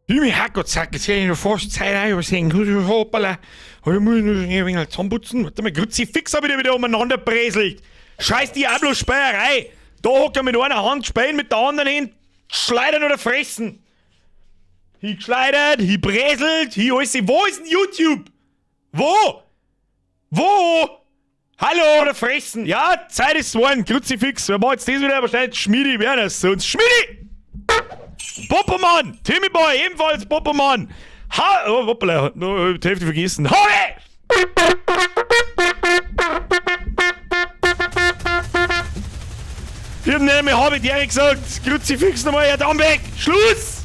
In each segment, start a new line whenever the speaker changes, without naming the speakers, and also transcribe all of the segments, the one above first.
Jimmy Herrgott, jetzt hätte ich noch fast Zeit einübersehen. Hoppala. Ich muss noch ein wenig zusammenputzen. Warte mal, Kruzifix hab ich da wieder umeinander bräselt. Scheiß Diablo-Speierei. Da hockt er mit einer Hand speien, mit der anderen Hand schleudern oder fressen. Hi geschleudert, hi bräselt, hi alles. Wo ist denn YouTube? Wo? Wo? Hallo oder fressen? Ja, Zeit ist geworden. Kruzifix. Wer macht jetzt das wieder? Wahrscheinlich Schmiedi Werner. Sonst Schmiedi! Popomann! Timmy Boy, ebenfalls Popomann! Ha! Oh, hoppala, no, die Hälfte vergessen. Habe! Ich hab nicht mehr habe ich gesagt. Kruzifix nochmal, Herr Dambeck! Schluss!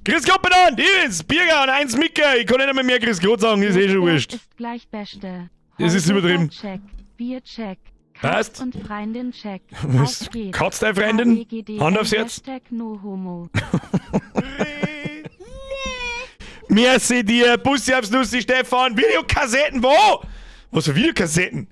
Grüß Gott miteinander! Ich bin's, Birger und eins Micke. Ich kann nicht einmal mehr Grüß Gott sagen, ist eh schon wurscht.
Ist gleich Beste.
Das ist übertrieben.
Check, Biercheck.
Passt.
Und Freundin check.
Was?
Auf geht's.
Katz deine Freundin?
ABGD,
Hand aufs Herz.
Hashtag no homo.
Merci dir, Bussi aufs Nussi, Stefan. Videokassetten, wo? Was für Videokassetten?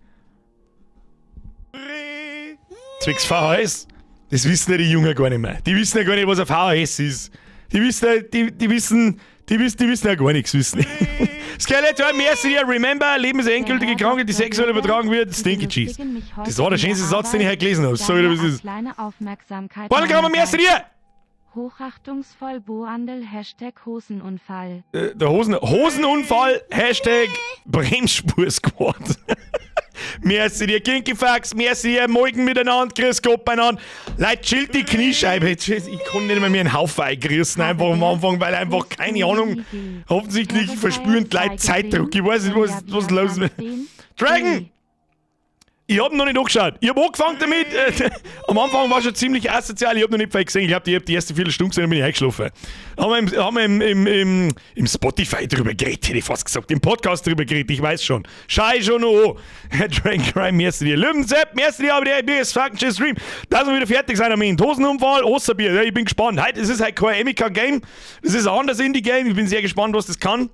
Zwecks VHS. Das wissen ja die Jungen gar nicht mehr. Die wissen ja gar nicht, was ein VHS ist. Die wissen, ja- die, die wissen, die wissen, die wissen ja gar nichts, wissen die. Skeletor, merci dir, remember, Leben ist eine endgültige Krankheit, die sexuell übertragen wird, Stinky Cheese. Das war der schönste Satz, den ich heute gelesen habe. Sorry, was ist.
Kleine Aufmerksamkeit.
Balkramer, merci dir!
Hochachtungsvoll Boandel Hashtag Hosenunfall.
Der Hosenunfall, Hashtag Bremsspur-Squad. Merci dir, Kinkyfax, merci dir, Morgen miteinander, grüß Gott beieinander. Leute, chillt die Kniescheibe. Ich kann nicht mehr mir einen Haufen eingerissen, einfach am Anfang, weil einfach, keine Ahnung, offensichtlich verspüren die Leute Zeitdruck. Ich weiß nicht, was los ist. Dragon! Ich hab noch nicht angeschaut. Ich hab angefangen damit. Am Anfang war schon ziemlich asozial. Ich hab noch nicht viel gesehen. Ich hab die erste Viertelstunde gesehen und bin ich eingeschlafen. Haben wir, im, haben wir im, im, im, im Spotify drüber geredet, hätte ich fast gesagt. Im Podcast drüber geredet, ich weiß schon. Schau ich schon noch an. Dragon Crime, merci dir. Löwensepp, merci dir, aber der ist fucking Stream. Dass wir wieder fertig sein am Ende. Hosenunfall, Osterbier. Ja, ich bin gespannt. Heute, es ist halt kein Emika-Game. Es ist ein anderes Indie-Game. Ich bin sehr gespannt, was das kann.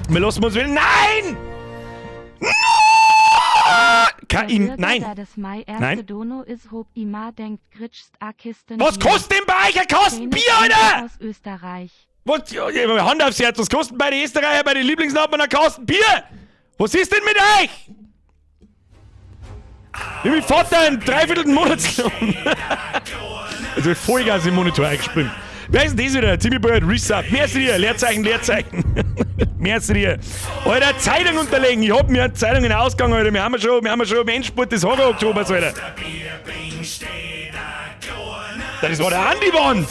Wir lassen uns wieder. Nein! Kein, nein! Nein.
Dono ist hob ima denkt gritschst a Kisten
Was
Bier.
kostet denn bei euch ein Kasten Bier, Alter?
Aus Österreich.
Was, ja, Hand aufs Herz, was kostet bei den Österreicher, bei den Lieblingsnachbarn ein Kasten Bier? Was ist denn mit euch? Ich bin Vater einen dreiviertel Monatslohn. Also Vollgas im Monitor eingespielt. Wer ist denn das wieder? Timmy Bird, Resub. Merci dir. Leerzeichen, Leerzeichen. Merci dir. Alter, Zeitung unterlegen. Ich hab mir Zeitungen ausgegangen, Alter. Wir haben ja schon, wir haben ja schon im Endspurt des Horror-Oktobers, Alter. Das war der Andi Wand.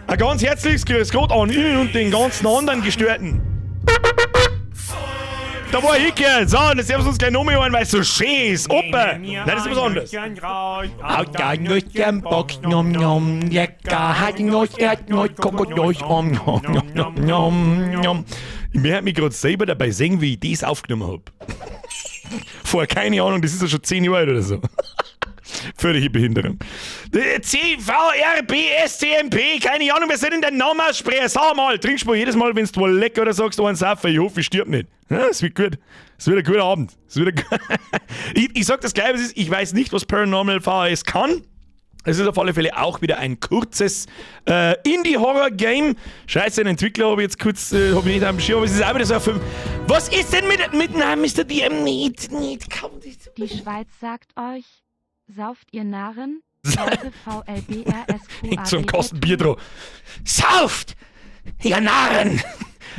Ein ganz herzliches Grüß Gott an ihn und den ganzen anderen Gestörten. Da war ich gehört. So, und jetzt dürfen wir uns gleich nochmal hören, weil es so schön ist. Opa! Nein, das ist was anderes. Nom nom, lecker, om nom nom nom nom nom. Ich merke mich gerade selber dabei sehen, wie ich das aufgenommen hab. Vor, keine Ahnung, das ist ja schon 10 Jahre alt oder so. Völlige Behinderung. C, V, R, B, S, T, M, P, keine Ahnung, wer soll denn deinen Namen aussprechen? Sag mal, trinkst du jedes Mal, wenn du wohl lecker oder sagst, einen Saufen, ich hoffe, ich stirb nicht. Ja, es wird gut. Es wird ein guter Abend. Es wird ein ich sag das gleich, was ist, ich weiß nicht, was Paranormal VHS kann. Es ist auf alle Fälle auch wieder ein kurzes Indie-Horror-Game. Scheiße, den Entwickler habe ich jetzt kurz hab ich nicht am Schirm, aber es ist auch wieder so ein Film. Was ist denn mit nein, Mr. DM? Nicht, nicht, kaum nicht.
Die Schweiz sagt euch, sauft ihr Narren? Leute V L B R S Q A
Zum
D
Kasten Bier drauf. Sauft! Ihr Narren!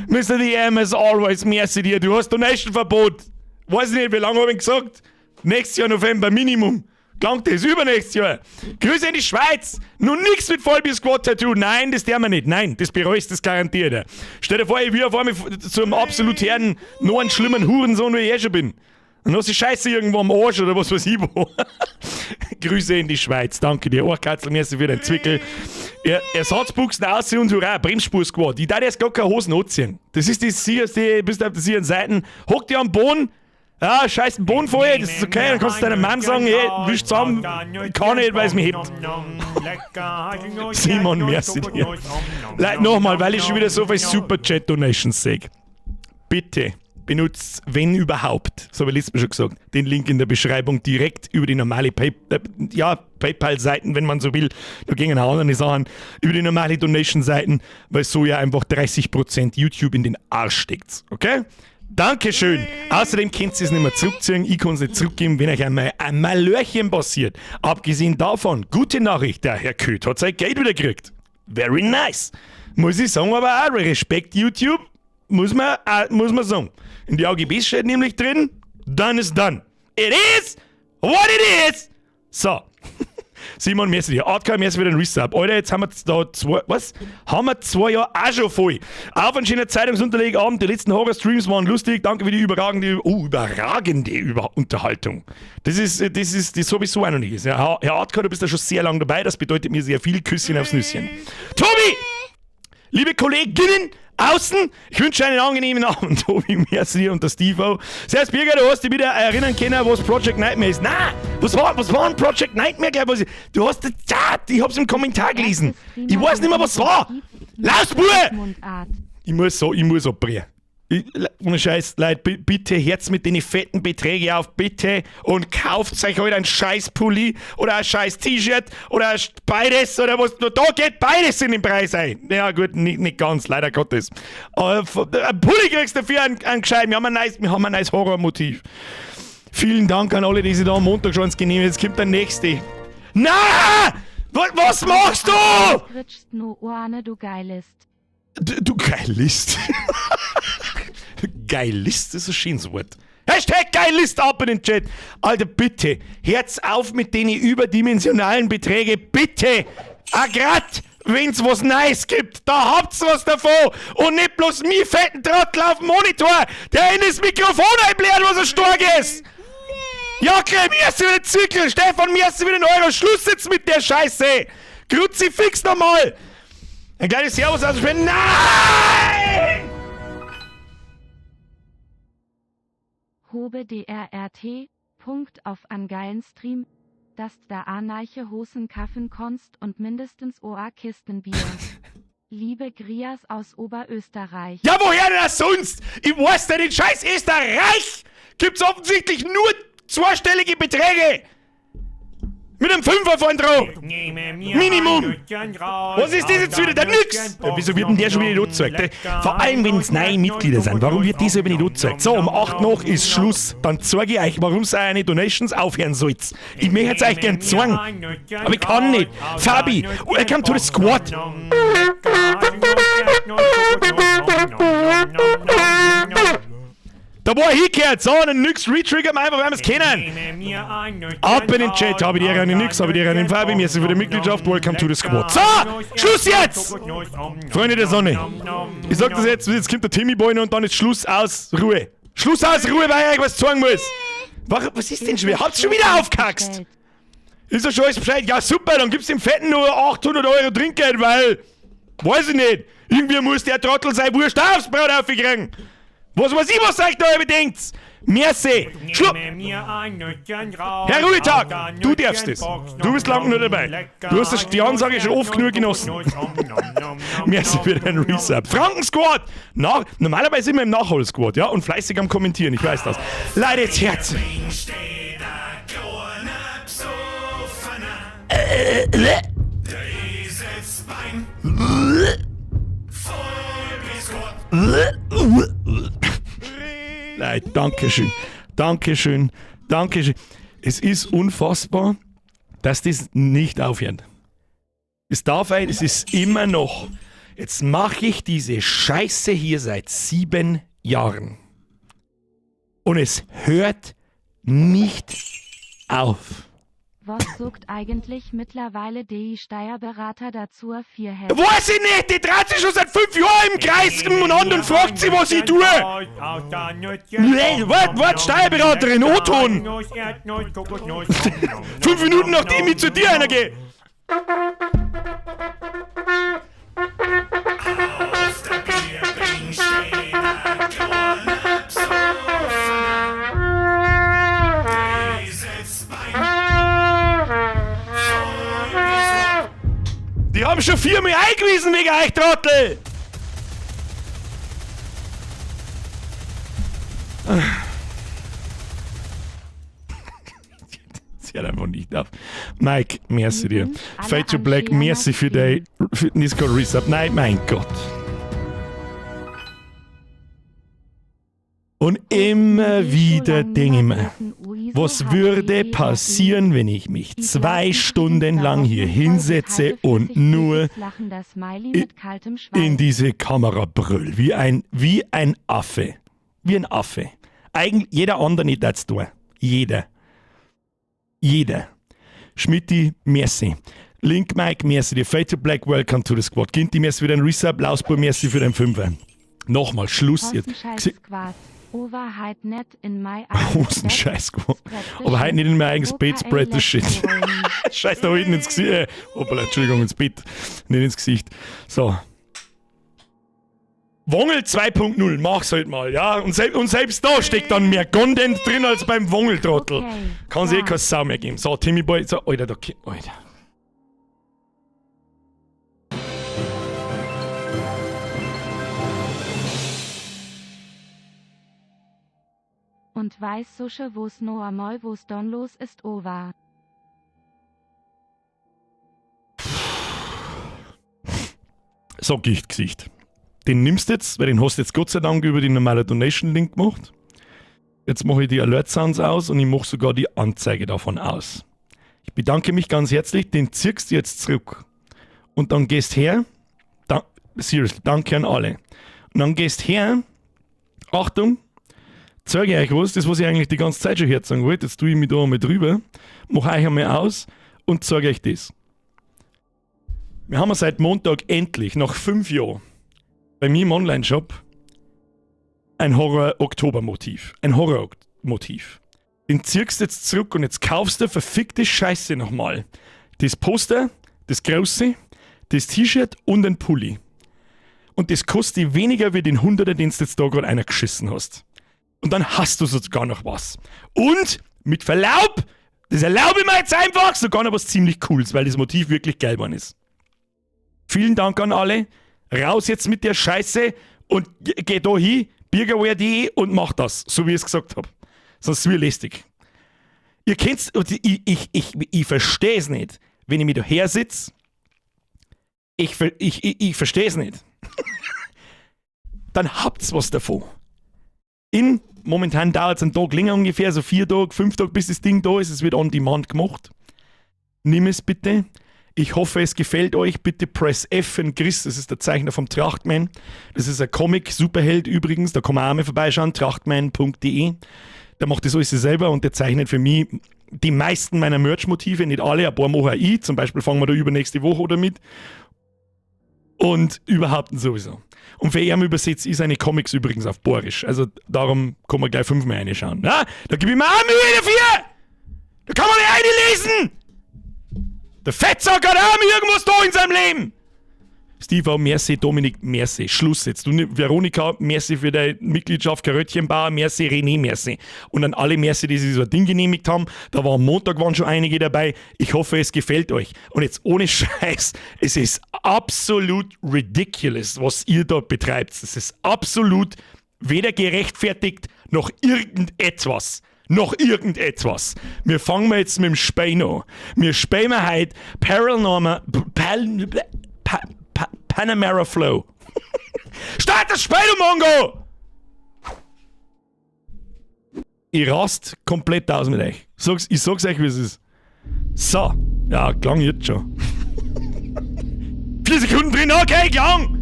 Mr. DM, as always, merci dir. Du hast Donation-Verbot. Weiß nicht, wie lange habe ich gesagt? Nächstes Jahr November Minimum. Klangt das? Übernächstes Jahr. Grüße in die Schweiz. Nun nix mit Vollbier Squad Tattoo. Nein, das dürfen wir nicht. Nein, das bereust das garantiert. Stell dir vor, ich will auf einmal zum absolut Herrn noch einen schlimmen Hurensohn, wie ich eh schon bin. Und hast die Scheiße irgendwo am Arsch oder was weiß ich wo. Grüße in die Schweiz. Danke dir. Ohrkatzel, merci für den Zwickel. Ersatzbuchsen aus und hurra, Bremsspur-Squad. Ich darf erst gar keine Hosen anziehen. Das ist die sicherste, bist auf der sicheren Seite. Hock dich am Boden. Ja, scheiß den Boden voll, das ist okay. Dann kannst du deiner Mom sagen, hey, wisch zusammen, ich kann nicht, weil es mich hebt. Simon, merci dir. Leute, nochmal, weil ich schon wieder so viel Super-Chat-Donations sehe. Bitte. Benutzt, wenn überhaupt, so habe ich letztes Mal schon gesagt, den Link in der Beschreibung direkt über die normale ja, PayPal-Seiten, wenn man so will. Da gingen auch andere Sachen über die normale Donation-Seiten, weil so ja einfach 30% YouTube in den Arsch steckt. Okay? Dankeschön. Außerdem könnt ihr es nicht mehr zurückziehen. Ich kann es nicht zurückgeben, wenn euch einmal ein Malörchen passiert. Abgesehen davon, gute Nachricht, der Herr Köth hat sein Geld wieder gekriegt. Very nice. Muss ich sagen, aber auch Respekt YouTube, muss man sagen. In die AGBs steht nämlich drin, done is done. It is what it is. So. Simon, merci dir. Artka, merci für den Resub. Alter, jetzt haben wir da zwei, was? Haben wir 2 Jahre auch schon voll. Auf einen schönen Zeitungsunterlegabend. Die letzten Horror-Streams waren lustig. Danke für die überragende, oh, überragende Unterhaltung. Das ist sowieso auch noch nicht. Ja, Herr Artka, du bist ja schon sehr lange dabei. Das bedeutet mir sehr viel. Küsschen aufs Nüsschen. Tobi! Liebe Kolleginnen außen, ich wünsche einen angenehmen Abend. Tobi, merci und der Steve. Servus Birger, du hast dich wieder erinnern können, was Project Nightmare ist. Na, was war ein Project Nightmare? Gell? Was, du hast, ja, ich hab's im Kommentar gelesen. Ich weiß nicht mehr, was war. Laus, Bube!
Mundart.
Ich muss abbrechen. Ohne Scheiß, Leute, bitte hört's mit den fetten Beträgen auf, bitte. Und kauft euch heute ein scheiß Pulli oder ein scheiß T-Shirt oder beides oder was. Da geht beides in den Preis ein. Ja, gut, nicht ganz, leider Gottes. Aber ein Pulli kriegst du dafür einen gescheiten. Wir haben ein nice Horrormotiv. Vielen Dank an alle, die sich da am Montag schon ins genehmen. Jetzt kommt der nächste. Na! Was machst du?
Gritschst no oane, du Geilist.
Du Geilist. Geilist ist ein schönes Wort. #Geilist ab in den Chat. Alter, bitte, hört's auf mit den überdimensionalen Beträgen. Bitte. Ah, grad, wenn's was Neues gibt, da habt's was davon. Und nicht bloß mi fetten Trottel auf dem Monitor, der in das Mikrofon einbläht, was er stark ist. Jacke, merci wieder Zirkel. Stefan, merci wieder den Euro. Schluss jetzt mit der Scheiße. Kruzifix nochmal. Ein kleines Servus aus Schweden. Nein!
Hobe DRRT, Punkt auf an geilen Stream, dass da a neiche Hosen kaffen konst und mindestens oa Kistenbier. Liebe Grias aus Oberösterreich.
Ja, woher denn das sonst? Ich weiß denn, in scheiß Österreich gibt's offensichtlich nur zweistellige Beträge. Mit einem Fünfer vorn drauf. Minimum. Was ist das jetzt wieder? Der nix. Ja, wieso wird denn der schon wieder nicht angezeigt? Vor allem, wenn es neue Mitglieder sind. Warum wird dieser wieder nicht angezeigt? So, um 8 noch ist Schluss. Dann zeige ich euch, warum es eine Donations aufhören sollt. Ich möchte es euch gern zeigen. Aber ich kann nicht. Fabi, welcome to the squad. Da war ich hingehört. So, und nix retriggern wir einfach, weil wir es kennen. Ab in den Chat, habe ich die Ehre an den Nix, habe ich die Ehre an den Fabi, merci für die Mitgliedschaft, welcome to the squad. So, Schluss jetzt! Freunde der Sonne, ich sag das jetzt, jetzt kommt der Timmy Boy noch und dann ist Schluss aus, Ruhe. Schluss aus, Ruhe, weil ich euch was zeigen muss. Was ist denn schon wieder? Habt's schon wieder aufgehackst? Ist ja schon alles Bescheid? Ja, super, dann gibt's dem Fetten nur 800 € Trinkgeld, weil, weiß ich nicht, irgendwie muss der Trottel sein Wurst aufs Brot aufkriegen. Was weiß ich, was euch da überdenkt? Merci. Schluss. Herr Ruhetag, du darfst es. Du bist lang nur dabei. Du hast die Ansage schon oft genug genossen. Merci für den Resub. Franken Squad! Normalerweise immer im Nachhol-Squad, ja? Und fleißig am Kommentieren, ich weiß das. Leute, jetzt Herz. Leute, Dankeschön. Dankeschön. Dankeschön. Es ist unfassbar, dass das nicht aufhört. Es darf ein, es ist immer noch. Jetzt mache ich diese Scheiße hier seit 7 Jahren. Und es hört nicht auf.
Was sucht eigentlich mittlerweile die Steuerberater dazu vier
Weiß ich nicht, die dreht sich schon seit 5 Jahren im Kreis umeinander und fragt sich, was ich tue. Nee, warte, warte, Steuerberaterin, O-Ton. 5 Minuten, nachdem ich zu dir einer gehe. Die haben schon viermal eingewiesen wegen euch, Trottel! Sie hört einfach nicht auf. Mike, merci dir.
Übrigens, alle
Fade to
am
Black,
Skier
merci für
Stream.
dein für den Discord Resub. Nein, mein Gott. Und immer wieder denke ich mir, was würde passieren, wenn ich mich 2 Stunden lang hier hinsetze und nur in diese Kamera brüll, wie ein Affe. Wie ein Affe. Eigentlich jeder andere nicht das tun. Jeder. Jeder. Schmidti, merci. Link Mike, merci dir. Fade to Black, welcome to the squad. Ginti, merci für den Resub. Lausbur, merci für den Fünfer. Nochmal, Schluss jetzt.
Hosenscheiß Squad. Owa heit net in mei
Hosenscheiß Squad. Aber heute nicht in mein eigenes Bett, spread the shit. Scheiß da hinten ins Gesicht. Hoppala, Entschuldigung, ins Bett. Nicht ins Gesicht. So. Wongel 2.0, mach's halt mal, ja. Und selbst da steckt dann mehr Content drin als beim Wongeltrottel.
Okay,
Kann sich eh
ja.
keine Sau mehr geben. So, Timmy Boy, so, Alter, da, Alter.
Und weiß Susche wo's no amoi wo's don los ist ova.
So, Gichtgesicht. Den nimmst du jetzt, weil den hast du jetzt Gott sei Dank über den normalen Donation-Link gemacht. Jetzt mache ich die Alert Sounds aus und ich mache sogar die Anzeige davon aus. Ich bedanke mich ganz herzlich, den ziehst du jetzt zurück. Und dann gehst her, da, seriously, danke an alle. Und dann gehst her, Achtung, zeige ich euch was, das, was ich eigentlich die ganze Zeit schon herzagen wollte. Jetzt tue ich mich da einmal drüber, mache euch einmal aus und zeige euch das. Wir haben seit Montag endlich, nach 5 Jahren, bei mir im Online-Shop ein Horror-Oktober-Motiv. Ein Horror-Motiv. Den ziehst du jetzt zurück und jetzt kaufst du verfickte Scheiße nochmal. Das Poster, das große, das T-Shirt und ein Pulli. Und das kostet dich weniger wie den Hunderter, den du jetzt da gerade einer geschissen hast. Und dann hast du sogar noch was. Und, mit Verlaub, das erlaube ich mir jetzt einfach, sogar noch was ziemlich Cooles, weil das Motiv wirklich geil geworden ist. Vielen Dank an alle. Raus jetzt mit der Scheiße und geh da hin, birgerwehr.de und mach das, so wie ich es gesagt hab. Sonst wird lästig. Ihr kennt's, und ich verstehe es nicht, wenn ich mir da her sitz. Ich verstehe es nicht. Dann habt's was davon. Momentan dauert es einen Tag länger ungefähr, so 4 Tage, 5 Tage, bis das Ding da ist. Es wird on demand gemacht. Nimm es bitte. Ich hoffe, es gefällt euch. Bitte Press F für den Chris, das ist der Zeichner vom Trachtman. Das ist ein Comic-Superheld übrigens, da kann man auch mal vorbeischauen, trachtman.de. Der macht das alles selber und der zeichnet für mich die meisten meiner Merch-Motive, nicht alle, ein paar mache auch ich. Zum Beispiel fangen wir da übernächste Woche oder mit. Und überhaupt sowieso. Und für ihn übersetzt ich seine Comics übrigens auf Boarisch. Also darum kann man gleich 5-mal reinschauen. Na, da gebe ich mir auch Mühe dafür! Da kann man nicht reinlesen! Der Fettsack hat auch irgendwas da in seinem Leben! Steve O, merci, Dominik, merci. Schluss jetzt. Du, Veronika, merci für deine Mitgliedschaft, Karöttchenbauer, merci, René, merci. Und an alle merci, die sich so ein Ding genehmigt haben. Da war am Montag waren schon einige dabei. Ich hoffe, es gefällt euch. Und jetzt ohne Scheiß, es ist absolut ridiculous, was ihr da betreibt. Es ist absolut weder gerechtfertigt noch irgendetwas. Noch irgendetwas. Wir fangen mal jetzt mit dem Spiel an. Wir spielen heute Paranormal, Pa, Pa, Panamera Flow. Start das Spiel, du Mongo! Ich rast komplett aus mit euch. Ich sag's euch, wie es ist. So. Ja, klang jetzt schon. 4 Sekunden drin, okay, klang!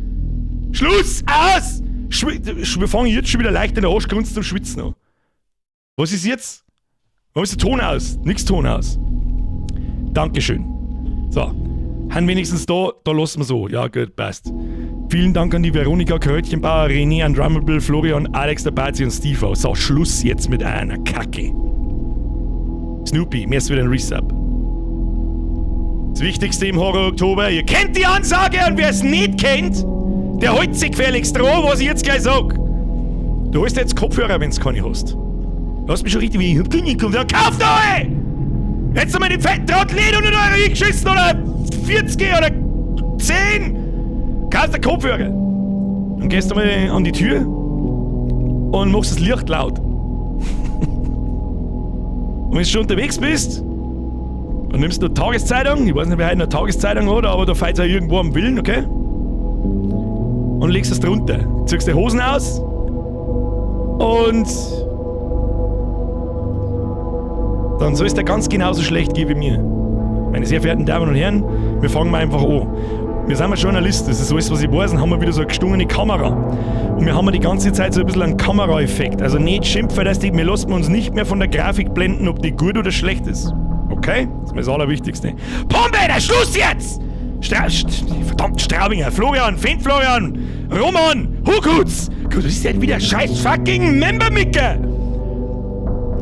Schluss! Aus! Wir fangen jetzt schon wieder leicht in der Arschgrunze zum Schwitzen an. Was ist jetzt? Warum ist der Ton aus? Nix Ton aus. Dankeschön. So. Han wenigstens da, da lassen wir so. Ja, gut, passt. Vielen Dank an die Veronika Krötchenbauer, René, Andromable, Florian, Alex, der Bazi und Steve. So, Schluss jetzt mit einer Kacke. Snoopy, mir ist wieder ein Resub. Das Wichtigste im Horror Oktober, ihr kennt die Ansage und wer es nicht kennt, der holt sich gefälligst dran, was ich jetzt gleich sag. Du hast jetzt Kopfhörer, wenn's keine hast. Du hast mich schon richtig wie ich hab keine Kopfhörer. Kauf doch, ey! Jetzt einmal den fetten Trottel nicht 100 Euro eingeschissen oder 40 oder 10! Kauf dir Kopfhörer! Dann gehst du mal an die Tür und machst das Licht laut. Und wenn du schon unterwegs bist und nimmst eine Tageszeitung, ich weiß nicht, wer heute eine Tageszeitung hat, aber da fällt es auch irgendwo am Willen, okay? Und legst es drunter. Ziehst die Hosen aus und dann soll es dir ganz genauso schlecht gehen wie mir. Meine sehr verehrten Damen und Herren, wir fangen mal einfach an. Wir sind ja Journalisten, das ist alles, was ich weiß, und haben wir wieder so eine gestungene Kamera. Und wir haben die ganze Zeit so ein bisschen einen Kameraeffekt. Also nicht schimpfen, dass die, wir lassen uns nicht mehr von der Grafik blenden, ob die gut oder schlecht ist. Okay? Das ist mir das Allerwichtigste. Pombe, der Schluss jetzt! Stra verdammten Straubinger, Florian, Finn Florian, Roman, Hukutz! Du bist ja wieder scheiß fucking Member Micke!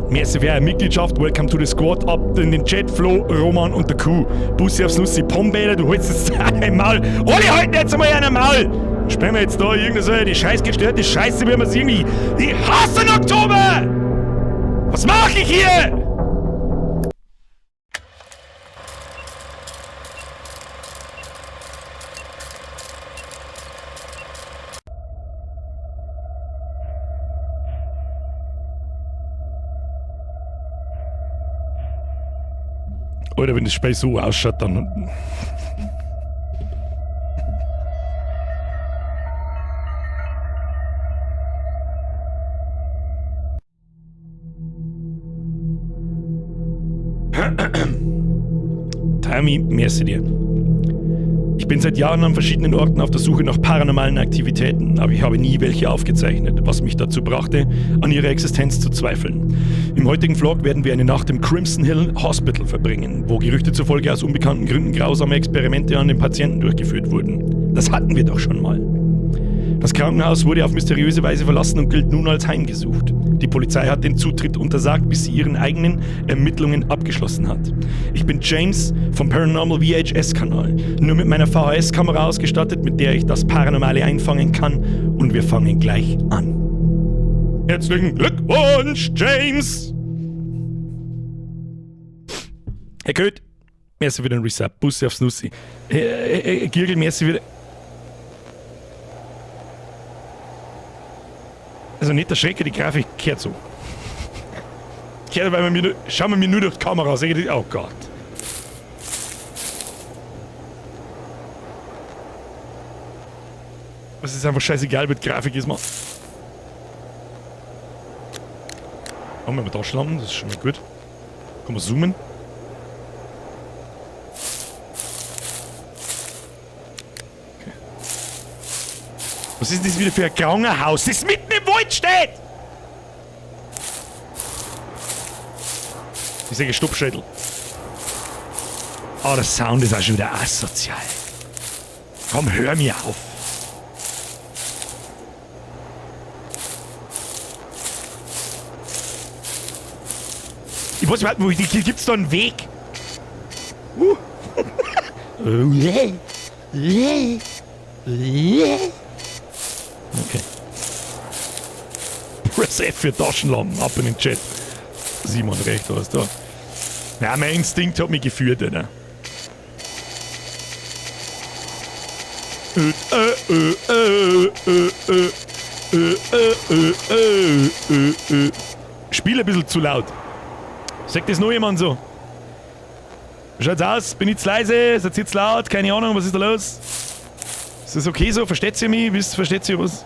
Merci für eure Mitgliedschaft, welcome to the squad, ab in den Chat, Flo, Roman und der Kuh. Bussi aufs Nussi, Pombäder, du holst jetzt dein Maul. Alle halten jetzt einmal einen Maul! Sprechen wir jetzt da irgendeine so die scheiß gestörte Scheiße, wie wir es irgendwie. Ich hasse den Oktober! Was mache ich hier? Oder wenn das Spiel so ausschaut, dann. Tami, merci dir. Ich bin seit Jahren an verschiedenen Orten auf der Suche nach paranormalen Aktivitäten, aber ich habe nie welche aufgezeichnet, was mich dazu brachte, an ihrer Existenz zu zweifeln. Im heutigen Vlog werden wir eine Nacht im Crimson Hill Hospital verbringen, wo Gerüchte zufolge aus unbekannten Gründen grausame Experimente an den Patienten durchgeführt wurden. Das hatten wir doch schon mal. Das Krankenhaus wurde auf mysteriöse Weise verlassen und gilt nun als heimgesucht. Die Polizei hat den Zutritt untersagt, bis sie ihren eigenen Ermittlungen abgeschlossen hat. Ich bin James vom Paranormal VHS-Kanal, nur mit meiner VHS-Kamera ausgestattet, mit der ich das Paranormale einfangen kann, und wir fangen gleich an. Herzlichen Glückwunsch, James! Herr Köth, merci für den Resub. Bussi aufs Nussi. Giergel, merci für... Also nicht der Schrecker, die Grafik kehrt so. Kehrt, weil man mir nur, schauen wir mir nur durch die Kamera, seh ich, oh Gott. Es ist einfach scheißegal, wie die Grafik ist, Mann. Oh, wenn wir da landen, das ist schon mal gut. Kann man zoomen. Okay. Was ist das wieder für ein Krankenhaus, das mitten im Wald steht? Ich sehe Stoppschädel. Oh, der Sound ist auch schon wieder asozial. Komm, hör mir auf. Ich weiß nicht, wo hier gibt's da einen Weg? Okay. Press F für Taschenlampen, ab in den Chat. Simon recht, was da. Ja, mein Instinkt hat mich geführt, Alter. Spiel ein bisschen zu laut. Sagt das noch jemand so? Schaut's aus? Bin ich zu leise? Seid ihr zu laut? Keine Ahnung, was ist da los? Ist das okay so? Versteht ihr mich? Wisst, versteht ihr was?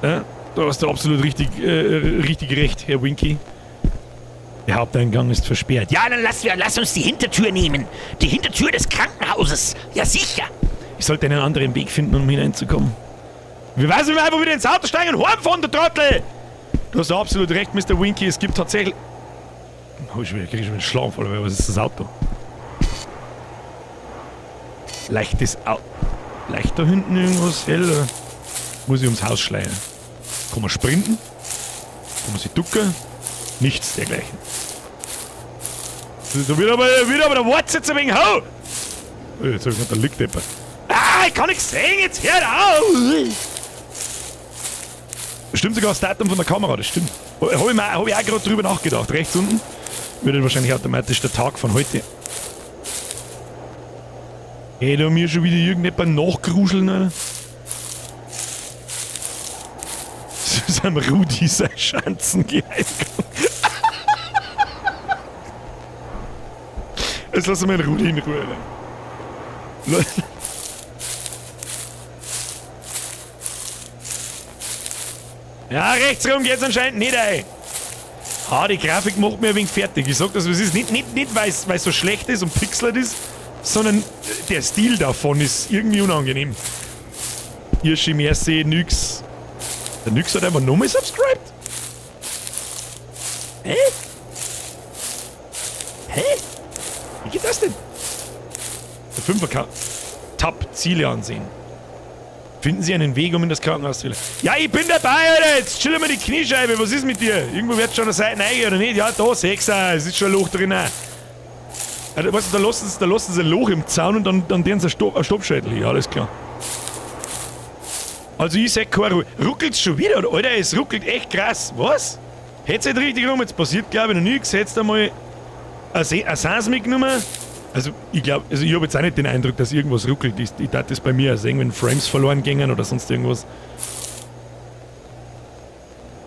Ja, da hast du absolut richtig recht, Herr Winky. Der Haupteingang ist versperrt.
Ja, dann lass uns die Hintertür nehmen. Die Hintertür des Krankenhauses. Ja, sicher.
Ich sollte einen anderen Weg finden, um hineinzukommen. Wie weiß, wenn wir einfach wieder ins Auto steigen und heimfahren, der Trottel! Du hast absolut recht, Mr. Winky. Es gibt tatsächlich... Oh, ich krieg schon einen Schlaganfall, was ist das Auto? Leichtes Auto. Leicht da hinten irgendwas hell? Oder muss ich ums Haus schleichen? Kann man sprinten? Kann man sich ducken? Nichts dergleichen. Da wird aber der Wort jetzt ein wenig hau! Jetzt hab ich gedacht, da liegt jemand. Ah, ich kann nichts sehen, jetzt hör auf! Stimmt sogar das Datum von der Kamera, das stimmt. Hab ich auch gerade drüber nachgedacht. Rechts unten wird wahrscheinlich automatisch der Tag von heute. Ey, da mir schon wieder irgendjemand nachgruscheln, Alter. Das ist am Rudi sein Schanzengeheimgang. Jetzt lassen wir den Rudi in Ruhe, Alter. Ja, rechts rum geht's anscheinend nicht, ey. Ah, die Grafik macht mir ein wenig fertig. Ich sag das, es ist nicht weil's so schlecht ist und pixelt ist, sondern der Stil davon ist irgendwie unangenehm. Hirschi, merci, Nyx. Der Nyx hat einfach nochmal subscribed? Hä? Hä? Wie geht das denn? Der 5er Tab, Ziele ansehen. Finden Sie einen Weg, um in das Krankenhaus zu gelangen. Ja, ich bin dabei, Alter! Jetzt chill mal die Kniescheibe. Was ist mit dir? Irgendwo wird schon eine Seite rein, oder nicht? Ja, da, 6er. Es ist schon ein Loch drin. Alter, weißt du, da lassen sie ein Loch im Zaun und dann deren sie ein Stoppschädel. Ja, alles klar. Also ich sag keine Ruhe. Ruckelt's schon wieder, oder? Alter, es ruckelt echt krass. Was? Hätt's nicht richtig rum, jetzt passiert glaube ich noch nichts. Hättest einmal eine Sens mitgenommen. Also ich glaub, also ich hab jetzt auch nicht den Eindruck, dass irgendwas ruckelt. Ich tat das bei mir also wenn Frames verloren gingen oder sonst irgendwas.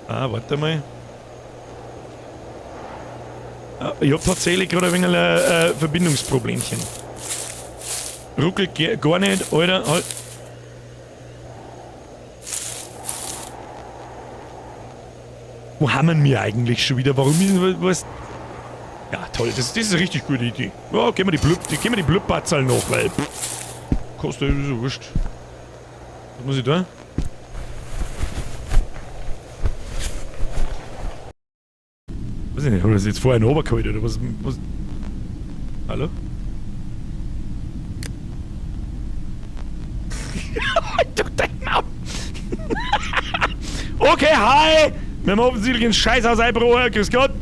Ah, warte mal. Ah, ich hab tatsächlich gerade ein wenig ein Verbindungsproblemchen. Ruckelt gar nicht, Alter. Halt. Wo haben wir eigentlich schon wieder? Warum ist was? Ja, toll, das ist eine richtig gute Idee. Ja, gehen wir die Blutbatzel noch, weil. Pff, kostet ja so wurscht. Was muss ich da? Weiß ich nicht, hab ich das jetzt vorher noch runtergeholt oder was? Was? Hallo? Halt doch dein Maul! Okay, hi! Wir haben offensichtlich ein Scheißhaus eingebrochen. Grüß Gott!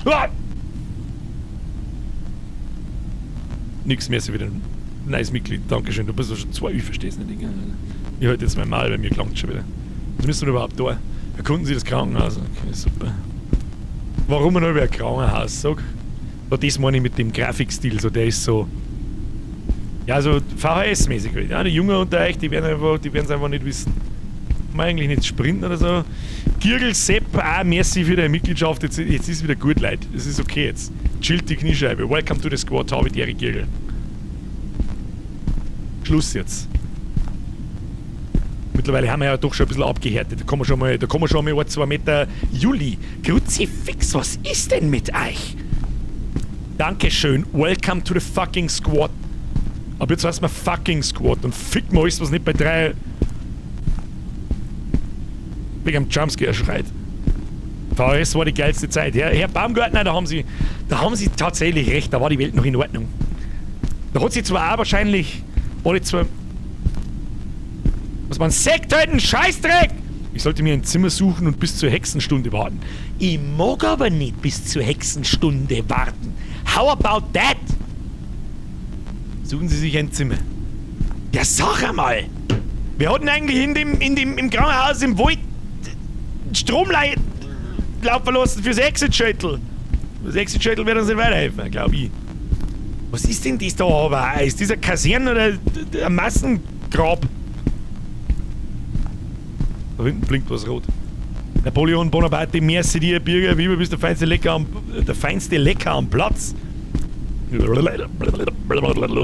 Ah! Nix mehr, so wieder ein neues Mitglied. Dankeschön, du bist doch schon zwei, ich versteh's nicht. Ich halte jetzt mein Maul, bei mir klangt schon wieder. Was müssen wir überhaupt da? Erkunden Sie das Krankenhaus. Okay, super. Warum noch über ein Krankenhaus, sag? Ja, das meine ich mit dem Grafikstil, so, der ist so. Ja, so VHS-mäßig halt. Ja, die Jungen unter euch, die werden's einfach nicht wissen. Kann man eigentlich nicht sprinten oder so. Girgel, Sepp, auch merci für deine Mitgliedschaft. Jetzt ist wieder gut, Leute. Es ist okay jetzt. Chillt die Kniescheibe. Welcome to the squad, habe die Ehre, Girgel. Schluss jetzt. Mittlerweile haben wir ja doch schon ein bisschen abgehärtet. Da kommen wir schon mal, 1, 2 Meter. Juli, Kruzifix, was ist denn mit euch? Dankeschön. Welcome to the fucking squad. Aber jetzt heißt man fucking squad und fick mal alles, was nicht bei 3 wegen einem Jumpscare schreit. VHS war die geilste Zeit. Herr Baumgartner, da haben Sie tatsächlich recht, da war die Welt noch in Ordnung. Da hat sie zwar auch wahrscheinlich alle zwei. Was man sagt halt, ein Scheißdreck! Ich sollte mir ein Zimmer suchen und bis zur Hexenstunde warten. Ich mag aber nicht bis zur Hexenstunde warten. How about that? Suchen Sie sich ein Zimmer. Ja, sag einmal! Wir hatten eigentlich im Krankenhaus im Wald Stromleitlauf verlassen fürs Exit-Shuttle. Das Exit-Shuttle wird uns nicht weiterhelfen, glaube ich. Was ist denn das da aber? Ist das eine Kaserne oder ein Massengrab? Da hinten blinkt was rot. Napoleon Bonaparte, merci dir, Birger, wie immer bist der feinste Lecker am Platz.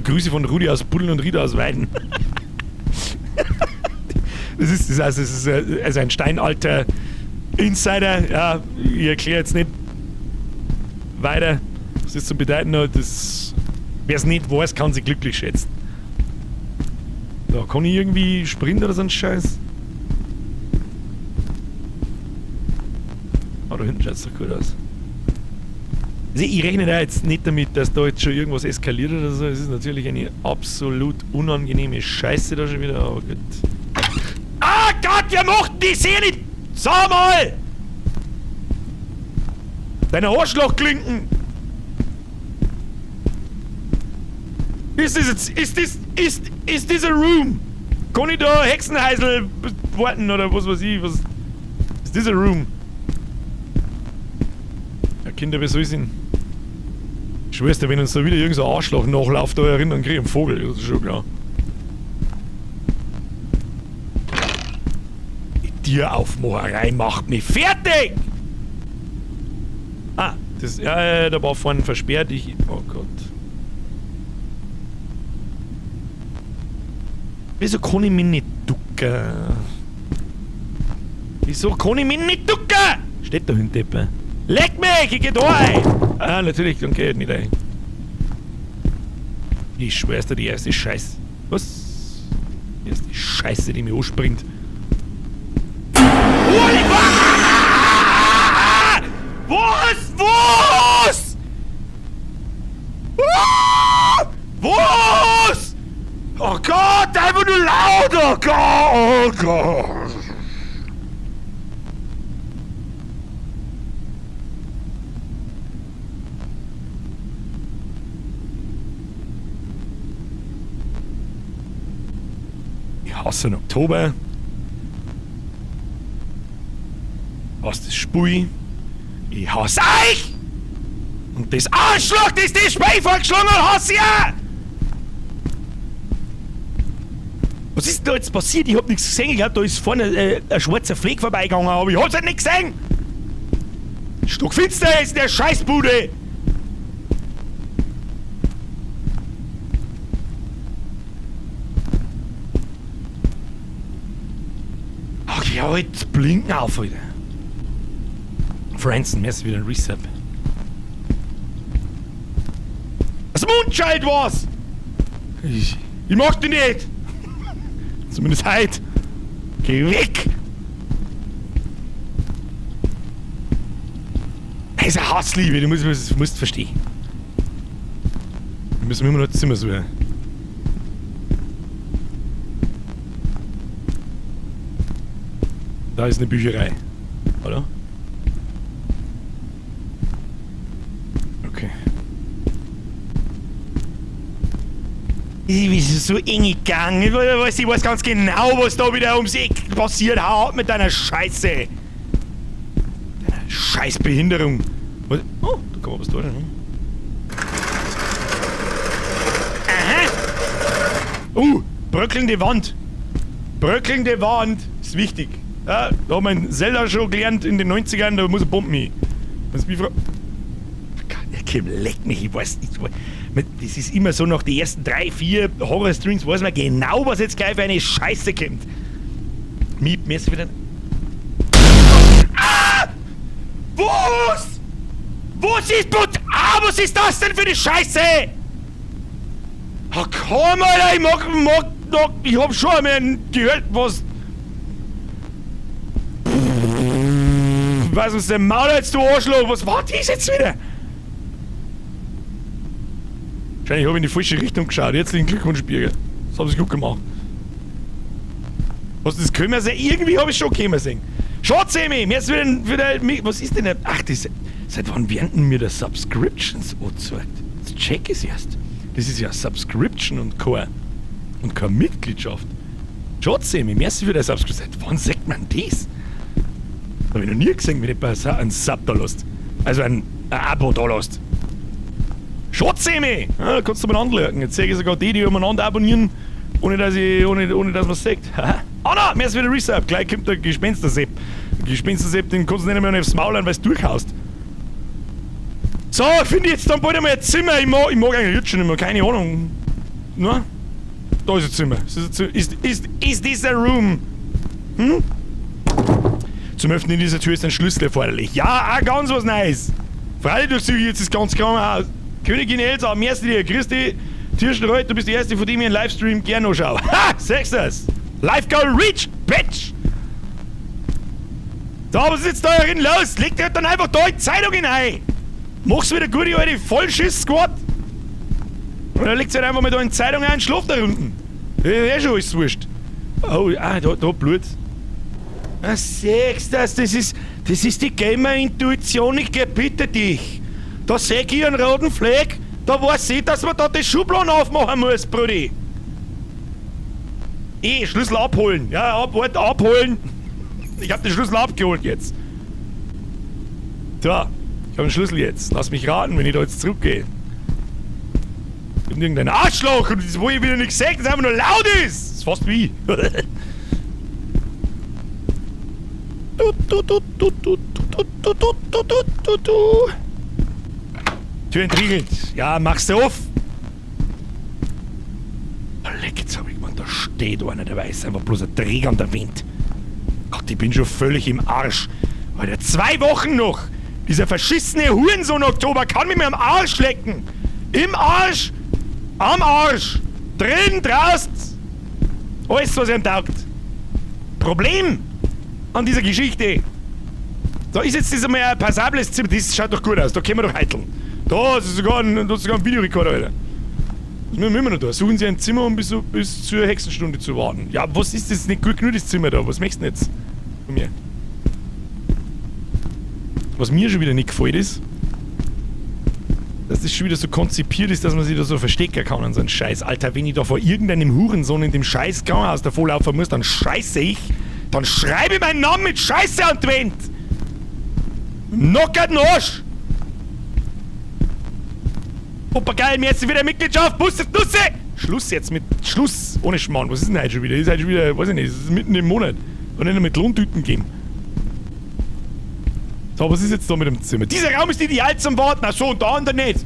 Grüße von Rudi aus Buddeln und Rita aus Weiden. Das ist also ein steinalter Insider. Ja, ich erkläre jetzt nicht weiter, was das zu bedeuten hat. Wer es nicht weiß, kann sich glücklich schätzen. Da kann ich irgendwie sprinten oder so ein Scheiß. Oh, da hinten schaut es doch gut aus. Also ich rechne da jetzt nicht damit, dass da jetzt schon irgendwas eskaliert oder so. Es ist natürlich eine absolut unangenehme Scheiße da schon wieder, aber gut. Ah Gott, wir mochten die Serie nicht! Sag mal! Deine Arschlochklinken! Ist das jetzt. Ist this a room? Kann ich da Hexenheisel warten oder was weiß ich? Was. Ist this a room? Ja, Kinder, wie soll ich denn? Schwester, wenn uns da wieder irgend so ein Arschloch nachläuft, da erinnern, krieg ich einen Vogel, das ist schon klar. Die Tieraufmacherei macht mich fertig! Ah, das, ja, ja, da war vorne versperrt. Ich, oh Gott. Wieso kann ich mich nicht ducken? Wieso kann ich mich nicht ducken? Steht da hinten etwa. Leck mich, ich geh da rein! Ah, natürlich, dann geh ich nicht rein. Ich schwör's dir, die erste Scheiße. Was? Die erste Scheiße, die mich anspringt. Was? Was? Ah! Was? Oh Gott, einfach nur laut! Oh Gott! Oh Gott! Ich hasse den Oktober. Hasse das Spiel. Ich hasse euch! Und das Arschloch, das das Spiel vorgeschlagen hat, hasse ich auch! Was ist denn da jetzt passiert? Ich hab nichts gesehen. Ich glaub, da ist vorne ein schwarzer Fleck vorbeigegangen, aber ich hab's halt nicht gesehen! Stockfinster ist in der Scheißbude! Ach ja, jetzt blinken auf, Alter. Franzen, mir ist wieder ein Resub. Das Mundschalt war's! Ich mag den nicht! Zumindest heute! Geh weg! Das ist eine Hassliebe, du musst verstehen. Wir müssen immer noch das Zimmer suchen. Da ist eine Bücherei. Oder? Okay. Ich bin so eng gegangen. Ich weiß ganz genau, was da wieder ums Eck passiert hat mit deiner Scheiße. Deiner Scheißbehinderung. Was? Oh, da kann man was tun, ne? Aha. Bröckelnde Wand. Bröckelnde Wand ist wichtig. Ja, da hat mein Zelda schon gelernt in den 90ern, da muss er Bomben hin. Wenn's mich fra-, Kim, leck mich, ich weiß nicht. Das ist immer so, nach den ersten 3, 4 Horror-Streams weiß man genau, was jetzt gleich für eine Scheiße kommt. Miep, mir ist wieder... Ah! Was? Was ist... Ah, was ist das denn für eine Scheiße? Ach komm, Alter, ich mag, ich hab schon einmal gehört, was... Was ist denn Maul jetzt, du Arschloch? Was war das jetzt wieder? Wahrscheinlich hab ich in die falsche Richtung geschaut. Herzlichen Glückwunsch, Birger. Das haben sie gut gemacht. Was, das können wir sehen? Irgendwie hab ich schon können sehen. Schaut, Semi! Mir ist wieder, was ist denn? Ach, das, seit wann werden denn mir das Subscriptions angezeigt? Das check ich erst. Das ist ja Subscription und keine Mitgliedschaft. Schaut, Semi, mir ist wieder Subscription. Seit wann sagt man das? Hab ich noch nie gesehen, wenn jemand einen Sub da lässt. Also ein Abo da lässt. Schaut, Semi! Ja, da kannst du umeinander lurken. Jetzt sehe ich sogar die, die umeinander abonnieren, ohne dass man's sieht. Ah nein, mir ist wieder Resub. Gleich kommt der Gespenstersepp. Der Gespenstersepp, den kannst du nicht mehr aufs Maul an, weil's durchhaust. So, finde ich jetzt dann bald einmal ein Zimmer. Ich mag eigentlich jetzt schon nicht mehr, keine Ahnung. Na? Da ist ein Zimmer. Ist this a room? Hm? Zum Öffnen dieser Tür ist ein Schlüssel erforderlich. Ja, auch ganz was Neues. Freilich durchsuche ich jetzt das ganze Krankenhaus. Königin Elsa, merci dir. Grüß dich. Tirschenreuth, du bist die Erste, von dem ich einen Livestream gerne anschaue. Ha! Sagst das? Live Goal Reach, Bitch! So, was ist jetzt da herin los? Leg dir dann einfach da die Zeitung hinein! Mach's wieder gut, die alte Vollschiss-Squad! Und dann legt's halt einfach mal da in die Zeitung ein und schlaft da unten. Das ist eh schon alles wurscht. Oh, ah, da Blut. Ah, siehst das, das ist die Gamer-Intuition, ich gebitte dich. Da seh ich einen roten Fleck, da weiß ich, dass man da die Schubladen aufmachen muss, Brudi. Schlüssel abholen. Ja, abholen. Ich hab den Schlüssel abgeholt jetzt. So, ich hab den Schlüssel jetzt. Lass mich raten, wenn ich da jetzt zurückgehe. Und irgendein Arschloch und das, wo ich wieder nicht gesagt, dass einfach nur laut ist. Das ist fast wie ich. Du, du, du, du, du, du, du, du, du, du, du, du. Tür entriegelt. Ja, machst du auf. Oh, leck, jetzt hab ich gemeint, da steht einer, der weiß einfach bloß ein Träger an der Wind. Gott, ich bin schon völlig im Arsch. Alter, 2 Wochen noch. Dieser verschissene Hurensohn Oktober kann mich mir am Arsch lecken. Im Arsch. Am Arsch. Drin, draußen. Alles, was ihm taugt. Problem an dieser Geschichte. Da ist jetzt das einmal ein passables Zimmer. Das schaut doch gut aus. Da können wir doch heiteln. Da ist sogar ein, da ist sogar ein Videorekorder, Alter. Was müssen wir noch da? Suchen Sie ein Zimmer, um bis zur Hexenstunde zu warten. Ja, was ist das? Nicht gut genug, das Zimmer da. Was möchtest du denn jetzt von mir? Was mir schon wieder nicht gefällt ist, dass das schon wieder so konzipiert ist, dass man sich da so verstecken kann und so ein Scheiß. Alter, wenn ich da vor irgendeinem Hurensohn in dem scheiß Krankenhaus davor laufen muss, dann scheiße ich. Dann schreibe ich meinen Namen mit Scheiße an die Wand. Knockert den Arsch! Opa geil, mir jetzt wieder Mitgliedschaft, Busse, Nusse! Schluss jetzt mit Schluss, ohne Schmarrn. Was ist denn heute schon wieder? Ist heute schon wieder, weiß ich nicht, es ist mitten im Monat. Und nicht nur mit Lohntüten gehen. So, was ist jetzt da mit dem Zimmer? Dieser Raum ist ideal zum Warten. Ach so, und der andere nicht.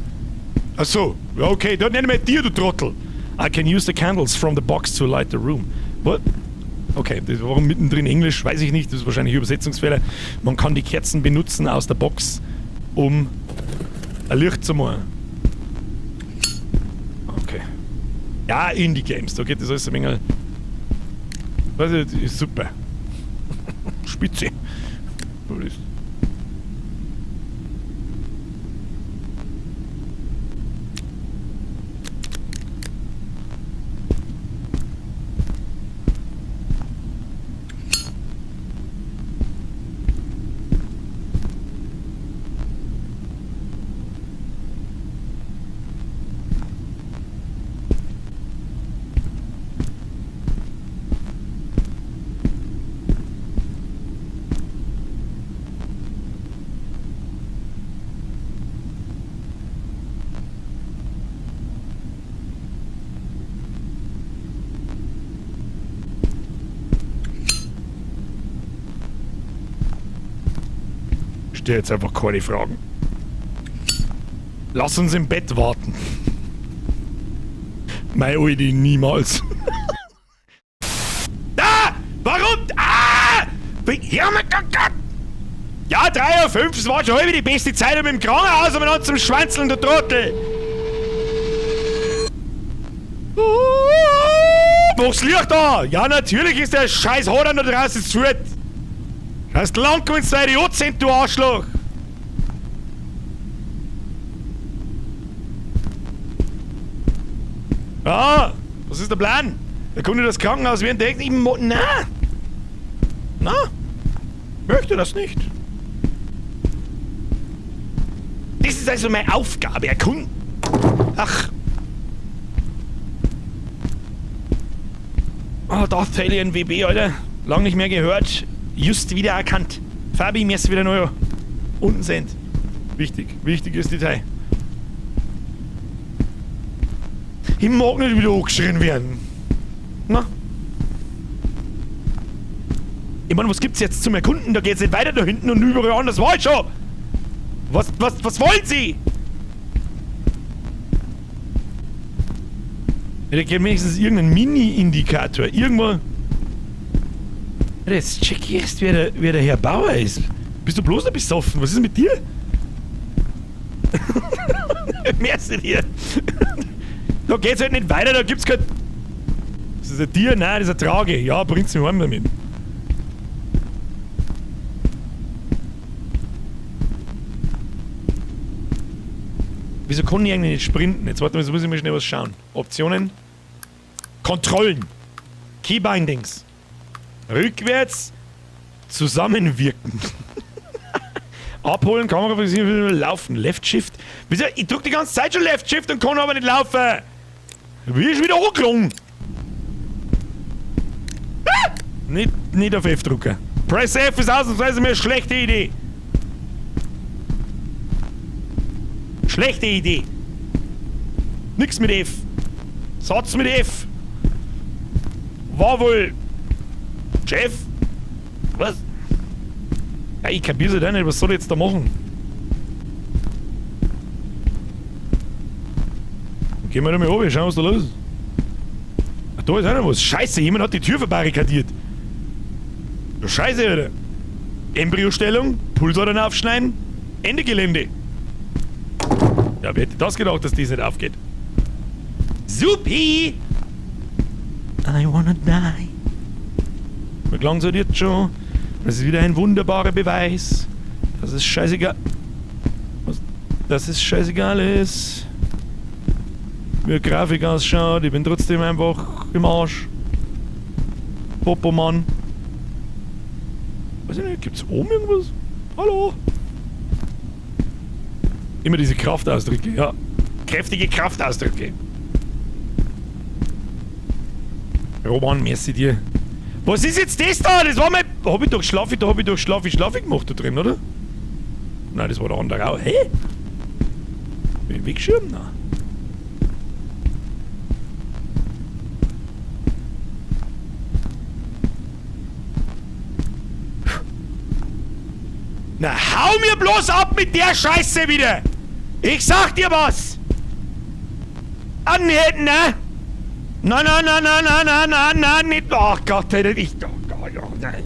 Ach so, ja, okay, dann nennen wir dir, du Trottel. I can use the candles from the box to light the room. What? Okay, das, warum mittendrin Englisch, weiß ich nicht. Das ist wahrscheinlich Übersetzungsfehler. Man kann die Kerzen benutzen aus der Box, um ein Licht zu machen. Okay. Ja, Indie Games, da geht das alles ein wenig. Weiß ich, ist super. Spitze. Was ist? Stell jetzt einfach keine Fragen. Lass uns im Bett warten. Mei Oidi, niemals. Da! Warum? Ah! Ja, mein Gott! Ja, 3:05 Uhr, das war schon halb die beste Zeit, um im Krankenhaus umeinander zum Schwanzeln, du Trottel! Mach's Licht an! Ja, natürlich ist der scheiß Hoder noch draußen zu fort. Hast lang gewinnt, du Idiot sind, du Arschloch! Ah, was ist der Plan? Der Kunde das Krankenhaus während der Hexe. Na! Na! Möchte das nicht. Das ist also meine Aufgabe, erkunden. Ach. Oh, Darth Alien WB, Alter. Lang nicht mehr gehört. Just wieder erkannt. Fabi, mir ist wieder neu unten sind. Wichtig, wichtiges Detail. Ich mag nicht wieder angeschrien werden. Na? Ich meine, was gibt's jetzt zum Erkunden? Da geht's nicht weiter da hinten und überall anders. War ich schon! Was wollen Sie? Ja, da gibt wenigstens irgendeinen Mini-Indikator. Irgendwo. Jetzt check ich erst, wer der Herr Bauer ist. Bist du bloß noch besoffen? Was ist mit dir? Merci dir. Da geht's halt nicht weiter, da gibt's kein... Ist das ein Tier? Nein, das ist eine Trage. Ja, bringt's mir heim damit. Wieso kann ich eigentlich nicht sprinten? Jetzt warte mal, jetzt muss ich mal schnell was schauen. Optionen. Kontrollen. Keybindings. Rückwärts. Zusammenwirken. Abholen, Kamera fixieren, laufen. Left Shift. Wieso? Ich drück die ganze Zeit schon Left Shift und kann aber nicht laufen. Wie ist wieder angelungen? Ah! Nicht auf F drücken. Press F ist ausnahmsweise mir eine schlechte Idee. Schlechte Idee. Nix mit F. Satz mit F. War wohl. Chef? Was? Ja, ich kapier's ja nicht. Was soll ich jetzt da machen? Gehen wir da mal runter, schauen, was da los ist. Ach, da ist auch noch was. Scheiße, jemand hat die Tür verbarrikadiert. Scheiße, Alter. Embryostellung, Pulsadern aufschneiden, Ende Gelände. Ja, wer hätte das gedacht, dass das nicht aufgeht? Supi! I wanna die. Mir langt's halt jetzt schon. Das ist wieder ein wunderbarer Beweis, dass es scheißegal... Was, dass es scheißegal ist, wie die Grafik ausschaut. Ich bin trotzdem einfach im Arsch. Popomann. Weiß ich nicht, gibt's oben irgendwas? Hallo? Immer diese Kraftausdrücke, ja. Kräftige Kraftausdrücke. Roman, merci dir. Was ist jetzt das da? Das war mein... Hab ich doch Schlafi, da hab ich doch Schlafi, Schlafi gemacht da drin, oder? Nein, das war der andere auch. Hä? Bin ich weggeschirmt? Nein. Na, hau mir bloß ab mit der Scheiße wieder! Ich sag dir was! Anhalten, ne? Na, na, na, na, na, na, na, na, nicht. Oh Gott, Alter, ich. Oh Gott, oh nein.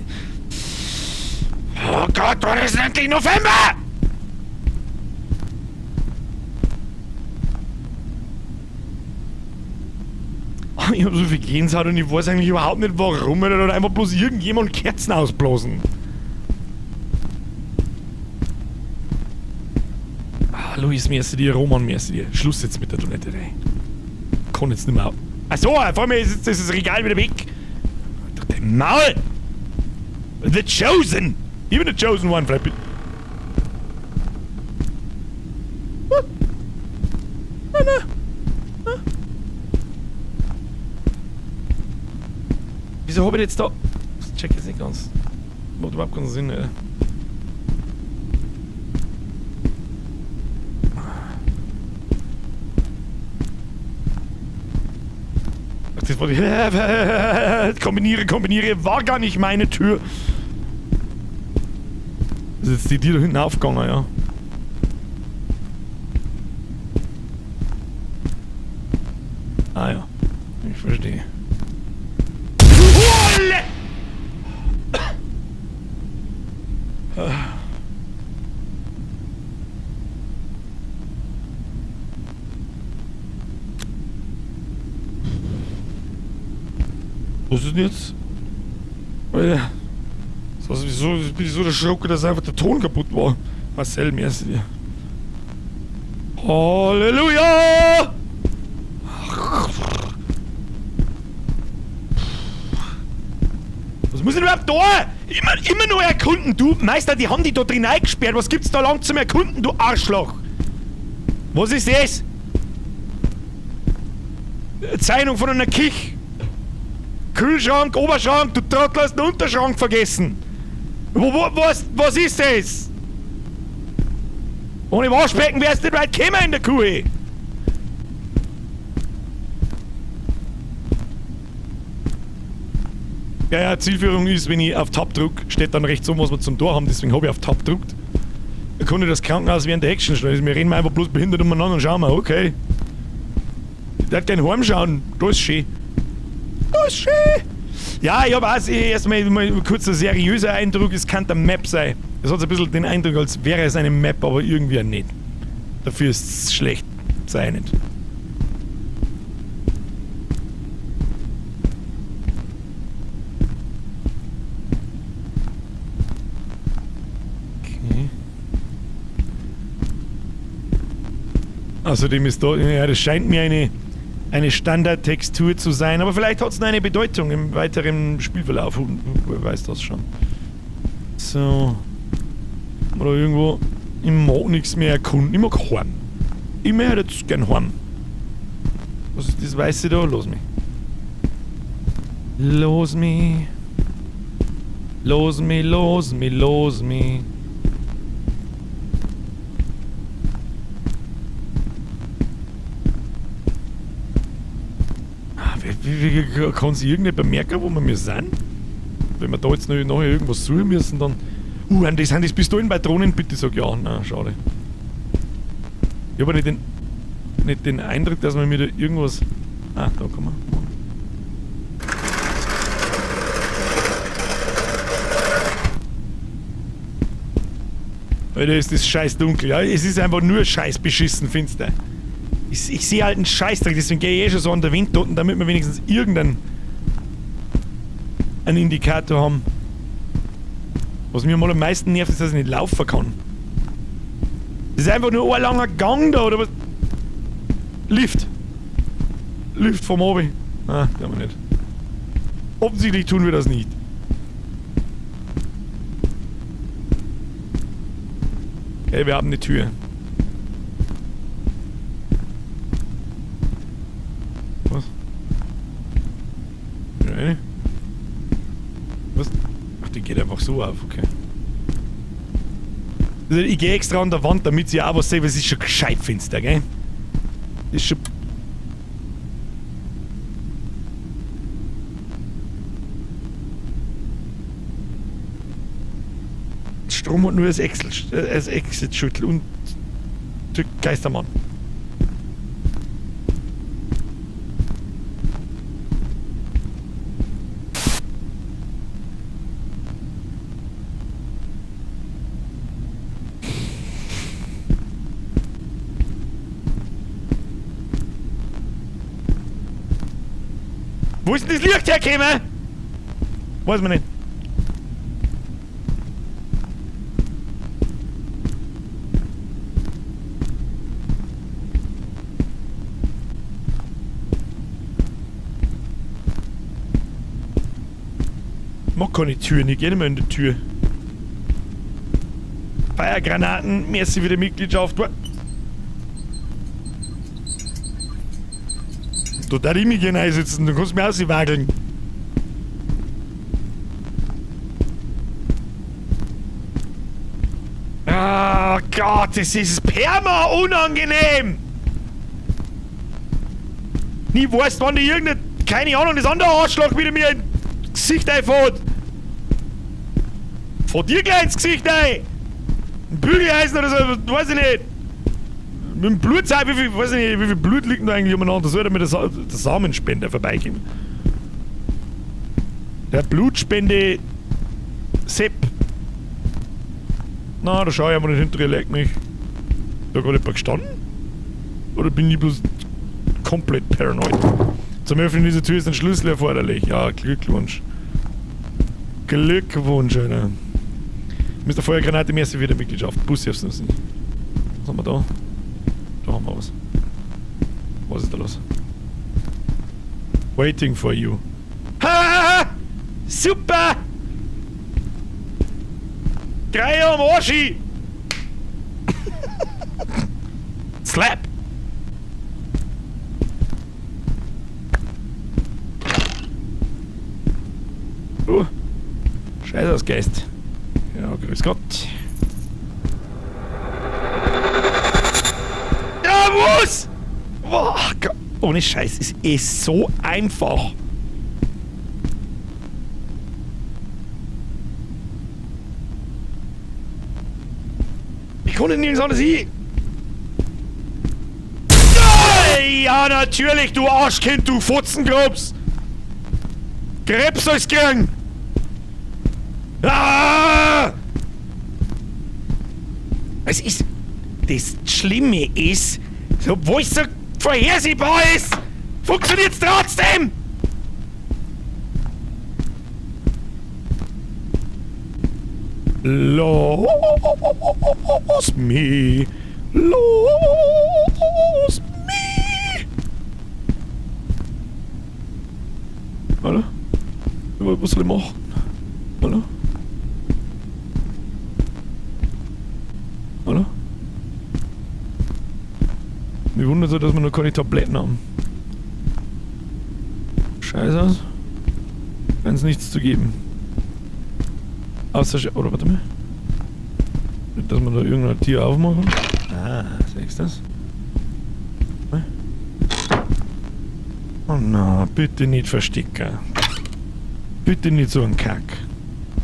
Oh Gott, wann ist endlich November? Oh, ich hab so viel Gänsehaut und ich weiß eigentlich überhaupt nicht warum. Oder einfach bloß irgendjemand Kerzen ausblasen. Ah, Luis, merci dir, Roman, merci dir. Schluss jetzt mit der Toilette, ey. Kann jetzt nicht mehr auf. Achso, vor mir ist jetzt das Regal wieder weg. Doch dein Maul! The Chosen! Ich bin the Chosen One, vielleicht bin. What? Na, na. Na. Wieso hab ich jetzt da... Das check ich jetzt nicht ganz. Macht überhaupt keinen Sinn, ey. Ach, das wollte ich... Kombiniere, kombiniere, war gar nicht meine Tür. Das ist jetzt die Tür da hinten aufgegangen, ja. Ah ja, ich verstehe. Olle! Was ist denn jetzt? Alter. So, wieso bin ich so erschrocken, dass einfach der Ton kaputt war? Marcel, merci dir. Halleluja! Was muss ich denn überhaupt da? Immer nur erkunden, du Meister, die haben die da drin eingesperrt. Was gibt's da lang zum Erkunden, du Arschloch? Was ist das? Zeichnung von einer Kich. Kühlschrank, Oberschrank, du Trottel, hast den Unterschrank vergessen. Was ist das? Ohne Waschbecken wärst du nicht weit gekommen in der Kuh. Ja, ja, Zielführung ist, wenn ich auf Tab drück, steht dann rechts um, was wir zum Tor haben, deswegen hab ich auf Tab gedrückt. Erkunde das Krankenhaus während der Action schnell. Wir reden einfach bloß behindert umeinander und schauen mal, okay. Ich darf gern heimschauen, da ist schön. Da ist schön. Ja, ich hab auch erstmal mal kurz ein seriöser Eindruck, es kann der Map sein. Es hat so ein bisschen den Eindruck, als wäre es eine Map, aber irgendwie auch nicht. Dafür ist es schlecht gezeichnet. Okay. Außerdem ist da, ja, das scheint mir eine Standardtextur zu sein, aber vielleicht hat's noch eine Bedeutung im weiteren Spielverlauf. Wer weiß das schon. So. Oder irgendwo. Ich mag nichts mehr erkunden. Ich mag heim. Ich möchte jetzt gern heim. Was ist das Weiße da? Los mich. Los mich. Los mich, los mich, los mich. Wie kann sich irgendjemand merken, wo wir mir sind? Wenn wir da jetzt noch nachher irgendwas suchen müssen, dann... Sind das Pistolenpatronen? Bitte sag ja. Nein, schade. Ich habe nicht den Eindruck, dass man mir da irgendwas... Ah, da kann man. Alter, ist das scheiß dunkel. Ja, es ist einfach nur scheiß beschissen finster. Ich sehe halt einen Scheißdreck, deswegen gehe ich eh schon so an der Wind unten, damit wir wenigstens irgendeinen einen Indikator haben. Was mir mal am meisten nervt, ist, dass ich nicht laufen kann. Das ist einfach nur ein langer Gang da, oder was? Lift. Lift vom Obi. Ah, den haben wir nicht. Offensichtlich tun wir das nicht. Okay, wir haben eine Tür. Was? Eine? Was? Ach, die geht einfach so auf, okay. Also ich gehe extra an der Wand, damit sie auch was sehen, weil es ist schon gescheit finster, gell? Ist schon... Strom hat nur das Exit-Schüttel und der Geistermann. Wo ist denn das Licht hergekommen? Weiß man nicht. Ich mag keine Türen, ich geh nicht mehr in die Tür. Feiergranaten, merci für die Mitgliedschaft. Da darf ich mich gerne einsetzen, du kannst mich auswageln. Ah Gott, das ist perma unangenehm! Nie weißt, wann die irgendeine, keine Ahnung, das andere Arschloch wieder mir ins Gesicht einfährt. Fahr dir gleich ins Gesicht ein! Ein Bügeleisen oder so, weiß ich nicht. Mit dem Blutzeug, wie viel, weiß ich nicht, wie viel Blut liegt denn da eigentlich umeinander? Da sollte mir der Samenspender vorbeikommen. Der Blutspende Sepp. Na, da schau ich einmal nicht hinter ihr, leck mich. Da gerade jemand gestanden? Oder bin ich bloß komplett paranoid? Zum Öffnen dieser Tür ist ein Schlüssel erforderlich. Ja, Glückwunsch. Glückwunsch, Alter. Mister Feuergranate, merci für die Mitgliedschaft. Bussi aufs Nuss. Was haben wir da? Da haben wir was. Was ist da los? Waiting for you. Ha! Super! Drei am Arschi! Slap! Oh. Scheiß aus Geist. Ja, grüß Gott. Ja, was? Oh Gott. Ohne Scheiß, es ist so einfach. Ich konnte nirgends anders hin. Ja, natürlich, du Arschkind, du Fotzenkrebs. Krebs soll's kriegen. Ah! Es ist... Das Schlimme ist, obwohl es so vorhersehbar ist, funktioniert's trotzdem! Los me, los me. Hallo? Was soll ich machen? Hallo? Hallo? Mich wundert so, dass wir noch keine Tabletten haben. Scheiße aus. Wenn's nichts zu geben. Außer oder warte mal. Nicht, dass man da irgendein Tier aufmachen. Ah, siehst du das? Ne? Oh na, bitte nicht verstecken. Bitte nicht so ein Kack.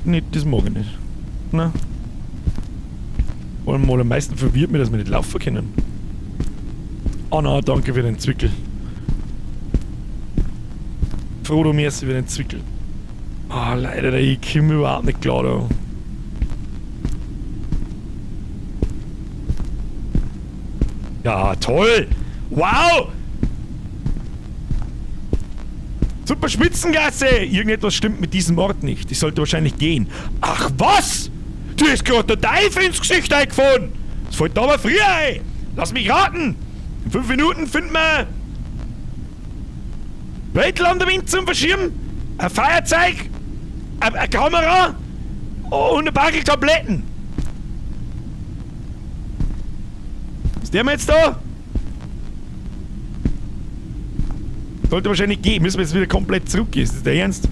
Nicht, das mag ich nicht. Na. Vor allem am meisten verwirrt mich, dass wir nicht laufen können. Oh na, danke für den Zwickel. Frodo, merci für den Zwickel. Ah, leider, ich komme überhaupt nicht klar da. Ja, toll! Wow! Super Spitzengasse! Irgendetwas stimmt mit diesem Ort nicht. Ich sollte wahrscheinlich gehen. Ach was! Du ist gerade der Teufel ins Gesicht eingefahren! Das fällt aber früher ein! Lass mich raten! In 5 Minuten finden wir... Beutel an der Wind zum Verschieben, ein Feuerzeug, eine Kamera und ein paar Tabletten. Ist der jetzt da? Sollte wahrscheinlich gehen. Müssen wir jetzt wieder komplett zurückgehen. Ist das der Ernst?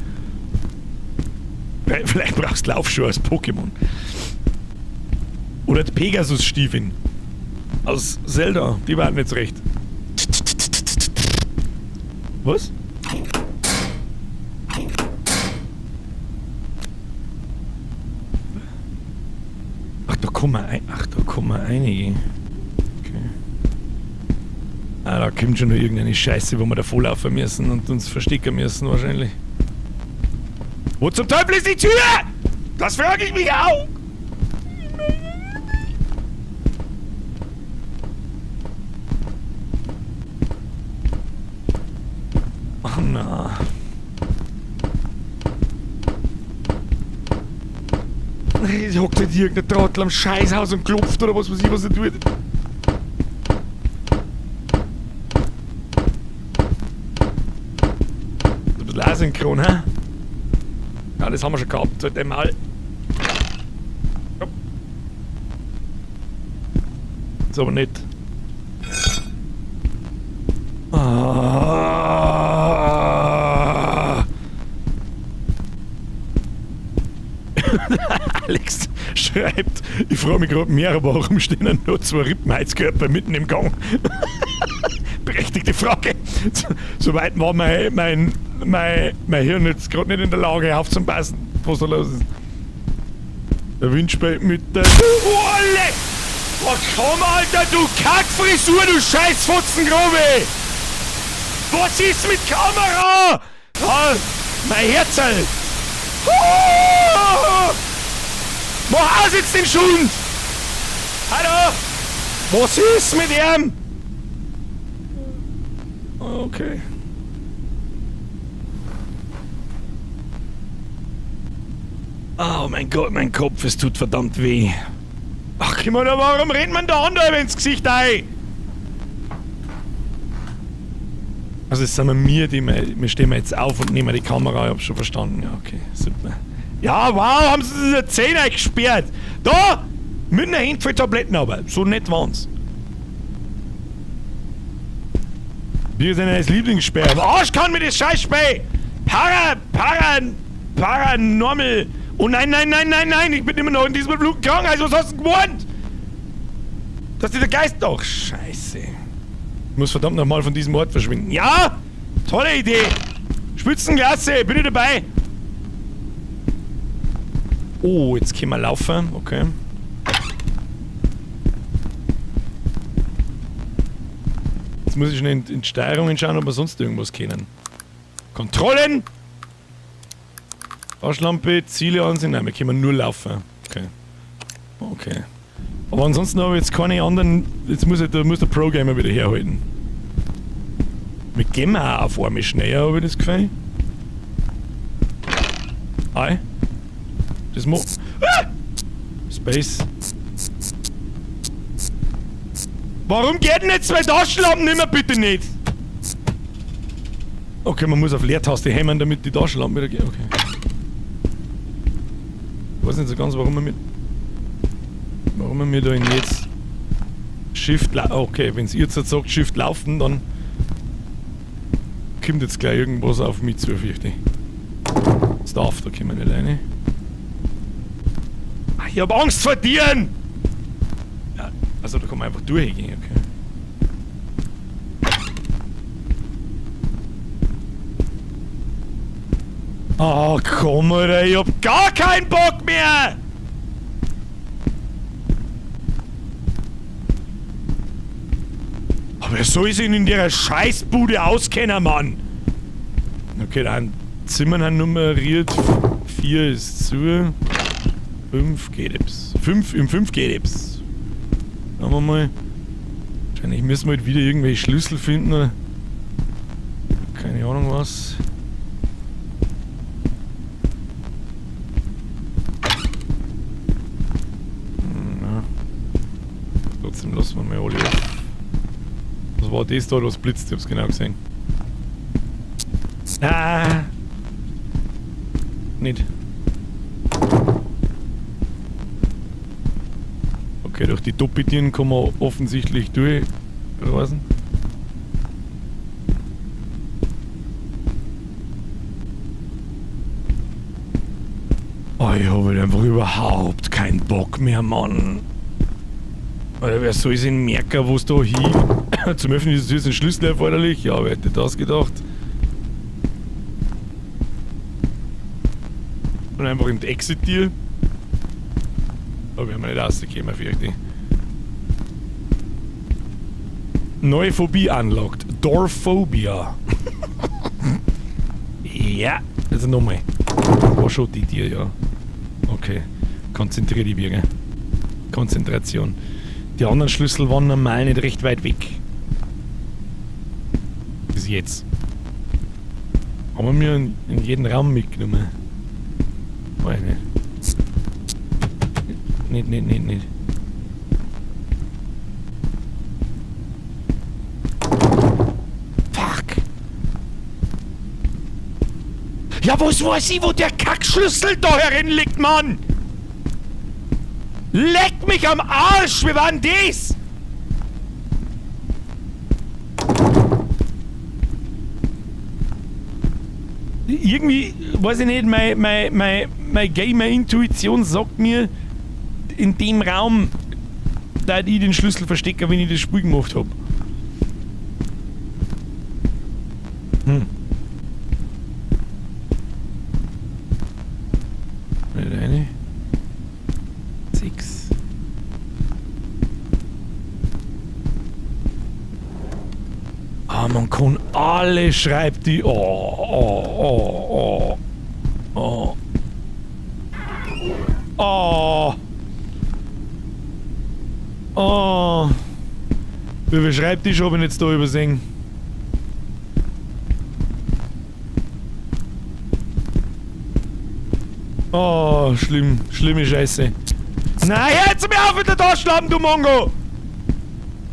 Vielleicht brauchst du Laufschuhe als Pokémon. Oder die Pegasus-Stiefeln. Aus Zelda. Die waren nicht recht. Was? Ach, da kommen ein, ach, da kommen einige. Okay. Ah, da kommt schon noch irgendeine Scheiße, wo wir da vorlaufen müssen und uns verstecken müssen wahrscheinlich. Wo zum Teufel ist die Tür? Das frage ich mich auch! Oh na. Jetzt hockt halt irgendein Trottel am Scheißhaus und klopft oder was weiß ich, was er tut. Ein bisschen asynchron, hä? Ja, das haben wir schon gehabt, seit dem Mal. Ist aber nicht. Ah. Alex schreibt, ich frage mich gerade mehr, warum stehen denn nur 2 Rippenheizkörper mitten im Gang? Berechtigte Frage. Soweit war mein Hirn jetzt gerade nicht in der Lage aufzupassen, was da los ist. Der Wind spielt mit der... Olle! Oh komm, Alter, du Kackfrisur, du Scheißfutzengrube! Was ist mit Kamera? Ah, mein Herzl! Oh! Mach aus jetzt den Schund! Hallo! Was ist mit ihm? Okay. Oh mein Gott, mein Kopf, es tut verdammt weh. Ach, ich meine, warum rennt man da andauernd ins Gesicht ein? Also es sind wir, die wir stehen jetzt auf und nehmen die Kamera, ich hab's schon verstanden. Ja, okay, super. Ja, wow, haben sie sich 10 eingesperrt. Da! Mit einer Handvoll Tabletten aber, so nett waren's. Wir sind ein Lieblingssperr. Aber Arsch kann mir das Scheißspiel! Paranormal. Oh nein, nein, nein, nein, nein, ich bin immer noch in diesem verfluchten Krankenhaus. Was hast du denn gewarnt? Dass dieser Geist... Ach, scheiße. Ich muss verdammt nochmal von diesem Ort verschwinden. Ja! Tolle Idee! Spitzenklasse, bin ich dabei! Oh, jetzt können wir laufen. Okay. Jetzt muss ich schnell in Steuerungen schauen, ob wir sonst irgendwas kennen. Kontrollen! Taschenlampe, Ziele ansehen. Nein, wir können nur laufen. Okay. Okay. Aber ansonsten habe ich jetzt keine anderen. Jetzt muss ich, da muss der Pro-Gamer wieder herhalten. Wir gehen auch auf einmal schneller, habe ich das Gefühl. Ei. Das muss. Ah! Space. Warum geht denn jetzt zwei Taschenlampen nicht mehr, bitte nicht? Okay, man muss auf Leertaste hämmern, damit die Taschenlampe wieder geht. Okay. Ich weiß nicht so ganz, warum wir mit. Warum wir da in jetzt Shift okay, wenn's ihr jetzt sagt Shift laufen, dann kommt jetzt gleich irgendwas auf mich zu, fürchte ich. Staff, da kommen wir nicht rein. Ah, ich hab Angst vor Tieren! Ja, also da kann man einfach durchgehen, okay. Oh, komm, Alter, ich hab gar keinen Bock mehr! Aber soll sich in der Scheißbude auskennen, Mann? Okay, dann Zimmer sind nummeriert. 4 ist zu. 5 geht es. 5, im 5 geht es. Schauen wir mal. Wahrscheinlich müssen wir halt wieder irgendwelche Schlüssel finden. Oder? Keine Ahnung was. Na. Trotzdem lassen wir mal alle auf. Was war das da, was blitzt? Ich hab's genau gesehen. Ah! Nicht. Okay, durch die Doppeltüren kommen wir offensichtlich durch. Rasen. Oh, ich habe halt einfach überhaupt keinen Bock mehr, Mann. Alter, wer soll sich merken, wo es da hin? Zum Öffnen dieser Tür ist ein Schlüssel erforderlich. Ja, wer hätte das gedacht? Und einfach in die Exit-Tür. Da werden wir nicht rausgekommen, fürchte ich. Neue Phobie unlocked. Doorphobia. Ja, also nochmal. War schon die Tür, ja. Okay. Konzentrier dich, Birger. Konzentration. Die anderen Schlüssel waren normal nicht recht weit weg. Bis jetzt. Haben wir in jeden Raum mitgenommen? Weiß ich nicht. Nicht, nicht, nicht, nicht. Fuck. Ja, was weiß ich, wo der Kackschlüssel da herin liegt, Mann? Leck mich am Arsch, wie war denn das? Irgendwie, weiß ich nicht, meine Gamer-Intuition sagt mir, in dem Raum, da ich den Schlüssel verstecke, wenn ich das Spiel gemacht hab. Nicht eine. 6. Ah, man kann alle Schreibtisch. Oh, oh, oh, oh. Oh. Oh. Oh. Wie viel Schreibtisch hab ich jetzt da übersehen? Oh, schlimm. Schlimme Scheiße. Nein, jetzt mir auf mit der Taschenlampe, du Mongo!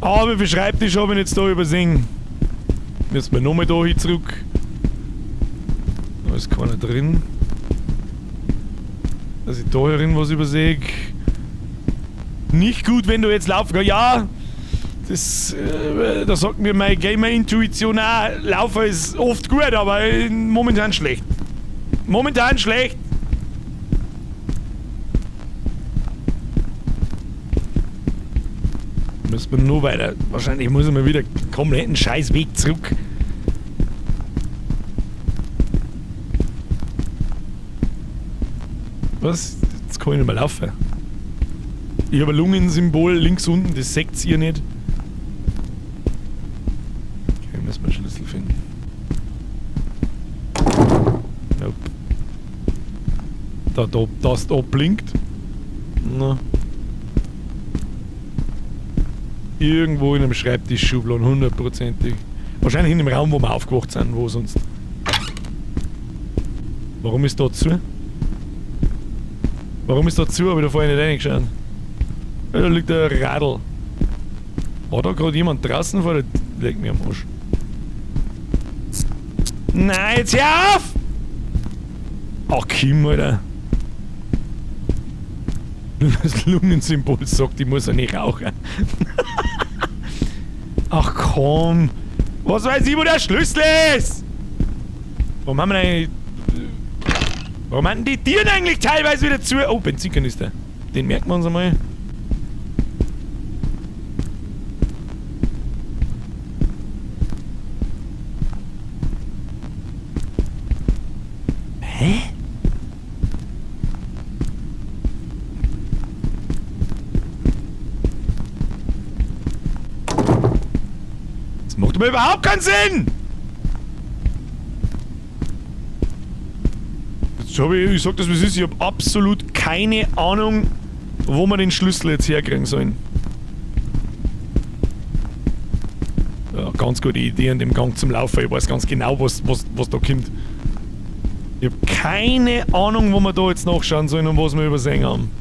Oh, wie viel Schreibtisch hab ich jetzt da übersehen? Müssen wir nochmal da hin zurück. Da ist keiner drin. Dass ich da herin was übersehe. Nicht gut, wenn du jetzt laufen kannst. Ja, das, da sagt mir meine Gamer-Intuition auch, Laufen ist oft gut, aber momentan schlecht. Momentan schlecht. Müssen wir nur weiter. Wahrscheinlich muss ich mal wieder kompletten Scheißweg zurück. Was? Jetzt kann ich nicht mehr laufen. Ich habe ein Lungensymbol links unten, das seht ihr nicht. Okay, müssen wir einen Schlüssel finden. Nope. Das da blinkt. Na. Irgendwo in einem Schreibtischschubladen, hundertprozentig. Wahrscheinlich in dem Raum, wo wir aufgewacht sind, wo sonst. Warum ist da zu? Warum ist da zu? Hab ich da vorher nicht reingeschaut. Ja, da liegt ein Radl. War da gerade jemand draußen vor der. Leck mir am Arsch. Nein, jetzt hör auf! Ach, Kim, Alter. Das Lungensymbol sagt, ich muss ja nicht rauchen. Ach komm. Was weiß ich, wo der Schlüssel ist? Warum haben wir eigentlich... Warum haben die Tiere eigentlich teilweise wieder zu? Oh, Benzinkanister. Den merken wir uns einmal. Hä? Macht mir überhaupt keinen Sinn! Jetzt hab ich sag das, wie es ist, ich hab absolut keine Ahnung, wo wir den Schlüssel jetzt herkriegen sollen. Ja, ganz gute Idee an dem Gang zum Laufen. Ich weiß ganz genau, was da kommt. Ich hab keine Ahnung, wo wir da jetzt nachschauen sollen und was wir übersehen haben.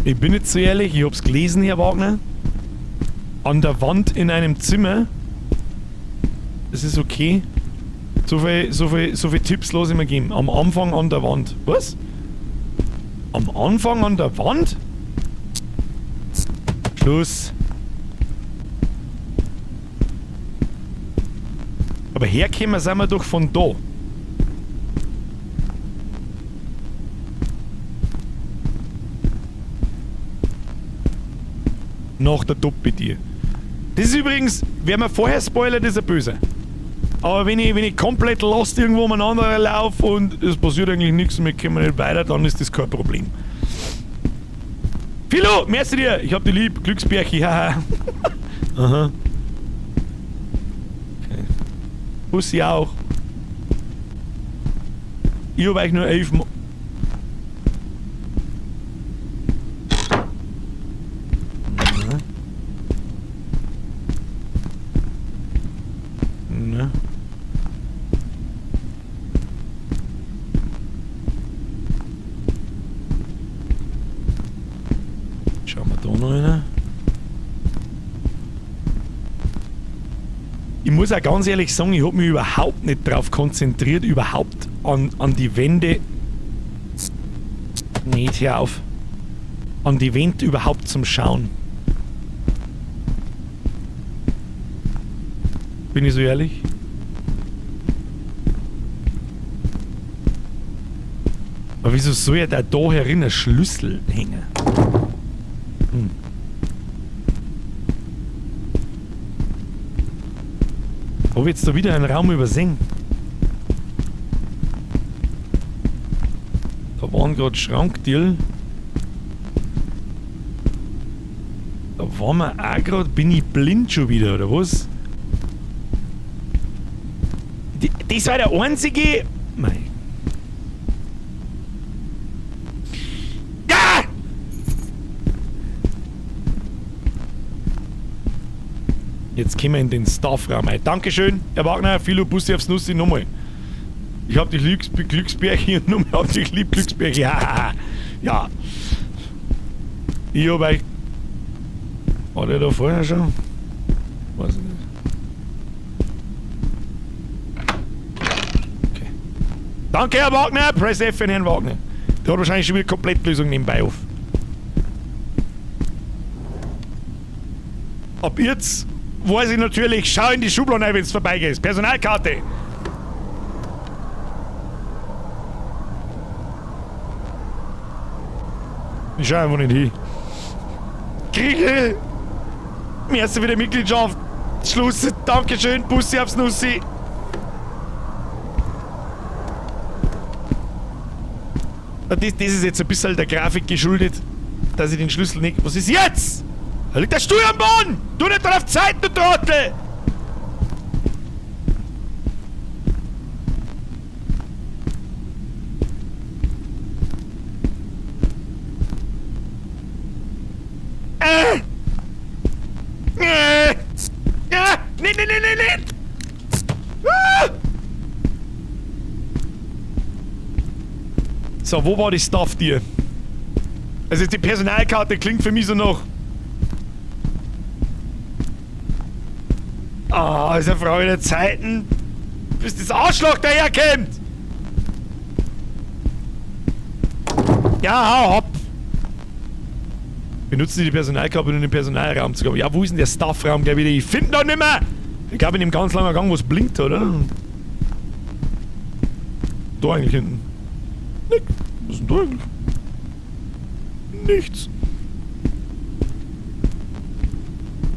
Ich bin jetzt so ehrlich, ich hab's gelesen, Herr Wagner. An der Wand in einem Zimmer. Das ist okay. So viel Tipps lasse ich mir geben. Am Anfang an der Wand. Was? Am Anfang an der Wand? Schluss. Aber hergekommen sind wir doch von da. Nach der Doppeltier. Das ist übrigens, wer mir vorher spoilert, ist ein Böse. Aber wenn ich komplett lost irgendwo umeinander laufe und es passiert eigentlich nichts und wir kommen nicht weiter, dann ist das kein Problem. Philo, merci dir! Ich hab dich lieb, Glücksbärchi, haha. Aha. Okay. Bussi auch. Ich hab eigentlich nur 11 Mo. Ne. Schauen wir da noch rein. Ich muss auch ganz ehrlich sagen, ich hab mich überhaupt nicht drauf konzentriert, überhaupt an die Wände. Nicht, hör auf. An die Wände überhaupt zum Schauen. Bin ich so ehrlich? Aber wieso soll ja da herin ein Schlüssel hängen? Hm. Hab ich jetzt da wieder einen Raum übersehen? Da waren gerade Schranktiere. Da waren wir auch gerade. Bin ich blind schon wieder, oder was? Das war der einzige. Mei. Ja! Jetzt kommen wir in den Staffraum rein. Dankeschön, Herr Wagner. Philo, Bussi aufs Nussi nochmal. Ich hab dich Glücksbärchen und nochmal hab dich lieb, Glücksbärchen. Ja, ja. Ich hab euch. War der da vorher schon? Weiß ich nicht. Okay. Danke, Herr Wagner. Press F für Herrn Wagner. Der hat wahrscheinlich schon wieder Komplettlösung nebenbei auf. Ab jetzt weiß ich natürlich, schau in die Schublade rein, wenn's vorbeigeht. Personalkarte. Ich schau einfach nicht hin. Kriege! Merci für die Mitgliedschaft. Schluss. Dankeschön. Bussi aufs Nussi. Das ist jetzt ein bisschen der Grafik geschuldet, dass ich den Schlüssel nicht... Was ist jetzt? Da liegt der Stuhl am Boden! Du nicht drauf Zeit, du Trottel! Nee, nee, nee, nee, nee! Ah! So, wo war die Staff-Tier? Also die Personalkarte klingt für mich so noch. Ah, ist eine Frage der Zeiten, bis das Arschloch daherkommt! Ja, hau ab! Benutzen Sie die Personalkarte, um in den Personalraum zu kommen. Ja, wo ist denn der Staffraum gleich wieder? Ich finde ihn nicht mehr! Ich glaube in dem ganz langen Gang, wo es blinkt, oder? Da eigentlich hinten. Nix. Was ist denn da eigentlich? Nichts.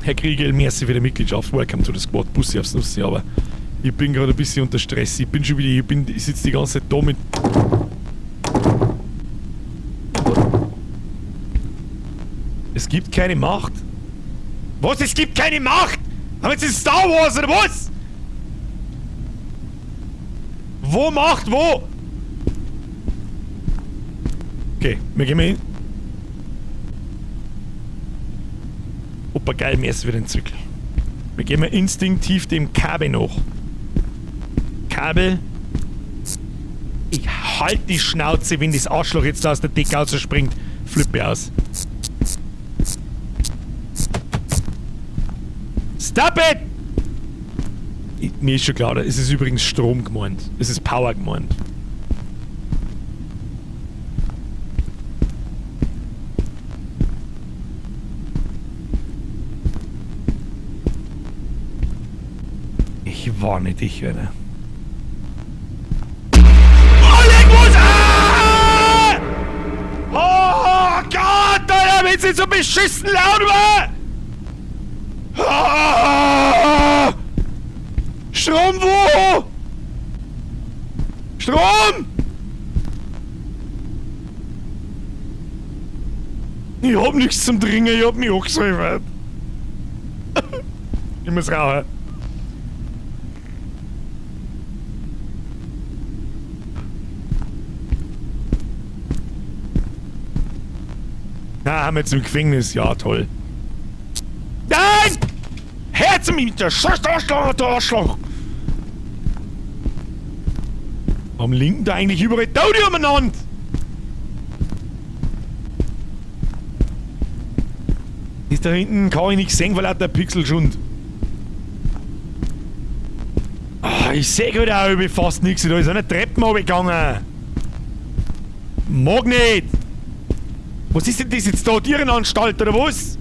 Herr Kriegel, merci für die Mitgliedschaft. Welcome to the Squad. Bussi aufs Nussi, aber ich bin gerade ein bisschen unter Stress. Ich bin schon wieder, ich sitze die ganze Zeit da mit. Es gibt keine Macht. Was? Es gibt keine Macht? Aber jetzt ist Star Wars oder was? Wo Macht? Wo? Okay, wir gehen mal hin. Opa, geil, mir ist wieder ein Zirkel. Wir gehen mal instinktiv dem Kabel nach. Kabel. Ich halt die Schnauze, wenn das Arschloch jetzt da aus der Decke rausspringt. Flippe aus. Stop it! Mir ist schon klar, es ist übrigens Strom gemeint. Es ist Power gemeint. Ich warne dich, Alter. Oh, leck was! Ah! Oh Gott, Alter, wenn sie so beschissen laut war! Ah! Strom wo? Strom! Ich hab nichts zum Trinken, ich hab mich angesäufert. Ich muss rauchen. Na, haben wir jetzt im Gefängnis. Ja, toll. Nein! Herz mit der Scheiß Arschloch, der Arschloch! Warum linken da eigentlich überall Tote umeinander? Ist da hinten, kann ich nichts sehen, weil lauter Pixelschund. Ah, ich seh halt auch über fast nichts. Da ist eine Treppen runtergegangen. Mag nicht! Was ist denn das jetzt da? Tierenanstalt oder was?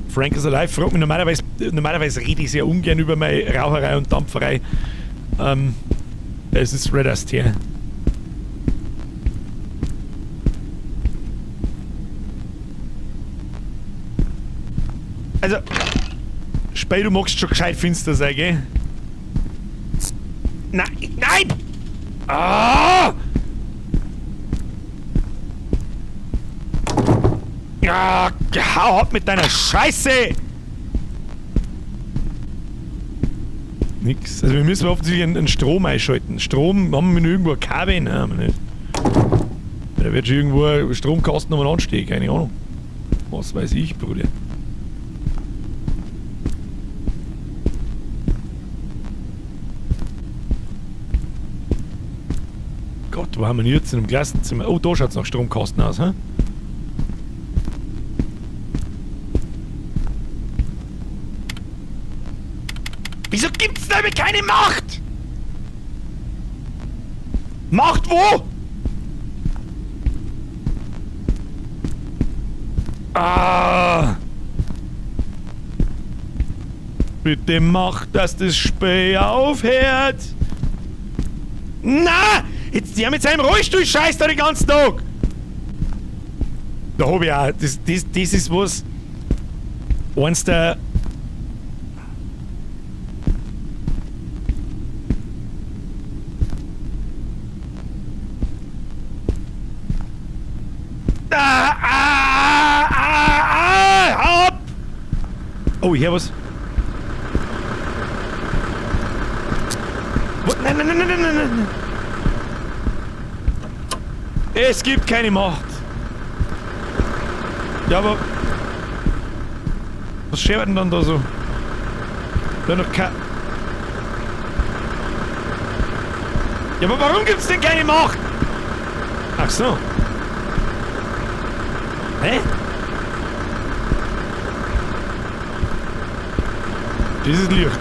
Frank is Alive fragt mich normalerweise rede ich sehr ungern über meine Raucherei und Dampferei. Es ist Red Astaire. Also, Spey, du magst schon gescheit finster sein, gell? Nein, nein! Ah! Ja, hau ab mit deiner Scheiße! Nix. Also wir müssen offensichtlich einen Strom einschalten. Strom, haben wir irgendwo ein Kabel? Nein, haben wir nicht. Da wird schon irgendwo ein Stromkasten nochmal anstehen, keine Ahnung. Was weiß ich, Bruder. Gott, wo haben wir denn jetzt? In einem Klassenzimmer. Oh, da schaut's nach Stromkasten aus, hä? Wieso gibt's da aber keine Macht? Macht wo? Ah! Bitte mach, dass das Spiel aufhört! Na! Jetzt, die haben mit seinem Rollstuhl scheißt da den ganzen Tag! Da hab ich auch. Das ist was. Eins der. Ah, ah, ah, ah, ab! Oh, ich hör was. Wo? Nein, nein, nein, nein, nein, nein, nein. Es gibt keine Macht. Ja, aber... Was schert denn dann da so? Da noch kein... Ja, aber warum gibt's denn keine Macht? Ach so. Hä? Das ist Licht.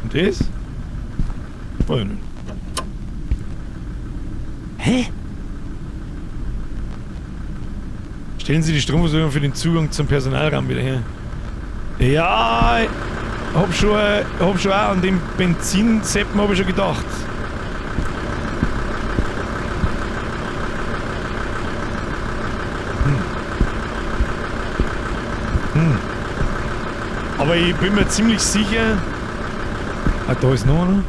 Und das? Weiß ich nicht. Hä? Stellen Sie die Stromversorgung für den Zugang zum Personalraum wieder her. Ja, ich hab schon auch an den Benzinseppen hab ich schon gedacht. Aber ich bin mir ziemlich sicher... Ah, da ist noch einer.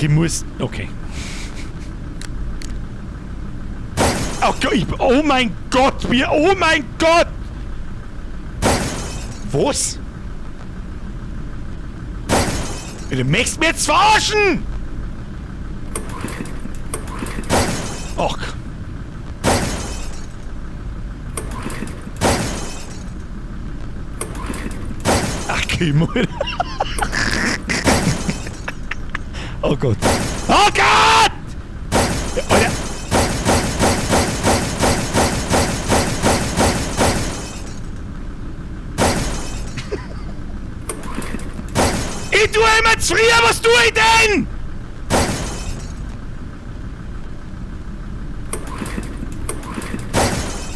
Ach, ich muss... Okay. Oh Gott, ich, oh mein Gott, wir, oh mein Gott! Was? Du möchtest mir jetzt verarschen! Ach. Ach, Kim, Alter. Oh Gott. Oh Gott! Ja, Alter. Ich tue immer zu früh, was tue ich denn?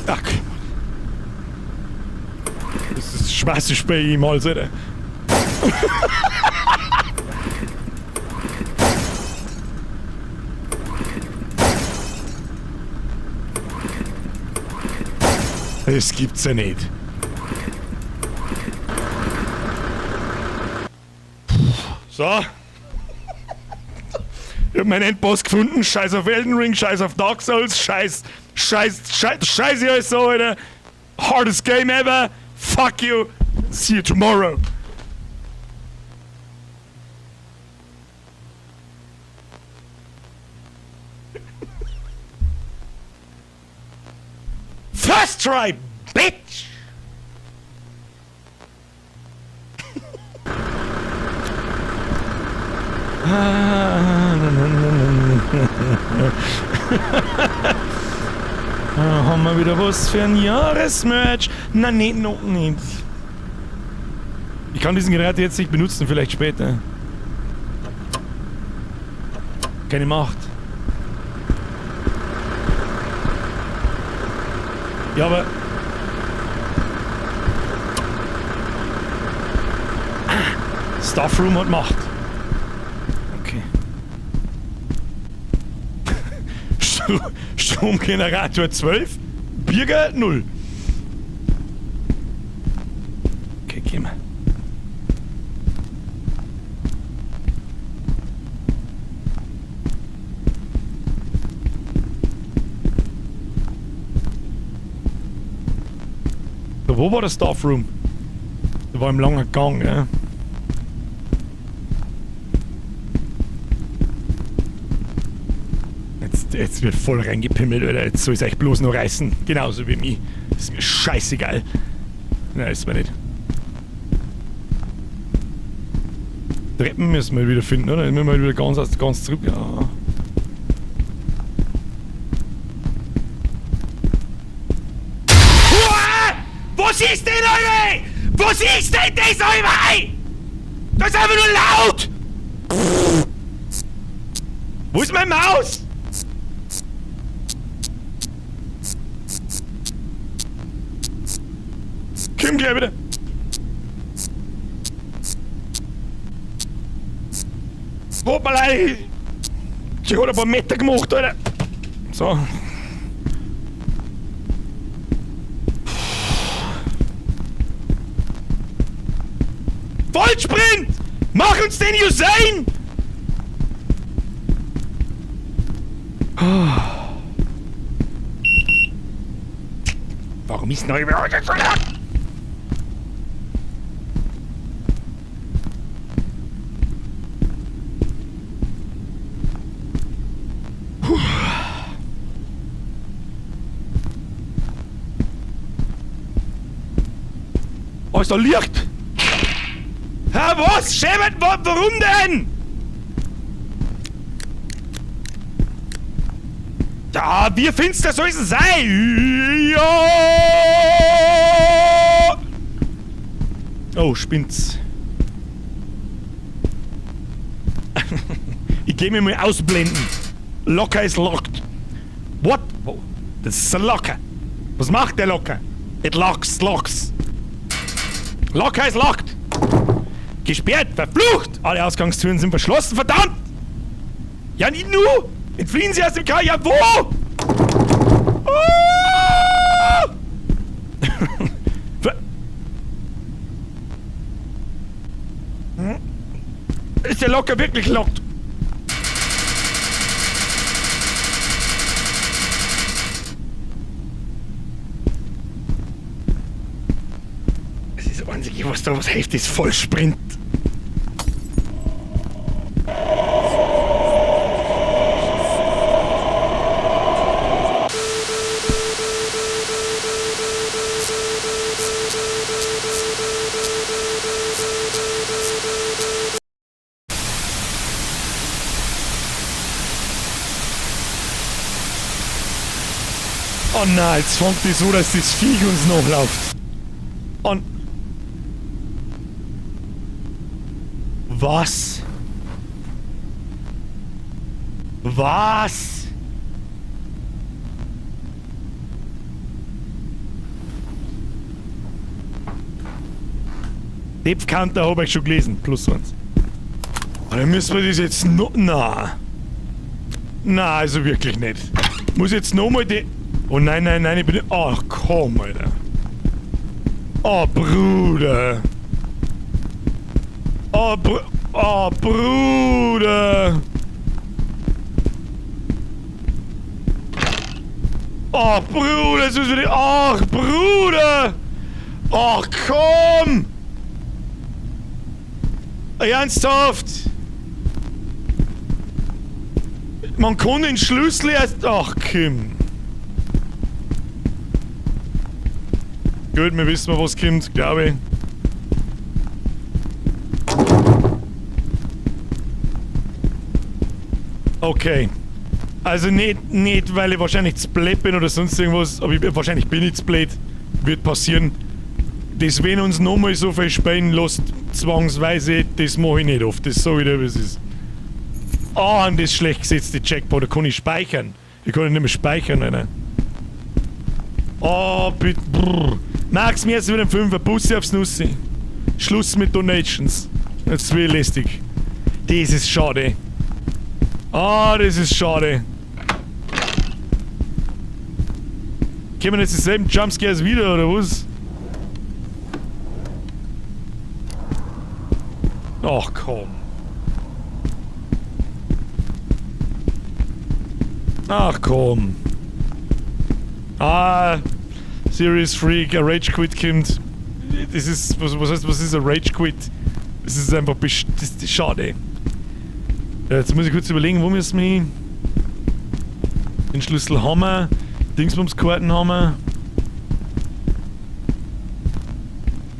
Ach, das ist scheiße Spiel jemals, Alter. Das gibt's ja nicht. So. Ich hab meinen Endboss gefunden. Scheiß auf Elden Ring, scheiß auf Dark Souls, scheiß, scheiß, scheiß, scheiß alles so, Alter. Hardest game ever. Fuck you. See you tomorrow. First try, bitch! Haben wir wieder was für ein Jahresmerch? Na, nee, noch nicht. Ich kann diesen Generator jetzt nicht benutzen, vielleicht später. Keine Macht. Ja, aber... Ah, Staff Room hat Macht. Okay. Stromgenerator 12, Bürger 0. Okay, gehen wir. So, wo war der Staff Room? Der war im langen Gang, ja. Jetzt wird voll reingepimmelt, Alter. Jetzt soll es euch bloß noch reißen. Genauso wie mich. Ist mir scheißegal. Nein, ist mir nicht. Treppen müssen wir wieder finden, oder? Dann müssen wir wieder ganz, ganz zurück. Ja. Uah! Was ist denn, Alter? Was ist denn das, Alter? Das ist einfach nur laut! Wo ist meine Maus? Komm gleich wieder. Hoppala! Ich hab ein paar Meter gemacht, Alter. So. Vollsprint! Mach uns den Usain! Warum ist noch überhaupt so laut? Oh, ist da Licht! Hä, was? Schäbert, warum denn? Ja, wie finster soll es denn sein? Ja! Oh, spinnt's. Ich geh mir mal ausblenden. Locker ist locked. What? Oh, das ist ein Locker. Was macht der Locker? It locks, locks. Locker ist locked. Gesperrt, verflucht! Alle Ausgangstüren sind verschlossen, verdammt! Ja, nicht nur! Entfliehen Sie aus dem K. Ja, wo? Oh! Ist der Locker wirklich locked? Einzige, was da was hilft, ist Vollsprint. Oh nein, jetzt fängt das so, dass das Viech uns nachläuft. Und. Was? Was? Depth Counter habe ich schon gelesen. Plus eins. Aber dann müssen wir das jetzt noch. Na. Na, also wirklich nicht. Muss jetzt nochmal die. Oh nein, nein, nein, ich bin. Ach komm, Alter. Oh, Bruder. Oh, oh, Bruder. Oh, Bruder, das ist wieder. Ach, Bruder. Ach, komm. Ernsthaft? Man kann den Schlüssel erst. Ach, Kim. Gut, wir wissen, was kommt, glaube ich. Okay. Also nicht, weil ich wahrscheinlich zu blöd bin oder sonst irgendwas, aber wahrscheinlich bin ich zu blöd. Wird passieren. Das, wenn uns nochmal so viel spielen lässt, zwangsweise, das mache ich nicht oft. Das sag ich dir, wie es ist. Ah, und das schlecht gesetzte Checkpoint, da kann ich speichern. Ich kann nicht mehr speichern, Alter. Oh, bitte. Brrr. Max, mir ist wieder ein Fünfer. Bussi aufs Nussi. Schluss mit Donations. Das ist lästig. Das ist schade. Ah, das ist schade. Kommen jetzt dieselben Jumpscares wieder, oder was? Ach komm. Ach komm. Ah, Serious Freak, ein Rage Quit kommt. Das ist, was heißt, was ist ein Rage Quit? Das ist einfach, das ist schade. Ja, jetzt muss ich kurz überlegen, wo müssen wir hin? Den Schlüssel haben wir, Dingsbumskarten haben wir.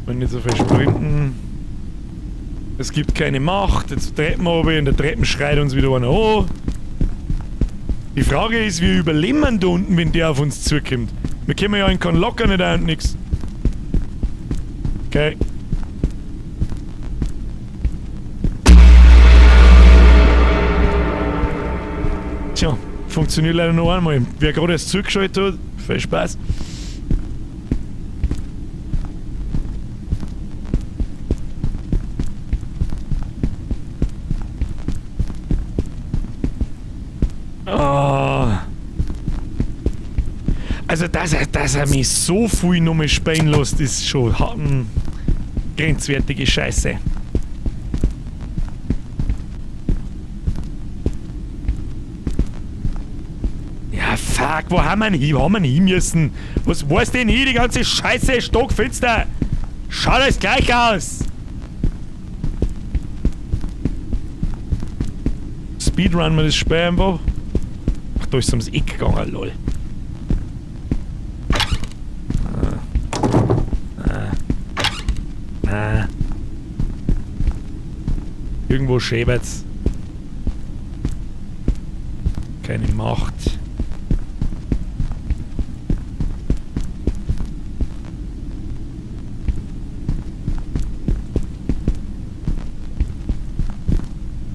Wenn nicht so viel sprinten. Es gibt keine Macht, jetzt Treppen runter und der Treppen schreit uns wieder einer an. Die Frage ist, wie überleben wir da unten, wenn der auf uns zukommt? Wir kommen ja in keinen Locker nicht ein und nix. Okay. Tja, funktioniert leider nur einmal. Wer gerade erst zugeschaltet hat, viel Spaß. Ah. Also, dass er mich so viel nochmal spielen lässt, ist schon grenzwertige Scheiße. Ja, fuck, wo haben wir denn hin? Wo haben wir denn hin müssen? Was weiß denn hier, die ganze Scheiße, stockfinster? Schaut alles gleich aus! Speedrun wir das Spiel einfach. Ach, da ist es ums Eck gegangen, lol. Ah. Ah. Irgendwo schäbert's. Keine Macht.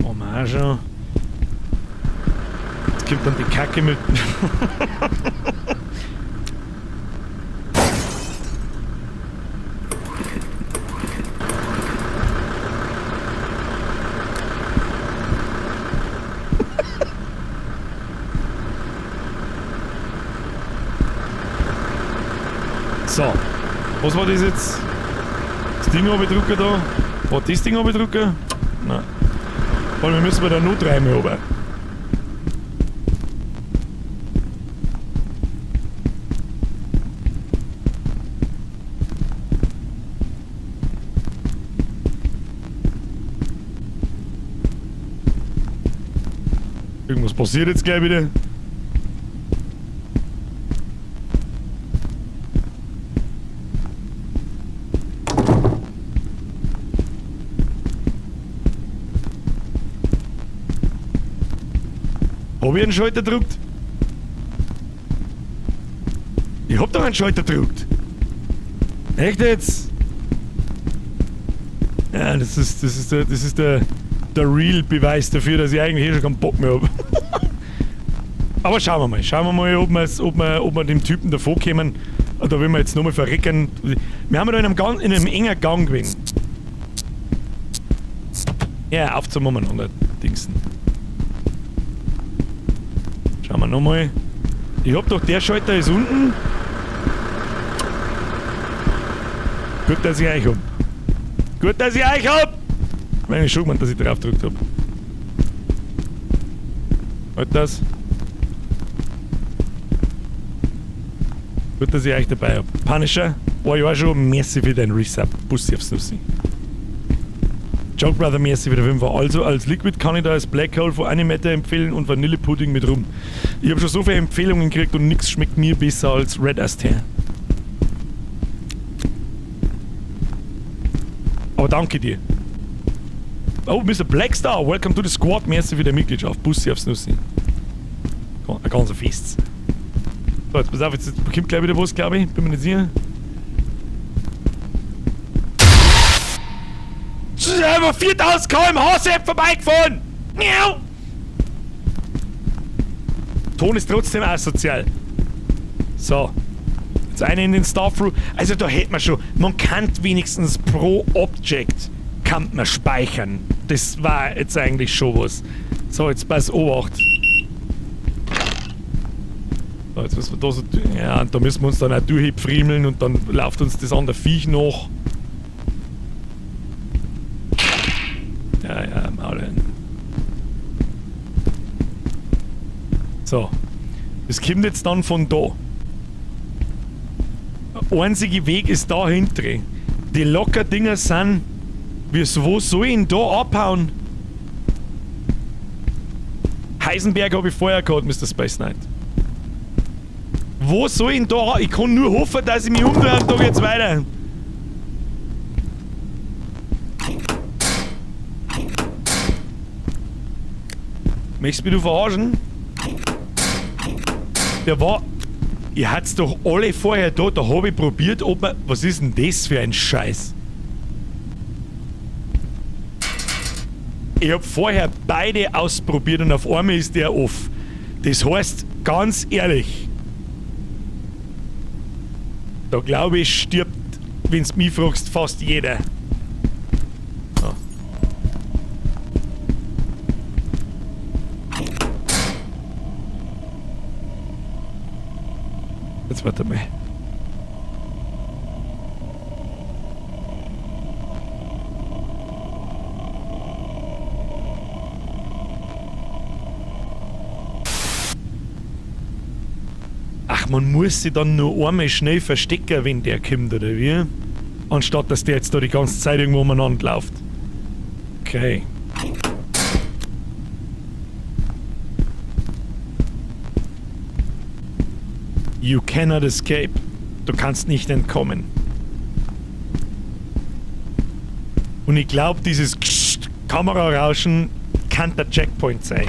Hommage. Jetzt kommt dann die Kacke mit. So, was war das jetzt? Das Ding abdrucken da? War das Ding abdrucken? Nein. Weil wir müssen da nur dreimal runter. Irgendwas passiert jetzt gleich wieder. Hab ich einen Schalter gedrückt? Ich hab doch einen Schalter gedrückt. Echt jetzt? Ja, das ist der real Beweis dafür, dass ich eigentlich eh schon keinen Bock mehr hab. Aber schauen wir mal. Schauen wir mal, ob wir dem Typen davor kommen. Da will wir jetzt nochmal verrecken. Wir haben ja da in einem engen Gang gewesen. Ja, auf zum Umeinander, Dingsen. Schauen wir nochmal. Ich hab doch, der Schalter ist unten. Gut, dass ich euch hab. Gut, dass ich euch hab! Ich meine schon gemeint, dass ich drauf gedrückt hab. Halt das. Gut, dass ich euch dabei hab. Punisher, war ja auch schon. Merci für deinen Resub. Bussi aufs Nussi. Joke Brother, merci für die 5. Also als Liquid kann ich da das Black Hole von Animator empfehlen und Vanillepudding mit Rum. Ich hab schon so viele Empfehlungen gekriegt und nix schmeckt mir besser als Red Astaire. Aber danke dir. Oh, Mr. Blackstar, welcome to the squad. Merci für die Mitgliedschaft. Bussi aufs Nussi. Ein ganzer Fest. So, jetzt pass auf, jetzt kommt gleich wieder was, glaub ich. Bin mir nicht sicher. Es ist einfach 4000 km/h Sepp vorbeigefahren! Miau! Ton ist trotzdem asozial. So. Jetzt eine in den Staffroom. Also da hätte man schon, man kann wenigstens pro Object kann man speichern. Das war jetzt eigentlich schon was. So, jetzt pass Obacht. So, jetzt müssen wir da so, ja, und da müssen wir uns dann auch durchpfriemeln und dann läuft uns das andere Viech nach. Ja, ja, Maul. So. Das kommt jetzt dann von da. Der einzige Weg ist da hinten. Die Locker-Dinger sind... Wo soll ich denn da abhauen? Heisenberg hab ich vorher gehabt, Mister Space Knight. Wo soll ich denn da... Ich kann nur hoffen, dass ich mich umdrehe und da geht's weiter. Möchtest du mich verarschen? Der war... Ihr hat's doch alle vorher da, da hab ich probiert, ob man... Was ist denn das für ein Scheiß? Ich hab vorher beide ausprobiert und auf einmal ist der off. Das heißt, ganz ehrlich, da glaube ich, stirbt, wenn's mich fragst, fast jeder. So. Jetzt warte mal. Ach, man muss sich dann nur einmal schnell verstecken, wenn der kommt, oder wie? Anstatt, dass der jetzt da die ganze Zeit irgendwo umeinander läuft. Okay. You cannot escape. Du kannst nicht entkommen. Und ich glaub, dieses Kamerarauschen kann der Checkpoint sein.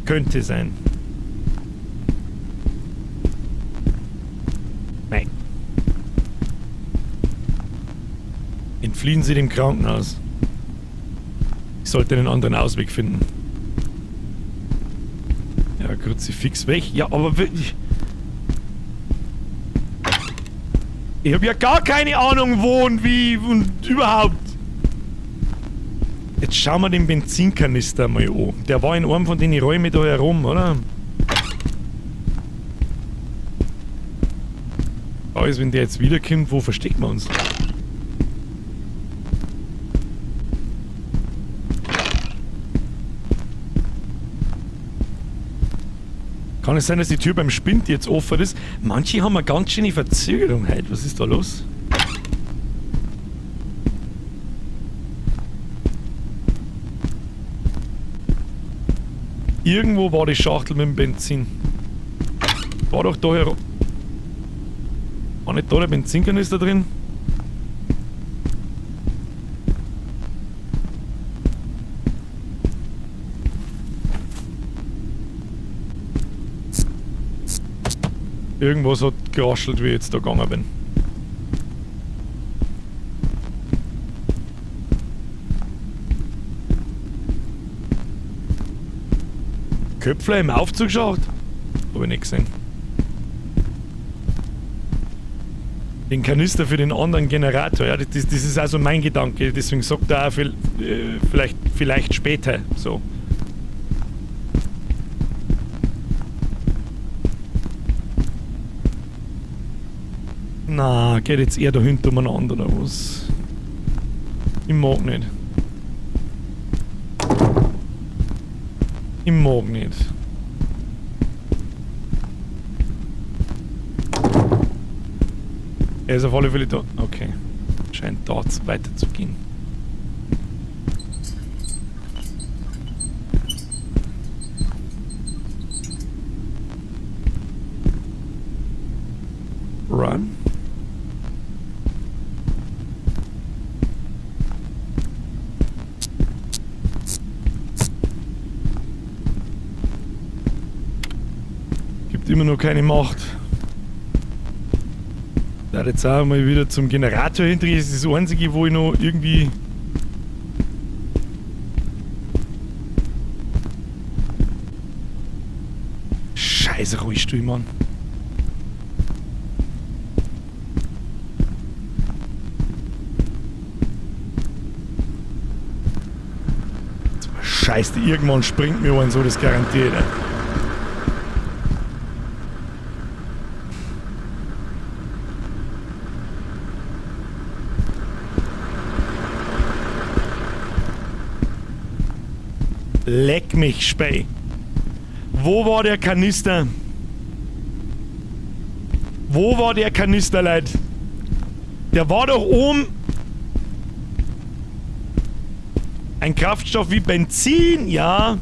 Könnte sein. Nein. Entfliehen Sie dem Krankenhaus. Ich sollte einen anderen Ausweg finden. Ja, Kruzifix weg. Ja, aber wirklich. Ich hab ja gar keine Ahnung, wo und wie und überhaupt. Jetzt schauen wir den Benzinkanister mal an. Der war in einem von den Räumen da herum, oder? Alles, wenn der jetzt wiederkommt, wo verstecken wir uns? Kann es sein, dass die Tür beim Spind jetzt offen ist? Manche haben eine ganz schöne Verzögerung heute. Was ist da los? Irgendwo war die Schachtel mit dem Benzin. War doch da herum. War nicht da der Benzinkanister drin? Irgendwas hat geraschelt, wie ich jetzt da gegangen bin. Köpfler im Aufzugsschacht? Hab ich nicht gesehen. Den Kanister für den anderen Generator, ja, das ist also mein Gedanke, deswegen sagt er auch vielleicht später, so. Na, geht jetzt eher da hinten umeinander oder was? Ich mag nicht. Ich mag nicht. Er ist auf alle Fälle da. Okay. Scheint da weiterzugehen. Run. Gibt immer noch keine Macht. Da jetzt auch mal wieder zum Generator hindrehen. Das ist das Einzige, wo ich noch irgendwie... Scheiße, Rollstuhl, Mann. Scheiße, irgendwann springt mir einen so, das garantiert. Leck mich, Spey. Wo war der Kanister? Wo war der Kanister, Leute? Der war doch oben. Ein Kraftstoff wie Benzin, ja.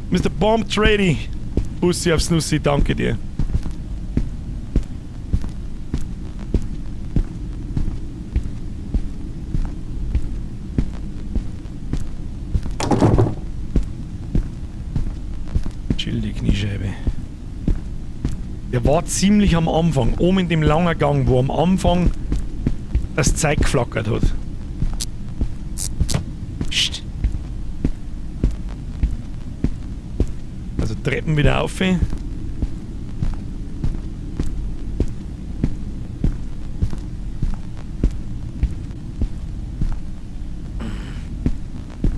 Mister Bomb Trading. Bussi aufs Nussi, danke dir. Chill die Kniescheibe. Der war ziemlich am Anfang, oben in dem langen Gang, wo am Anfang das Zeug geflackert hat. Psst. Also Treppen wieder auf.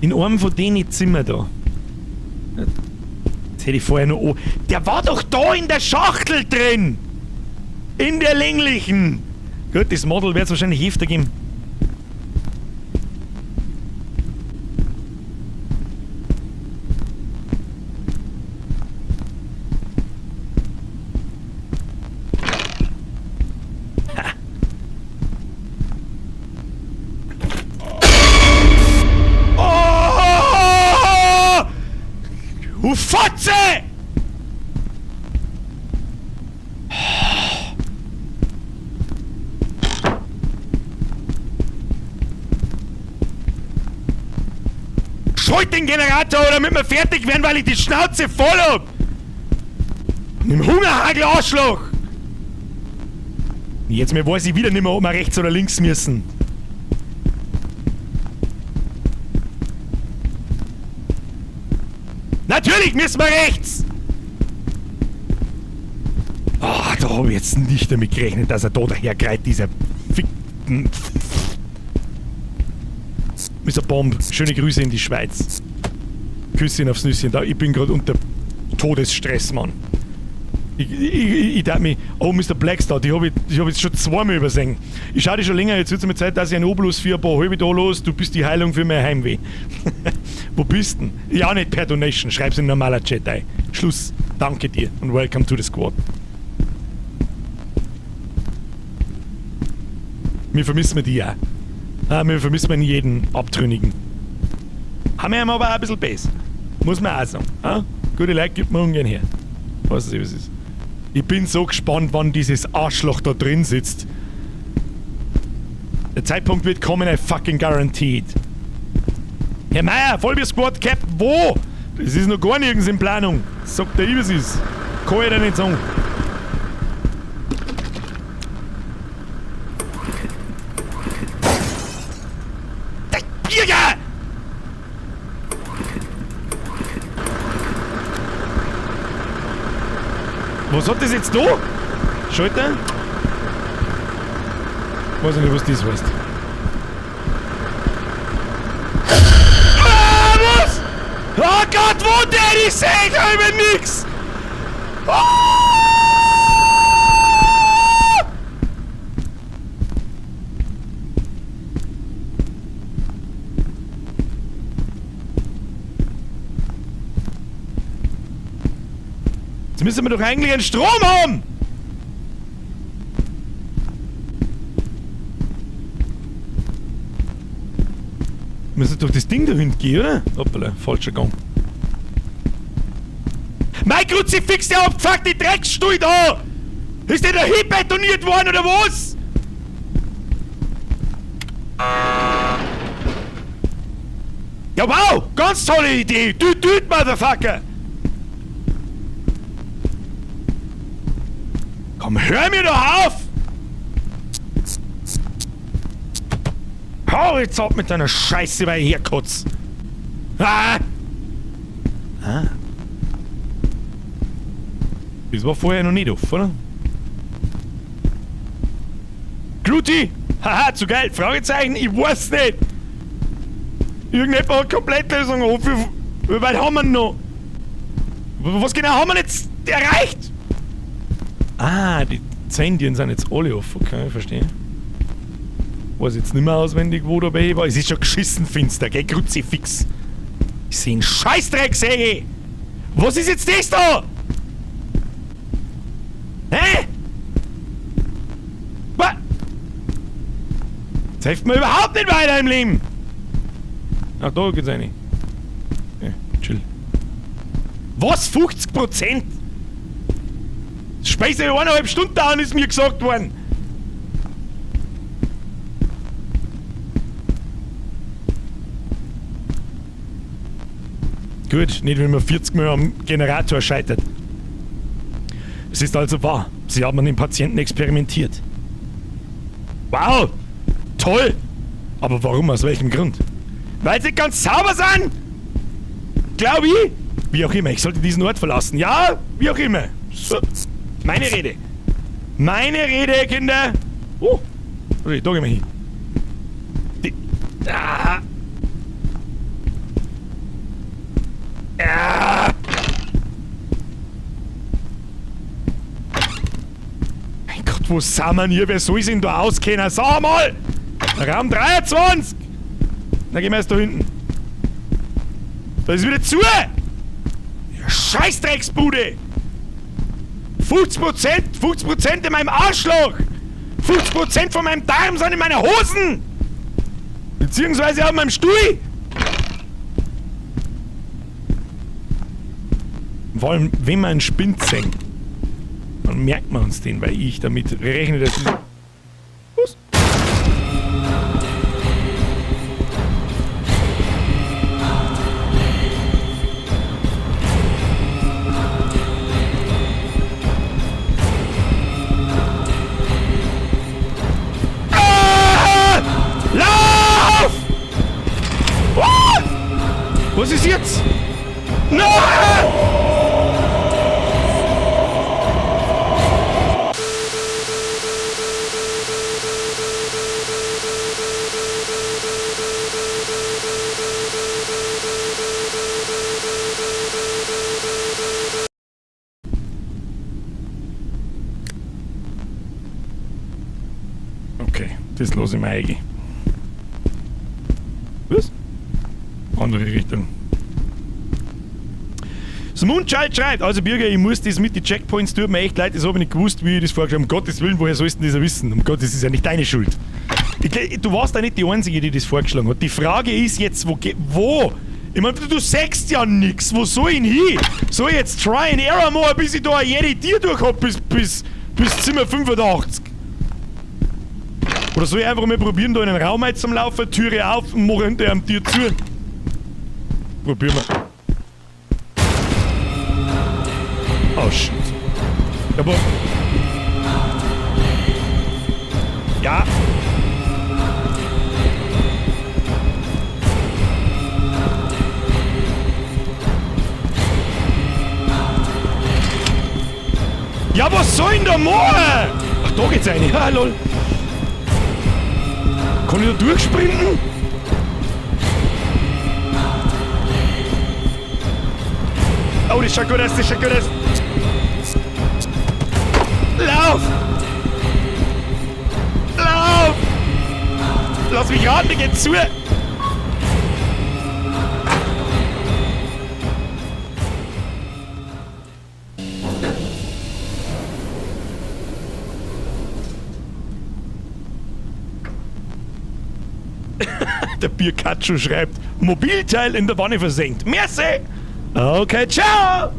In einem von denen Zimmer da. Das hätte ich vorher noch o-, Der war doch da in der Schachtel drin! In der länglichen! Gut, das Model wird's wahrscheinlich öfter geben. Ha. Oh! Du Fotze! Schalt den Generator, damit wir fertig werden, weil ich die Schnauze voll hab! Nimm Hungerhagel, Arschloch! Jetzt mir weiß ich wieder nicht mehr, ob wir rechts oder links müssen. Natürlich müssen wir rechts! Ah, da hab ich jetzt nicht damit gerechnet, dass er da dahergreift, dieser Ficken. Mister Bomb, schöne Grüße in die Schweiz. Küsschen aufs Nüsschen. Da, ich bin grad unter Todesstress, Mann. Ich dachte mir, oh, Mister Blackstar, die hab ich jetzt schon zweimal übersehen. Ich schau dich schon länger, jetzt wird's mir Zeit, dass ich einen Obolus für ein paar halbe da los, du bist die Heilung für mein Heimweh. Wo bist denn? Ja, nicht per Donation, schreib's in normaler Chat ein. Schluss, danke dir und welcome to the squad. Wir vermissen die auch. Ah, wir vermissen jeden Abtrünnigen. Haben wir ihm aber auch ein bisschen besser. Muss man auch sagen. Ah? Gute Leute gibt man ungern her. Weiß nicht, was ist. Ich bin so gespannt, wann dieses Arschloch da drin sitzt. Der Zeitpunkt wird kommen, I fucking guaranteed. Herr Meier, Vollbier Squad Cap, wo? Das ist noch gar nirgends in Planung. Sagt der, was ist. Kann ich dir nicht sagen. Der Birger! Was hat das jetzt da? Schalter? Weiß ich nicht, was das heißt. Ah, was? Oh Gott, wo der? Ich seh über nix! Ah! Jetzt müssen wir doch eigentlich einen Strom haben! Müssen doch das Ding dahin gehen, oder? Hoppala, falscher Gang. Mein Kruzifix, der abgefuckte Drecksstuhl da! Ist der da hinbetoniert worden oder was? Ja wow! Ganz tolle Idee! Düt, düt, Motherfucker! Komm, hör mir doch auf! Hau jetzt ab mit deiner Scheiße, weil ich herkotz! Ah! Ah. Das war vorher noch nicht auf, oder? Gluti! Haha, zu geil! Fragezeichen, ich weiß nicht! Irgendjemand hat Komplettlösung. Wie weit haben wir noch? Was genau haben wir jetzt erreicht? Ah, die Zehntüren sind jetzt alle offen. Okay, verstehe. Weiß jetzt nicht mehr auswendig, wo da welche war. Es ist schon geschissen finster, gell? Kruzifix. Ich seh einen Scheißdreck, seh ich! Was ist jetzt das da? Hä? Was? Das hilft mir überhaupt nicht weiter im Leben! Ach, da geht's rein. Ja, chill. Was? 50%? Das Speise 1,5 Stunden dauern, ist mir gesagt worden. Gut, nicht wenn man 40 Mal am Generator scheitert. Es ist also wahr. Sie haben an den Patienten experimentiert. Wow! Toll! Aber warum? Aus welchem Grund? Weil sie ganz sauber sind! Glaub ich! Wie auch immer, ich sollte diesen Ort verlassen. Ja, wie auch immer. So. Meine Rede. Meine Rede, Kinder! Oh! Okay, da gehen wir hin. Die. Ah. Ah. Mein Gott, wo sind wir denn hier? Wer soll sich denn da auskennen? Sag mal! Raum 23! Na, gehen wir erst da hinten. Da ist wieder zu! Ja, Scheißdrecksbude! 50% in meinem Arschloch! 50% von meinem Darm sind in meiner Hosen! Beziehungsweise auf meinem Stuhl! Vor allem, wenn wir einen Spind sehen, dann merkt man uns den, weil ich damit rechne, dass ich... Was? Ah! Lauf! Ah! Was ist jetzt? Nein! Okay, das lasse ich mir eigentlich. Was? Andere Richtung. Das Mundschalt schreibt, also Birger, ich muss das mit den Checkpoints, tut mir echt leid, das habe ich nicht gewusst, wie ich das vorgeschlagen habe. Um Gottes Willen, woher sollst du denn das wissen? Um Gottes, das ist ja nicht deine Schuld. Ich, du warst da nicht die Einzige, die das vorgeschlagen hat. Die Frage ist jetzt, wo? Wo? Ich meine, du sagst ja nix. Wo soll ich denn hin? Soll ich jetzt Try and Error machen, bis ich da jede Tier durch hab, bis Zimmer 85? Oder soll ich einfach mal probieren, da in den Raum einzulaufen, Türe auf und mache hinter einem Tier zu? Probieren wir. Oh shit. Aber. Ja. Ja, was soll denn da machen? Ach, da geht's rein. Ja, lol. Kann ich da durchsprinten? Oh, das schaut gut aus, das schaut gut aus. Lauf! Lauf! Lass mich ran, die geht zu! Der Bierkatschu schreibt, Mobilteil in der Wanne versenkt. Merci! Okay, ciao!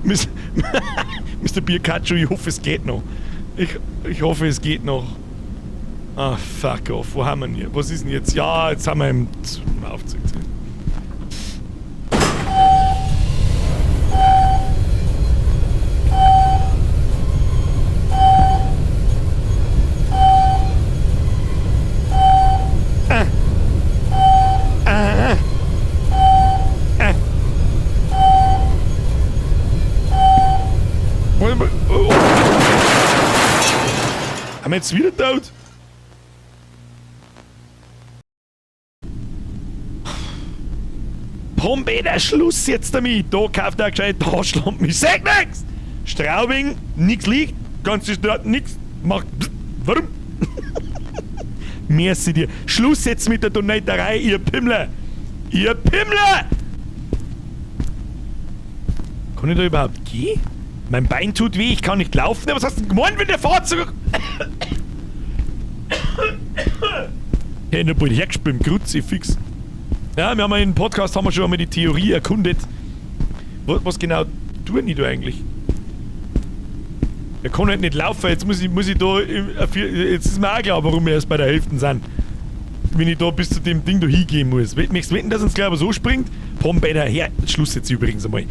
Mr. Bierkatschu, ich hoffe, es geht noch. Ich hoffe, es geht noch. Ah, fuck off. Wo haben wir denn hier? Was ist denn jetzt? Ja, jetzt haben wir im Aufzug drin. Oh. Haben wir jetzt wieder tot? Pombe, der Schluss jetzt damit. Da kauft er gescheit Taschenlampen. Ich sag nix! Straubing, nix liegt, ganze Stadt nix. Macht. Warum? Merci dir. Schluss jetzt mit der Donaterei, ihr Pimmler! Ihr Pimmler! Kann ich da überhaupt gehen? Mein Bein tut weh, ich kann nicht laufen. Aber was hast du denn gemeint, wenn der Fahrzeug... Hey, noch bald hergespielt, Kruzifix. Ja, wir haben ja im Podcast haben wir schon einmal die Theorie erkundet. Was genau tue ich da eigentlich? Er kann halt nicht laufen, jetzt muss ich da... Jetzt ist mir auch klar, warum wir erst bei der Hälfte sind. Wenn ich da bis zu dem Ding da hingehen muss. Möchtest du wetten, dass uns gleich aber so springt? Pombe, der her. Schluss jetzt übrigens einmal.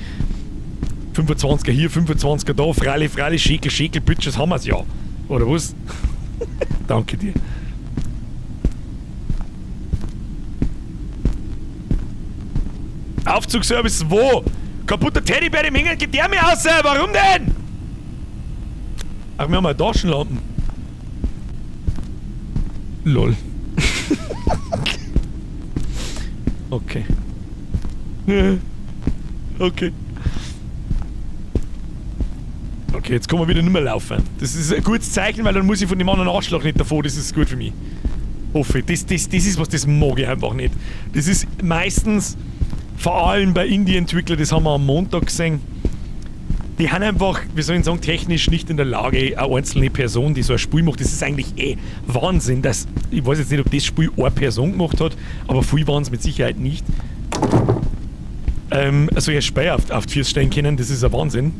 25er hier, 25er da, Freilich, Freilich, Schäkel, Schäkel, Bitches, haben wir's ja. Oder was? Danke dir. Aufzugservice wo? Kaputter Teddybär im Hängen, geht der mir aus? Warum denn? Ach, wir haben ja Taschenlampen. Lol. Okay. Okay. Okay, jetzt kann man wieder nicht mehr laufen. Das ist ein gutes Zeichen, weil dann muss ich von dem anderen Arschloch nicht davor. Das ist gut für mich. Hoffe ich. Das ist was, das mag ich einfach nicht. Das ist meistens, vor allem bei Indie-Entwicklern, das haben wir am Montag gesehen, die haben einfach, wie soll ich sagen, technisch nicht in der Lage, eine einzelne Person, die so ein Spiel macht. Das ist eigentlich eh Wahnsinn, dass, ich weiß jetzt nicht, ob das Spiel eine Person gemacht hat, aber viel waren es mit Sicherheit nicht. So ein Spiel auf die Füße stellen können, das ist ein Wahnsinn.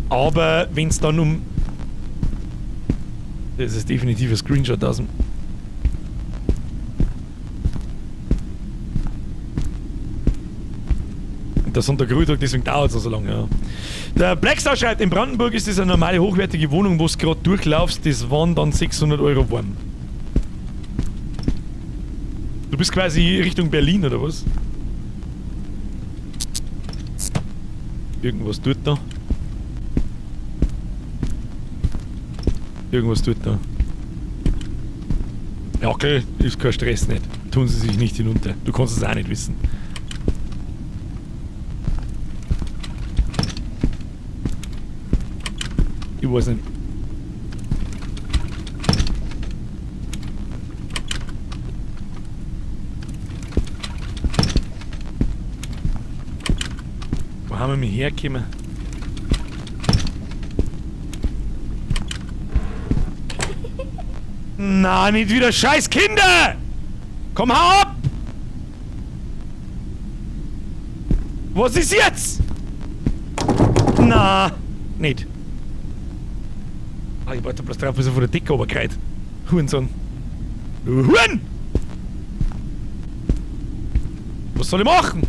Aber wenn es dann um... Das ist definitiv ein Screenshot aus dem... Der Sonntag-Ruhetag, deswegen dauert es so lange, ja. Der Blackstar schreibt, in Brandenburg ist das eine normale, hochwertige Wohnung, wo du gerade durchlaufst, das waren dann 600 Euro warm. Du bist quasi Richtung Berlin, oder was? Irgendwas tut da. Irgendwas tut da. Ja, okay, ist kein Stress nicht. Tun sie sich nicht hinunter. Du kannst es auch nicht wissen. Ich weiß nicht. Wo haben wir mich hergekommen? Na, nicht wieder scheiß Kinder! Komm, hau ab! Was ist jetzt? Na, nicht. Ah, ich warte bloß drauf, bis er von der Decke runterkreit. Hurensohn. Du Huren! Was soll ich machen?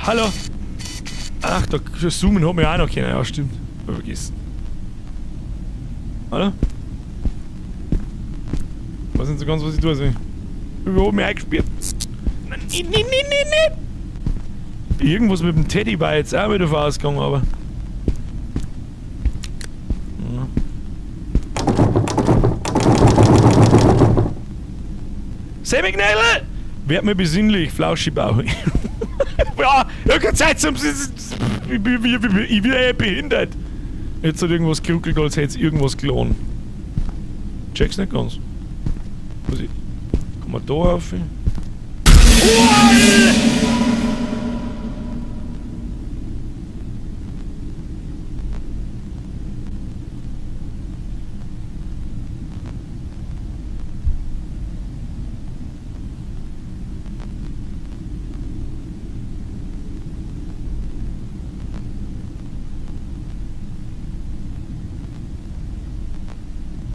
Hallo? Ach, da zoomen hat mir auch noch können. Ja, stimmt. Hab ich vergessen. Hallo? Weiß nicht so ganz, was ich tue. Also, ich hab mich eingesperrt. Nein, nein, nein, nein, nein. Irgendwas mit dem Teddy war jetzt auch wieder vorausgegangen, aber. Ja. Semiknädel! Werd mir besinnlich, Flauschibau. Ja, ich hab keine Zeit zum. Ich bin eh behindert. Jetzt hat irgendwas geruckelt, als hätte es irgendwas gelohnt. Check's nicht ganz. Was ich. Kann man da rauf?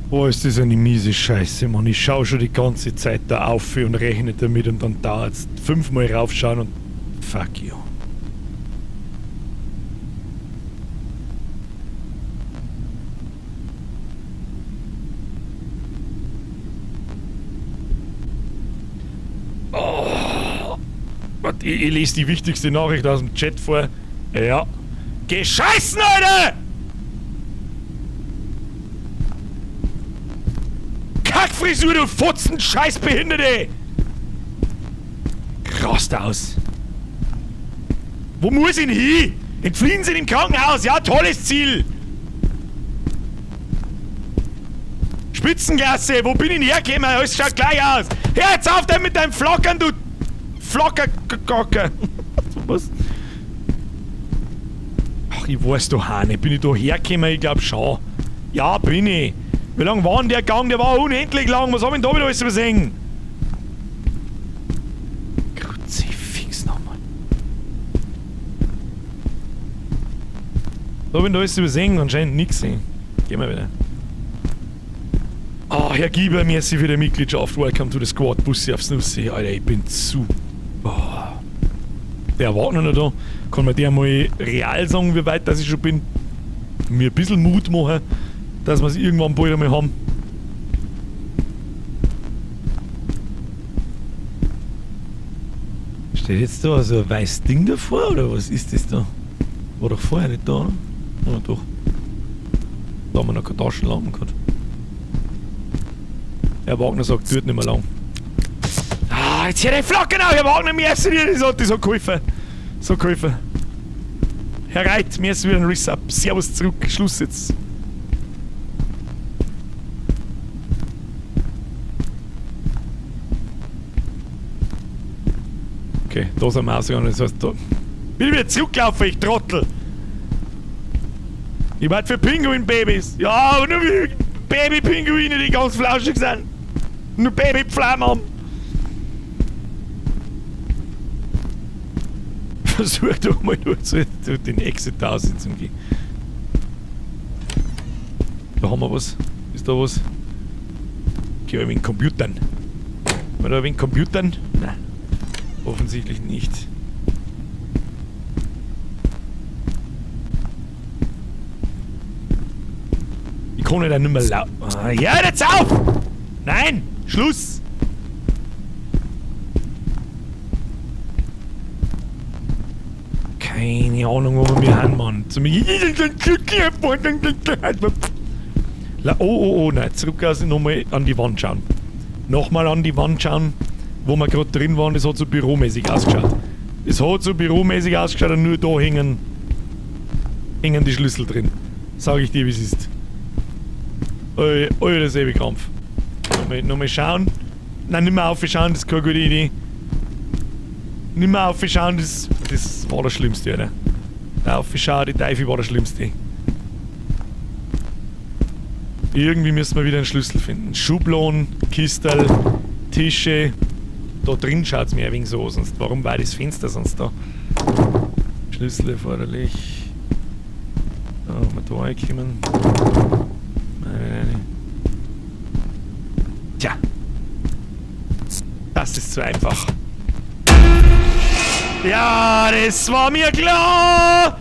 Boah, ist das eine miese Scheiße, Mann. Ich schau schon die ganze Zeit da auf und rechne damit und dann dauert's 5-mal raufschauen und fuck you. Oh. Warte, ich lese die wichtigste Nachricht aus dem Chat vor. Ja. Gescheißen, Alter! Kackfrisur, du Fotzen, Scheißbehinderte! Rast aus! Wo muss ich denn hin? Entfliehen Sie dem Krankenhaus! Ja, tolles Ziel! Spitzenklasse! Wo bin ich denn hergekommen? Alles schaut gleich aus! Hör jetzt auf denn mit deinem Flackern, du Flackergocker! Was? Ach, ich weiß doch auch nicht. Bin ich da hergekommen? Ich glaub schon. Ja, bin ich. Wie lang war denn der Gang? Der war unendlich lang. Was hab ich denn da wieder alles übersehen? Kruzifix nochmal. Da hab ich da alles übersehen? Anscheinend nix gesehen. Gehen wir wieder. Ah, Herr Gieber, merci für die Mitgliedschaft. Welcome to the squad. Bussi aufs Nussi. Alter, ich bin zu. Oh. Der war noch nicht da. Kann mir der mal real sagen, wie weit das ich schon bin? Mir ein bisschen Mut machen, dass wir es irgendwann bald einmal haben. Steht jetzt da so ein weißes Ding davor, oder was ist das da? War doch vorher nicht da, oder? Ja, doch. Da haben wir noch keine Taschenlampen gehabt. Herr Wagner sagt, tut nicht mehr lang. Ah, jetzt hör die Flocken auf, Herr Wagner, mir ist das hat das so geholfen. So geholfen. Herr Reit, mir ist wieder ein Riss ab. Servus zurück, Schluss jetzt. Okay, da sind wir rausgegangen, das heißt, da bin ich wieder zurückgelaufen, ich Trottel! Ich warte für Pinguin-Babys! Ja, aber nur für Baby-Pinguine, die ganz flauschig sind! Nur Baby-Pflaumen haben! Versuch doch mal nur zu den Exit da zu gehen. Da haben wir was. Ist da was? Okay, ein wenig Computern. Haben wir da ein wenig Computern? Nein. Offensichtlich nicht. Ich kann ja nicht mehr ah, ja, jetzt auf! Nein! Schluss! Keine Ahnung, wo wir hier haben, Mann. Oh, oh, oh, nein. Zurück also nochmal an die Wand schauen. Nochmal an die Wand schauen, wo wir gerade drin waren. Das hat so büromäßig ausgeschaut. Das hat so büromäßig ausgeschaut und nur da hängen die Schlüssel drin. Sag ich dir, wie es ist. Alter, Säbelkrampf. Nochmal schauen. Nein, nicht mehr aufschauen, das ist keine gute Idee. Nicht mehr aufschauen, das war das Schlimmste, oder? Der Aufschau, die Teufel war das Schlimmste. Irgendwie müssen wir wieder einen Schlüssel finden. Schubladen, Kistel, Tische. Da drin schaut es mir ein wenig so aus. Sonst, warum war das Fenster sonst da? Schlüssel erforderlich. Da haben wir da reinkommen. Nein, nein, nein. Tja. Das ist zu einfach. Ja, das war mir klar!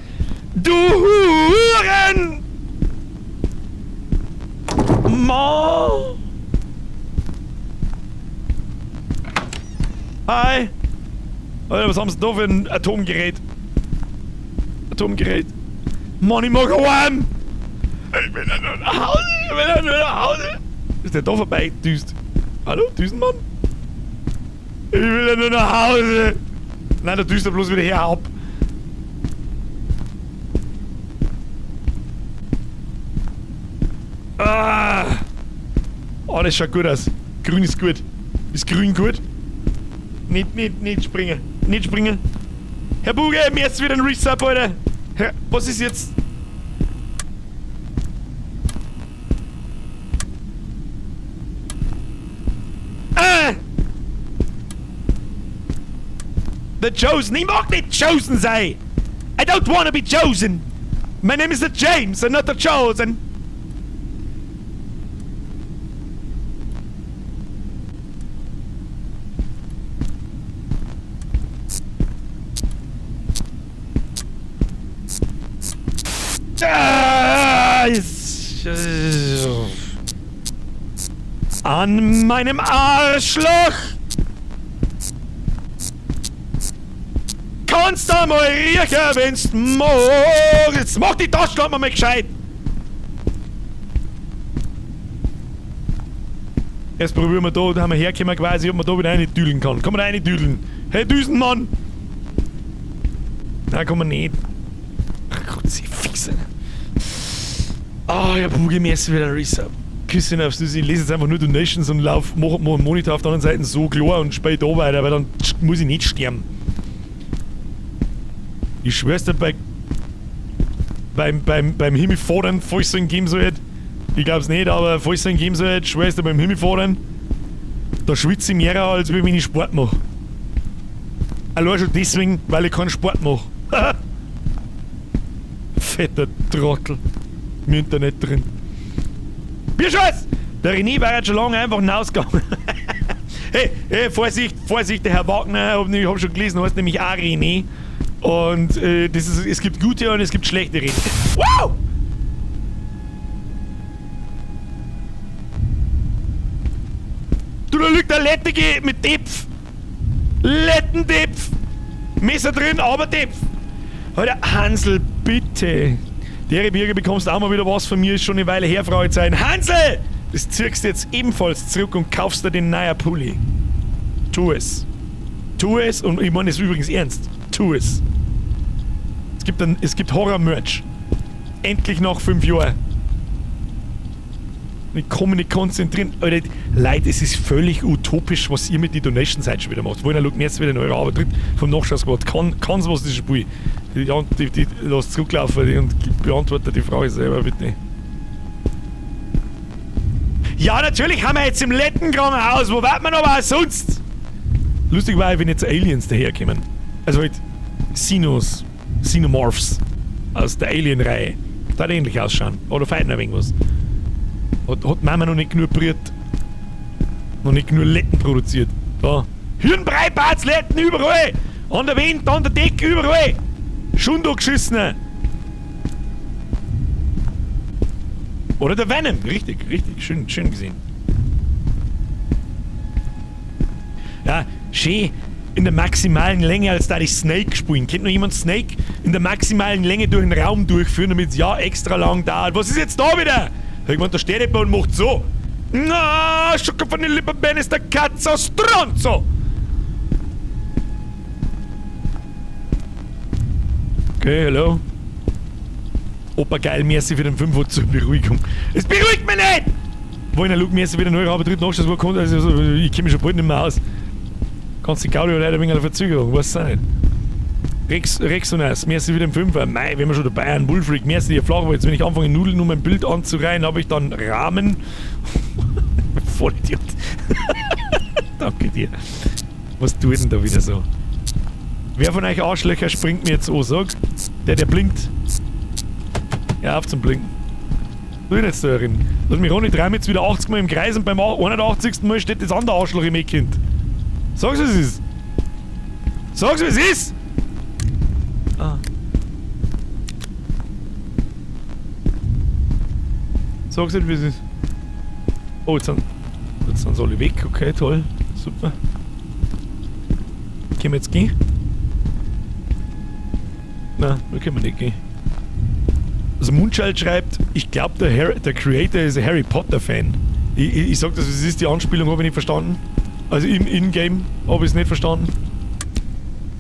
Du Huren! Ma! Hi! Alter, was haben sie da für ein Atomgerät? Atomgerät. Mann, ich mag heim! Ich will ja nur nach Hause! Ich will ja nur nach Hause! Ist der da vorbei gedüst? Hallo, Düsenmann? Ich will ja nur nach Hause! Nein, der düst er bloß wieder her ab. Ah! Oh, das schaut gut aus. Grün ist gut. Ist grün gut? Nicht springen. Nicht springen. Herr Buge, mir ist wieder ein Resub, Alter. Herr, was ist jetzt? Ah! The Chosen. Ich mag nicht chosen sein. I don't wanna be chosen. My name is the James and not the Chosen. Ah, an meinem Arschloch! Kannst du mal riechen, wenn's magst. Jetzt mach die Taschenlampe mal gescheit! Jetzt probieren wir da, da haben wir hergekommen quasi, ob man da wieder rein düdeln kann. Kann man da rein düdeln? Hey Düsenmann! Nein, kann man nicht. Ach Gott, sie fix. Ah, ja, Bugi, mir ist wieder ein Resub. Küsschen aufs Nüsse. Ich lese jetzt einfach nur Donations und lauf, mach einen Monitor auf der anderen Seite so klar und spiel da weiter, weil dann muss ich nicht sterben. Ich schwör's dir, beim Himmelfahren, falls es einen geben soll, ich glaub's nicht, aber falls es einen geben soll, schwör's dir beim Himmelfahren, da schwitze ich mehr, als wenn ich Sport mache. Allein schon deswegen, weil ich keinen Sport mache. Fetter Trottel. Im Internet drin. Bierscheiß! Der René war jetzt schon lange einfach hinausgegangen. Hey, hey, Vorsicht, Vorsicht, der Herr Wagner, ich hab schon gelesen, heißt nämlich auch René. Und es gibt gute und es gibt schlechte René. Wow! Du, da liegt der Lettige mit Depf. Lettendepf. Messer drin, aber Depf. Alter, Hansel, bitte. Der Birger bekommst auch mal wieder was von mir, ist schon eine Weile her, Fragezeichen. Hansel! Das ziehst du jetzt ebenfalls zurück und kaufst dir den neuen Pulli. Tu es. Tu es, und ich meine es übrigens ernst. Tu es. Es gibt Horror-Merch. Endlich nach 5 Jahren. Ich kann mich nicht konzentrieren. Alter, Leute, es ist völlig utopisch, was ihr mit den Donations heute schon wieder macht. Wollen, schaut mir jetzt wieder in eure Arbeit vom Nachschau-Squad. Kann's was das Spiel? Die lass zurücklaufen und beantworte die Frage selber, bitte. Ja, natürlich haben wir jetzt im Lettenkrankenhaus. Wo warten wir noch aber sonst? Lustig war, wenn jetzt Aliens daherkommen. Also halt Xenos, Xenomorphs aus der Alien-Reihe. Da hat ähnlich ausschauen. Oder fehlt noch irgendwas. Hat Mama noch nicht genug brüht. Noch nicht genug Letten produziert. Da. Hirnbrei, Barz, Letten, überall! An der Wand, an der Decke, überall! Schon da geschissen! Oder der Venom, richtig, richtig, schön, schön gesehen. Ja, schön in der maximalen Länge, als da die Snake spielen. Kennt noch jemand Snake? In der maximalen Länge durch den Raum durchführen, damit es ja extra lang dauert. Was ist jetzt da wieder? Irgendwann da steht jemand und macht so. Na, Schocke von den Lippen, Ben ist der Katze Stronzo. Okay, hallo. Opa geil, merci für den 5 zur Beruhigung. Es beruhigt mich nicht! Wollen der Luke merci wieder neu aber dritten Nachschuss, wo kommt, also, ich kenn mich schon bald nicht mehr aus. Kannst die Gaudi leider wegen einer Verzögerung, weiß auch nicht. Rex, Rexonas, merci für den Fünfer. Mei, wenn wir schon dabei sind, Bullfreak, merci dir Flachwitz. Wenn ich anfange, Nudeln um ein Bild anzureihen, habe ich dann Rahmen. Vollidiot. Danke dir. Was tut denn da wieder so? Wer von euch Arschlöcher springt mir jetzt an, sag? Der, der blinkt. Ja, auf zum Blinken. Du jetzt da drin. Lass mich ran, ich drehe mich jetzt wieder 80 Mal im Kreis und beim 81. Mal steht das andere Arschloch im Eck-Kind. Sag's, was es ist. Sag's, wie es ist! Ah. Sag's nicht, wie es ist. Oh, jetzt sind sie alle weg. Okay, toll. Super. Können wir jetzt gehen? Nein, da können wir nicht gehen. Also Moonchild schreibt, ich glaube, der Creator ist ein Harry Potter-Fan. Ich sag das, es ist die Anspielung, habe ich nicht verstanden. Also im In-Game habe ich es nicht verstanden.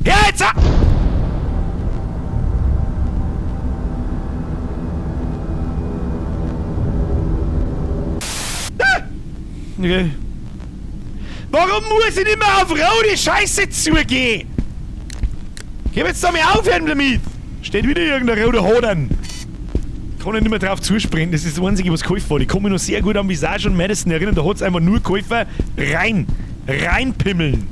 Ja, jetzt! Ah! Okay. Warum muss ich nicht mehr auf rote Scheiße zugehen? Ich jetzt da mal aufhören damit! Steht wieder irgendein roter Hodern. Kann ich nicht mehr drauf zuspringen, das ist das Einzige, was geholfen hat. Ich kann mich noch sehr gut an Visage und Madison erinnern, da hat es einfach nur geholfen, rein, reinpimmeln.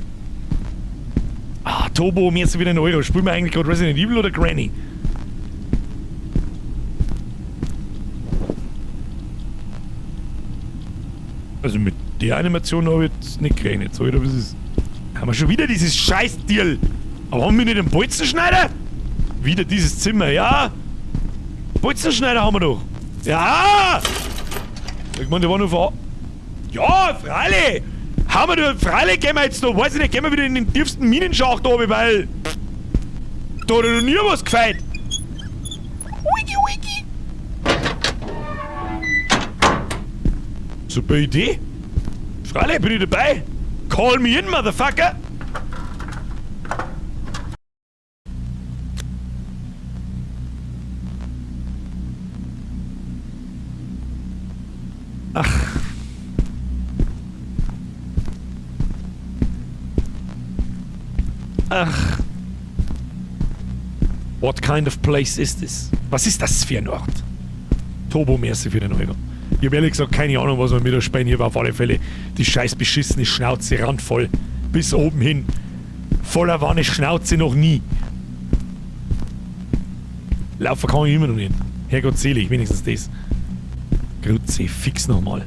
Ah, Tobo, mir ist wieder ein Euro. Spielen wir eigentlich gerade Resident Evil oder Granny? Also mit der Animation habe ich jetzt nicht gerechnet. Sag ich dir, was ist. Haben wir schon wieder dieses Scheiß-Deal. Aber haben wir nicht einen Bolzenschneider? Wieder dieses Zimmer, ja? Bolzenschneider haben wir doch. Ja! Ich meine, der war nur vor. Ja, freilich! Haben wir doch, freilich gehen wir jetzt da, weiß ich nicht, gehen wir wieder in den tiefsten Minenschacht runter, weil. Da hat ja noch nie was gefällt. Wiki, wiki. Super Idee. Freilich, bin ich dabei. Call me in, Motherfucker. Ach. Ach. What kind of place is this? Was ist das für ein Ort? Turbo, merci für den Euro. Ich habe ehrlich gesagt keine Ahnung, was wir mit der spielen. Hier war auf alle Fälle die scheiß beschissene Schnauze randvoll. Bis oben hin. Voller war eine Schnauze noch nie. Laufen kann ich immer noch nicht. Herrgott selig, wenigstens das. Grüezi, fix nochmal.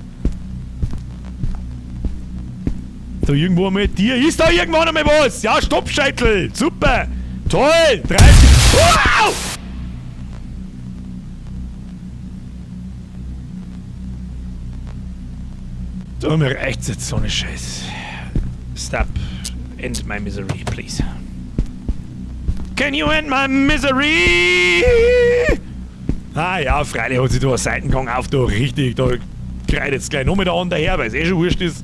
Da irgendwo einmal dir. Ist da irgendwann einmal was? Ja, Stoppscheitel! Super! Toll! 30. Wow! So, mir reicht's jetzt so eine Scheiße. Stop. End my misery, please. Can you end my misery? Ah ja, freilich hat sich da ein Seitengang auf, da richtig, da kreidet jetzt gleich noch mit der anderen her, weil es eh schon wurscht ist.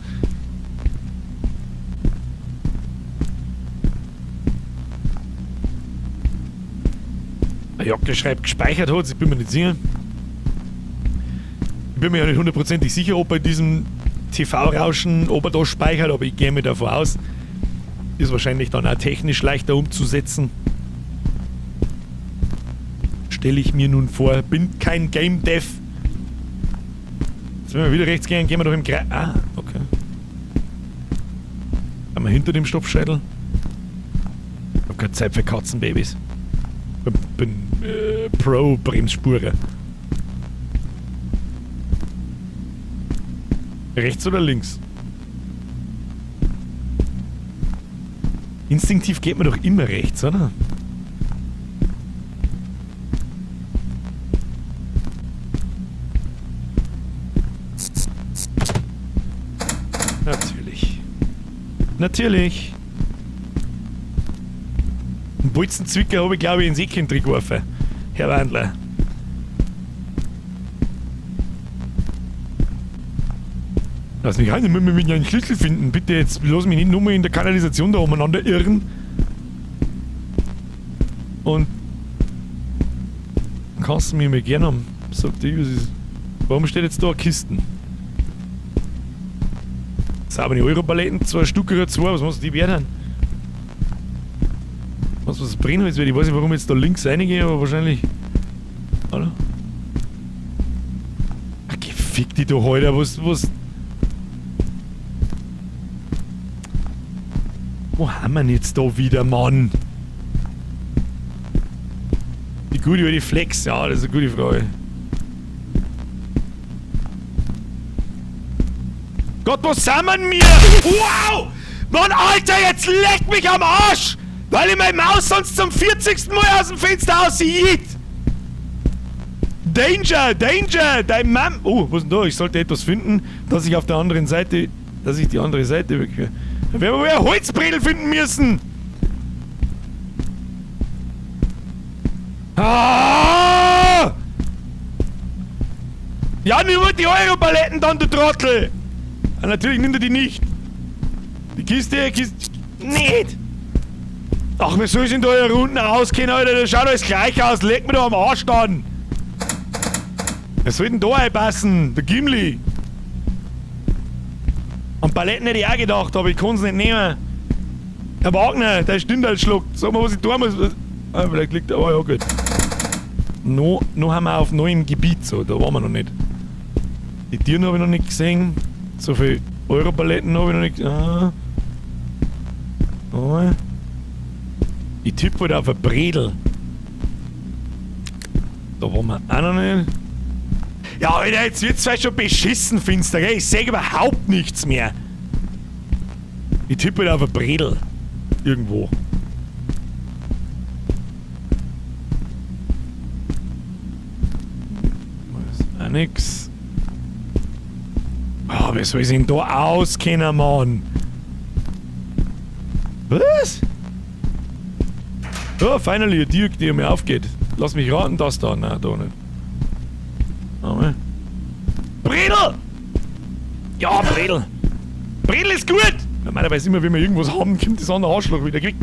Der Jacke schreibt, gespeichert hat, ich bin mir nicht sicher. Ich bin mir ja nicht hundertprozentig sicher, ob bei diesem TV-Rauschen, ob er da speichert, aber ich gehe mir davon aus. Ist wahrscheinlich dann auch technisch leichter umzusetzen. Stelle ich mir nun vor, bin kein Game Dev. Jetzt, wenn wir wieder rechts gehen, gehen wir doch im Kreis. Ah, okay. Haben wir hinter dem Stoffschädel? Ich hab keine Zeit für Katzenbabys. Bin, bin pro Bremsspure. Rechts oder links? Instinktiv geht man doch immer rechts, oder? Natürlich. Natürlich. Einen Bolzenzwicker habe ich, glaube ich, ins Eckchen drin geworfen. Herr Wandler. Lass mich rein, ich muss mich einen Schlüssel finden. Bitte, jetzt lass mich nicht nur mal in der Kanalisation da umeinander irren. Und kannst du mich mal gerne haben, sagt ich, was ist. Warum steht jetzt da eine Kisten? Saubere Europaletten, 2 Stück oder 2, was muss die werden? Was, was Brennholz wird. Ich weiß nicht, warum ich jetzt da links reingehe, aber wahrscheinlich. Hallo? Ach, geh, fick dich doch, Alter. Was, was. Wo haben wir denn jetzt da wieder, Mann? Die gute alte Flex, ja, das ist eine gute Frage. Gott, wo sind wir denn mir? Wow! Mann, Alter, jetzt leck mich am Arsch! Weil ich meine Maus sonst zum 40. Mal aus dem Fenster aussieht! Danger, Danger, dein Mann. Oh, was ist denn da? Ich sollte etwas finden, dass ich auf der anderen Seite, dass ich die andere Seite überquere. Da werden wir wohl ein Holzbredel finden müssen. Ah! Ja, nimm halt die Europaletten dann, du Trottel! Ah, natürlich nimmt er die nicht. Die Kiste, Kiste. Nicht! Ach, wir sollen denn da hier unten auskennen, Alter? Das schaut alles gleich aus. Leck mir doch am Arsch dann! Wer soll denn da einpassen? Der Gimli! An Paletten hätte ich auch gedacht, aber ich kann's nicht nehmen. Herr Wagner, der Stindl schluckt. Sag mal, was ich tun muss. Ah, vielleicht liegt er. Oh ja, gut. No, noch haben wir auf neuem Gebiet, so. Da waren wir noch nicht. Die Tieren habe ich noch nicht gesehen. So viel Europaletten habe ich noch nicht. Ah. Oh. Ich tippe halt auf ein Bredel. Da waren wir auch noch nicht. Ja, Alter, jetzt wird's zwar schon beschissen finster, gell? Ich seh überhaupt nichts mehr. Ich tippe halt auf ein Bredel. Irgendwo. Ist auch nix. Oh, wer soll sich denn da auskennen, Mann? Was? Oh, finally, a Tür, die mir aufgeht. Lass mich raten, das da. Nein, da nicht. Einmal. Bredel! Ja, Bredel. Bredel ist gut! Normalerweise immer, wenn wir irgendwas haben, kommt das andere Arschloch wieder. Kriegt.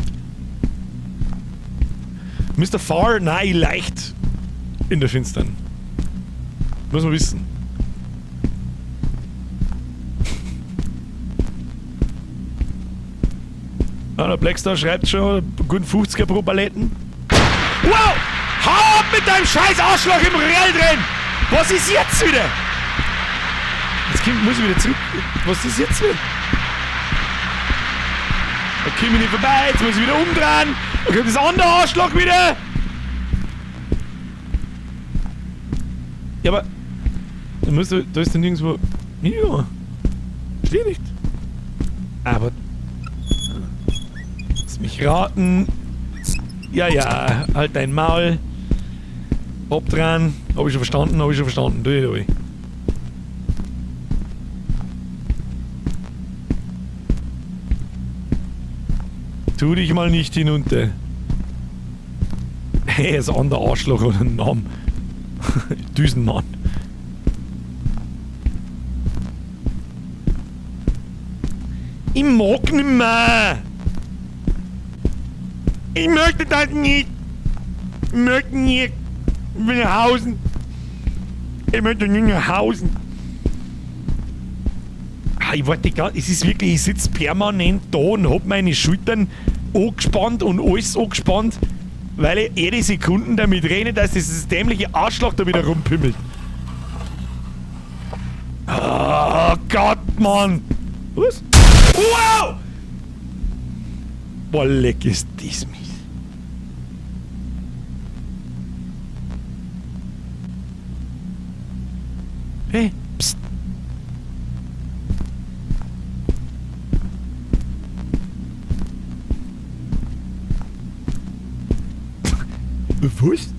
Mr. Farr, nein, leicht in der Finstern. Muss man wissen. Ah, der Blackstar schreibt schon, guten 50er pro Paletten. Wow! Hau ab mit deinem scheiß Arschloch im Real drin! Was ist jetzt wieder? Jetzt muss ich wieder zurück. Was ist jetzt wieder? Da komme ich nicht vorbei, jetzt muss ich wieder umdrehen. Da kommt das andere Arschloch wieder. Ja, aber. Da, muss, da ist dann nirgendwo. Ja. Steht nicht. Aber. Lass mich raten. Ja, ja, halt dein Maul. Hopp dran. Hab ich schon verstanden, hab ich schon verstanden. Du, du. Tu dich mal nicht hinunter. Hey, ist ein anderer Arschloch oder ein Name. Düsenmann. Ich mag nicht mehr. Ich möchte das nicht. Ich möchte nicht. Ich will nach Hause. Ich möchte nicht nach Hause. Ah, ich warte gar, es ist wirklich, ich sitze permanent da und hab meine Schultern angespannt und alles angespannt, weil ich jede Sekunde damit rechne, dass dieses dämliche Arschloch da wieder rumpimmelt. Oh Gott, Mann! Was? Wow! Boah, leck ist das mies. Hey, psst. Was?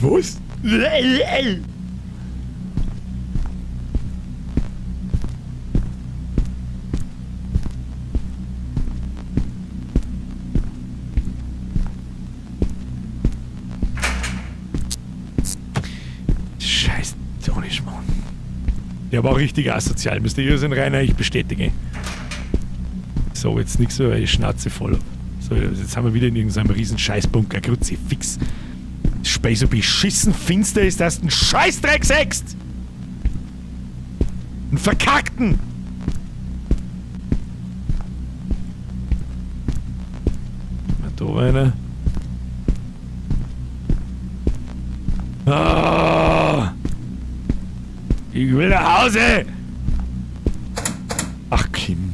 Was? Scheiß Tony Schmarrn. Der war richtig asozial. Mysteriös und Rainer, ich bestätige. So, jetzt nichts mehr, weil ich Schnauze voll hab. So, jetzt haben wir wieder in irgendeinem riesen Scheißbunker. Kruzifix. Das Spiel so beschissen finster ist, dass du einen Scheißdreck sechst! Einen verkackten! Da weiter. Ah! Ich will nach Hause! Ach, Kim.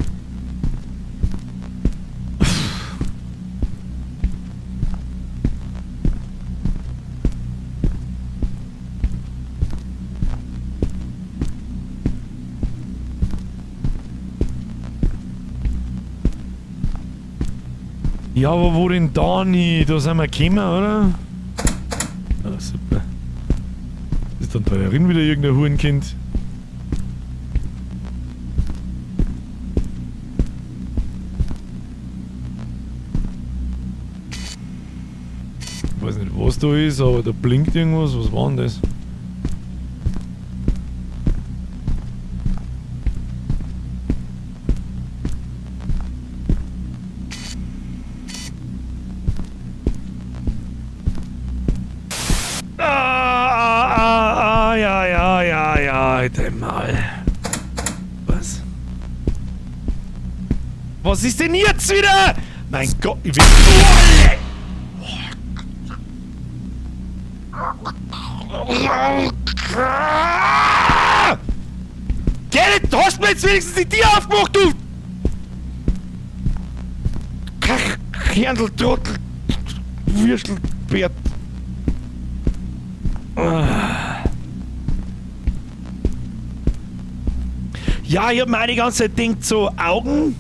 Ja, aber wo denn da nie? Da sind wir gekommen, oder? Ah, super. Ist dann da drin wieder irgendein Hurenkind? Ich weiß nicht, was da ist, aber da blinkt irgendwas. Was war denn das? Ah, ah, ah, ja, ja, ja, ja, halt mal. Was? Was ist denn jetzt wieder? Mein Gott, ich will. Gerrit, du hast mir jetzt wenigstens die Tür aufgemacht, du! Kerndl, Trottel, Würstel, Bert. Ja, ich hab mir auch die ganze Zeit gedacht, so Augen.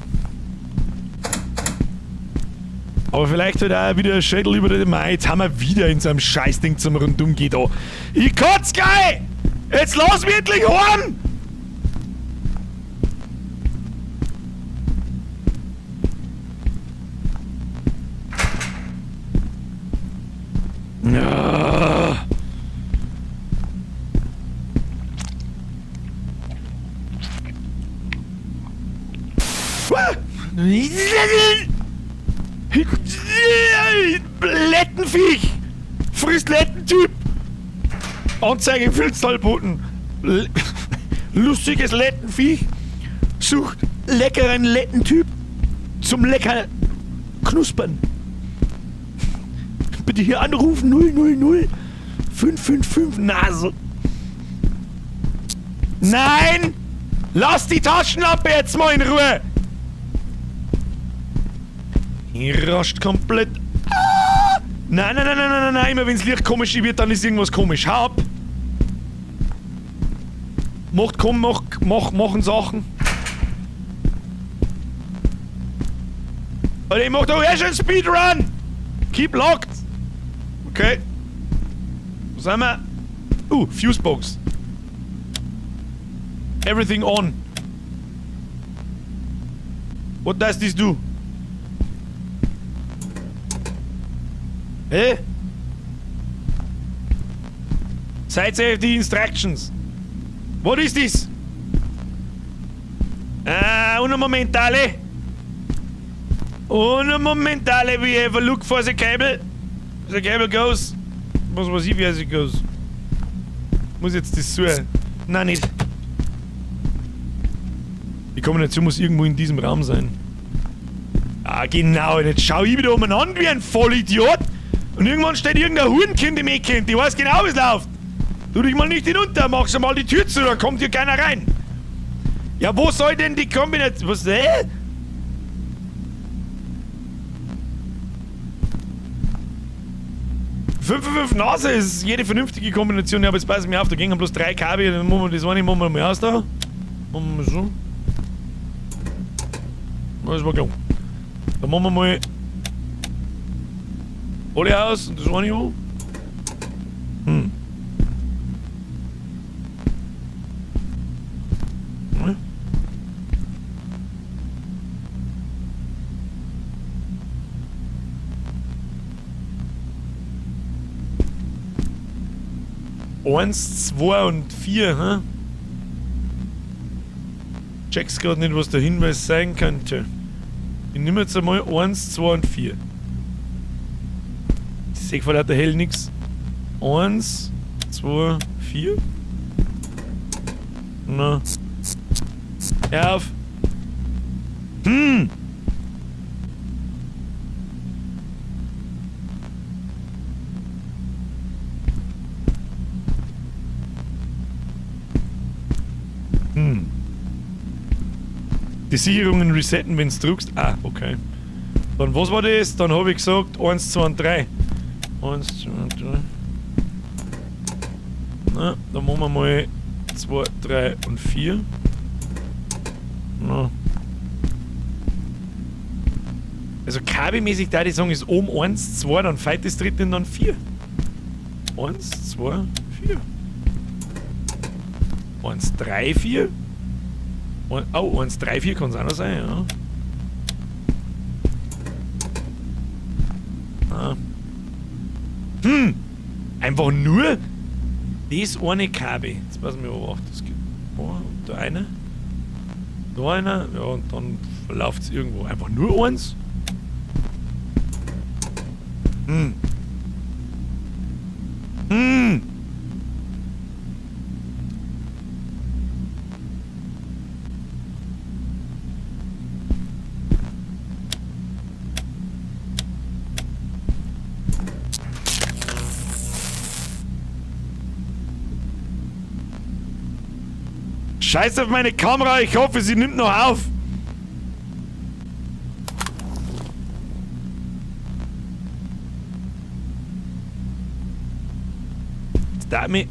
Aber vielleicht halt auch wieder ein Schädel über den Mai. Jetzt haben wir wieder in so einem Scheißding zum Rundumgehen da. Ich kotz gleich! Jetzt lass mich endlich heim! Ja. Lettenviech! Frisst Lettentyp! Anzeige im Filztalboten! Lustiges Lettenviech! Sucht leckeren Lettentyp zum lecker knuspern. Bitte hier anrufen 000 555 Nase. Nein! Lass die Taschenlampe jetzt mal in Ruhe! Ich rascht komplett. Ah! Nein, nein, nein, nein, nein, nein, nein, immer wenn's Licht komisch wird, dann ist irgendwas komisch. Hau ab! Macht, komm, mach, mach, machen Sachen. Alter, ich mach doch eh schon Speedrun! Keep locked! Okay. Wo sind wir? Fusebox. Everything on. What does this do? Hä? Site safety instructions. What is this? Ah, uno momentale. Uno momentale, we have a look for the cable. The cable goes. Was weiß ich, wie sie goes. Muss jetzt das suchen. Nein, nicht. Die Kombination muss irgendwo in diesem Raum sein. Ah, genau. Und jetzt schau ich wieder umeinander wie ein Vollidiot. Und irgendwann steht irgendein Hurenkind im Eck, die weiß genau, wie es läuft. Tu dich mal nicht hinunter, machst mal die Tür zu, da kommt hier keiner rein. Ja, wo soll denn die Kombination... Was, hä? 5 5 Nase ist jede vernünftige Kombination. Ja, aber jetzt pass mir auf, da gingen bloß 3 Kabel, dann machen wir das eine, machen wir mal aus da. Machen wir so. Das war klar. Dann machen wir mal alle aus und das eine an. Ja. 1, 2 und 4, hä? Check's grad nicht, was der Hinweis sein könnte. Ich nehme jetzt einmal 1, 2 und 4. Ich seh vor lauter hell nix. 1, 2, 4. Na. Hör auf. Die Sicherungen resetten, wenn du drückst. Ah, okay. Dann was war das? Dann habe ich gesagt 1, 2 und 3. 1, 2, 3. Na, dann machen wir mal 2, 3 und 4. Na. Also KB-mäßig da die sagen, ist oben 1, 2, dann feit das dritte und dann 4. 1, 2, 4. 1, 3, 4. Oh, 1, 3, 4 kann es auch noch sein, ja. Ah. Einfach nur das eine Kabel. Jetzt passen wir auf, das geht. Oh, da einer. Da einer. Ja, und dann verläuft es irgendwo. Einfach nur eins. Scheiß auf meine Kamera, ich hoffe, sie nimmt noch auf. Jetzt darf mich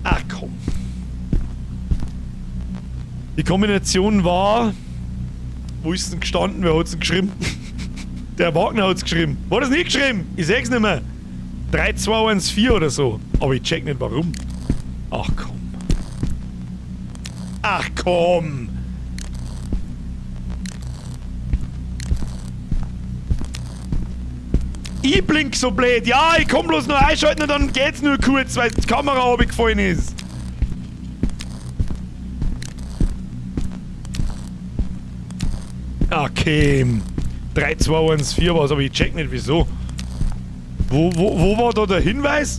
Ach komm. Die Kombination war... Wo ist denn gestanden? Wer hat's denn geschrieben? Der Wagner hat's geschrieben. War das nicht geschrieben? Ich seh's nicht mehr. 3, 2, 1, 4 oder so. Aber ich check nicht warum. Ach komm. Ach komm. Ich blink so blöd. Ja, ich komm bloß nur einschalten und dann geht's nur kurz, weil die Kamera runtergefallen ist. Okay. 3, 2, 1, 4 war's, aber ich check nicht wieso. Wo war da der Hinweis?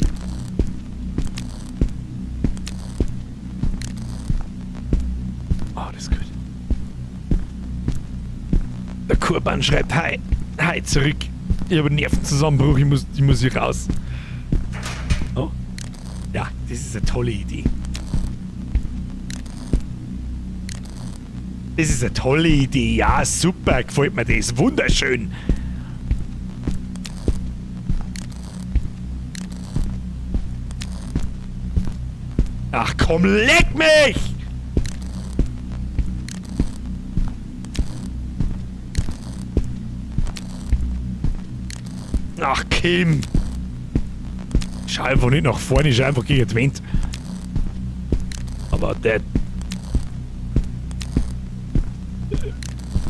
Oh, das ist gut. Der Kurban schreibt Hi. Hi zurück. Ich habe einen Nervenzusammenbruch, ich muss hier raus. Oh. Ja, das ist eine tolle Idee. Das ist eine tolle Idee. Ja, super, gefällt mir das. Wunderschön. Ach komm, leck mich! Ach, Kim. Schau einfach nicht nach vorne, schau einfach gegen die Wand. Aber der...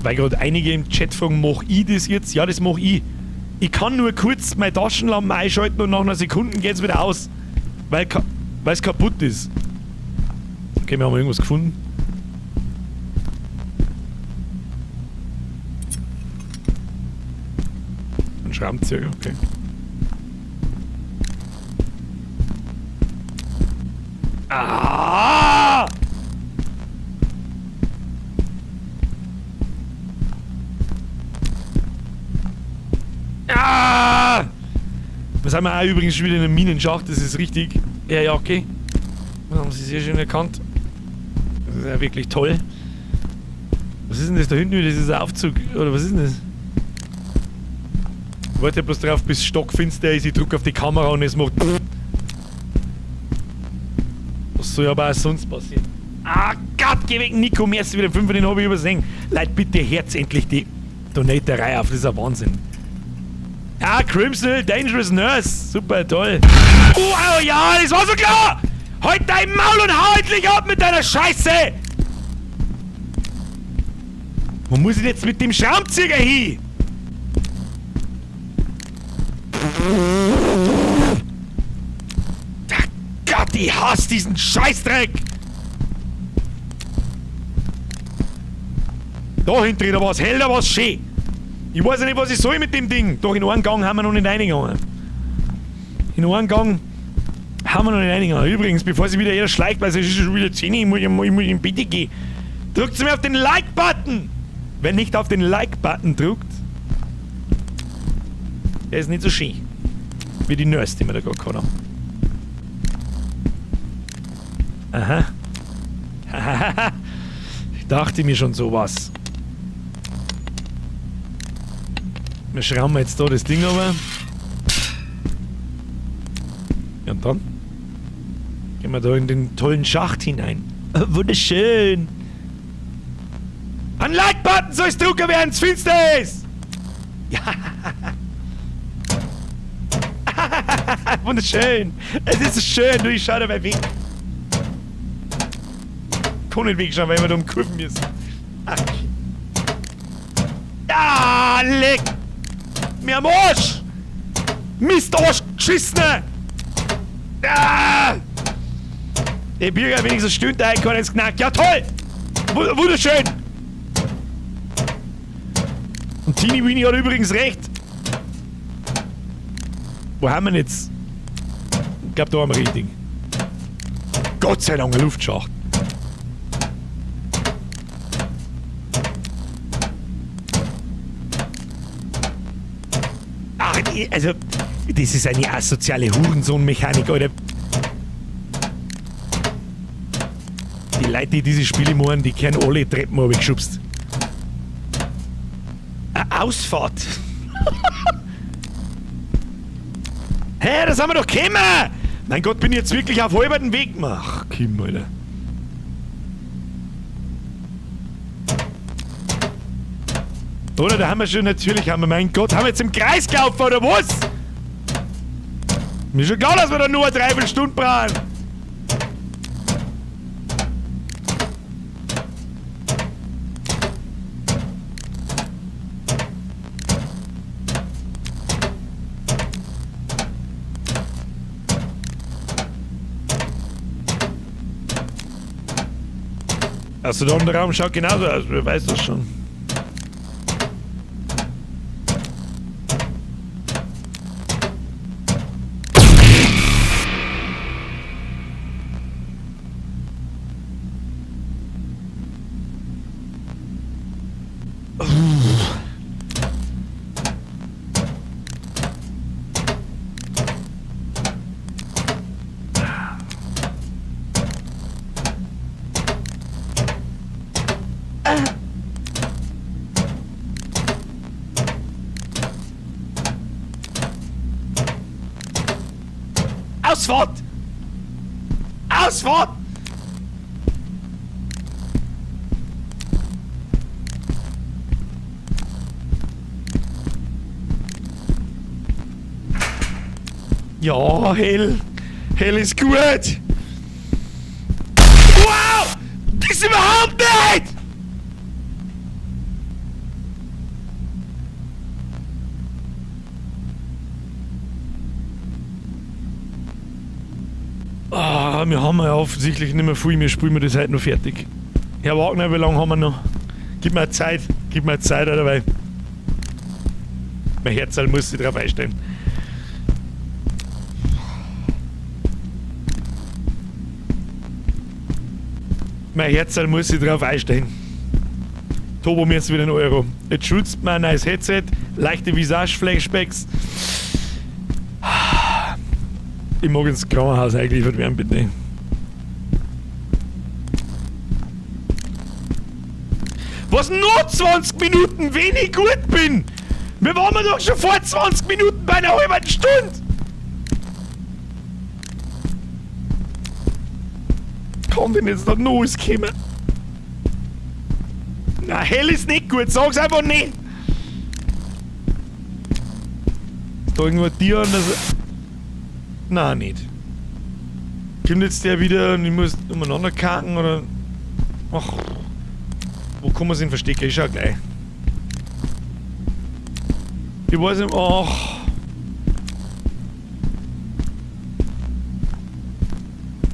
Weil gerade einige im Chat fragen, mach ich das jetzt? Ja, das mach ich. Ich kann nur kurz meine Taschenlampe einschalten und nach einer Sekunde geht's wieder aus. Weil es kaputt ist. Okay, wir haben irgendwas gefunden. Ein Schraubenzieher, okay. Ah! Ah! Wir sind auch übrigens schon wieder in einem Minenschacht, das ist richtig. Ja, ja, okay. Das haben sie sehr schön erkannt. Das ist ja wirklich toll. Was ist denn das da hinten? Das ist ein Aufzug, oder was ist denn das? Ich warte ja bloß drauf, bis es stockfinster ist. Ich drück auf die Kamera und es macht... Was soll aber auch sonst passieren? Ah Gott, geh weg, Nico, merci wieder 5, den hab ich übersehen. Leute, bitte herz endlich die Donaterei auf, das ist ein Wahnsinn. Ah, Crimson, Dangerous Nurse. Super, toll. Oh, oh ja, das war so klar! Halt dein Maul und hau endlich ab mit deiner Scheiße! Wo muss ich jetzt mit dem Schraubenzieher hin? Ach Gott, ich hasse diesen Scheißdreck! Da hinten da war's hell, da war's schön. Ich weiß ja nicht, was ich soll mit dem Ding. Doch in einen Gang haben wir noch nicht reingegangen. In einen Gang haben wir noch nicht reingegangen. Übrigens, bevor sich wieder jeder schleicht, weil es ist schon wieder 10, ich muss in Bett gehen. Drückt mir auf den Like-Button! Wer nicht auf den Like-Button drückt, der ist nicht so schön. Wie die Nurse, die wir da gerade gehabt haben. Aha. Ich dachte mir schon sowas. Wir schrauben jetzt da das Ding runter. Ja, und dann gehen wir da in den tollen Schacht hinein. Wunderschön. An Like-Button soll es drucken, während es finster ist. Ja. Wunderschön. Es ist so schön. Du, ich schau dabei weg. Kann nicht wegschauen, weil wir da um Kurven müssen. Ach. Ah, leck mir am Arsch! Mist, Arsch, geschissene! Ah! Der Bürger wenigstens stöhnt, der kann jetzt knackt. Ja, toll! Wunderschön! Und Teenie Weenie hat übrigens recht. Wo haben wir denn jetzt? Ich glaub, da haben wir richtig. Gott sei Dank, ein Luftschacht. Ach, also, das ist eine asoziale Hurensohn-Mechanik, Alter. Die Leute, die diese Spiele machen, die kennen alle Treppen runtergeschubst. Eine Ausfahrt. Hä, das haben wir doch gekommen! Mein Gott, bin ich jetzt wirklich auf halbem Weg? Ach, Kim, Alter. Oder, da haben wir schon, natürlich haben wir, mein Gott, haben wir jetzt im Kreis gelaufen, oder was? Mir ist schon klar, dass wir da nur eine Dreiviertelstunde brauchen. Also der andere Raum schaut genauso aus, wer weiß das schon. Ausfahrt! Ausfahrt! Ja, hell. Hell ist gut. Wow! Das ist überhaupt nicht! Ah, wir haben ja offensichtlich nicht mehr viel, wir spielen wir das heute noch fertig. Herr Wagner, wie lange haben wir noch? Gib mir Zeit, gib mir Zeit, oder weil mein Herzl muss sich drauf einstellen. Mein Herzl muss sich drauf einstellen. Tobo, mir jetzt wieder einen Euro. Jetzt schützt mir ein neues Headset, leichte Visage-Flashbacks. Ich mag ins Krankenhaus eingeliefert werden, bitte. Was, nur 20 Minuten, wenn ich gut bin? Wir waren doch schon vor 20 Minuten bei einer halben Stunde! Kann denn jetzt noch alles kommen? Na, hell ist nicht gut, sag's einfach nicht! Ist da irgendwo ein Tier an der Nein, nicht. Kommt jetzt der wieder und ich muss umeinander kacken oder. Ach. Wo kann man sich denn verstecken? Ich schau gleich. Ich weiß nicht. Ach.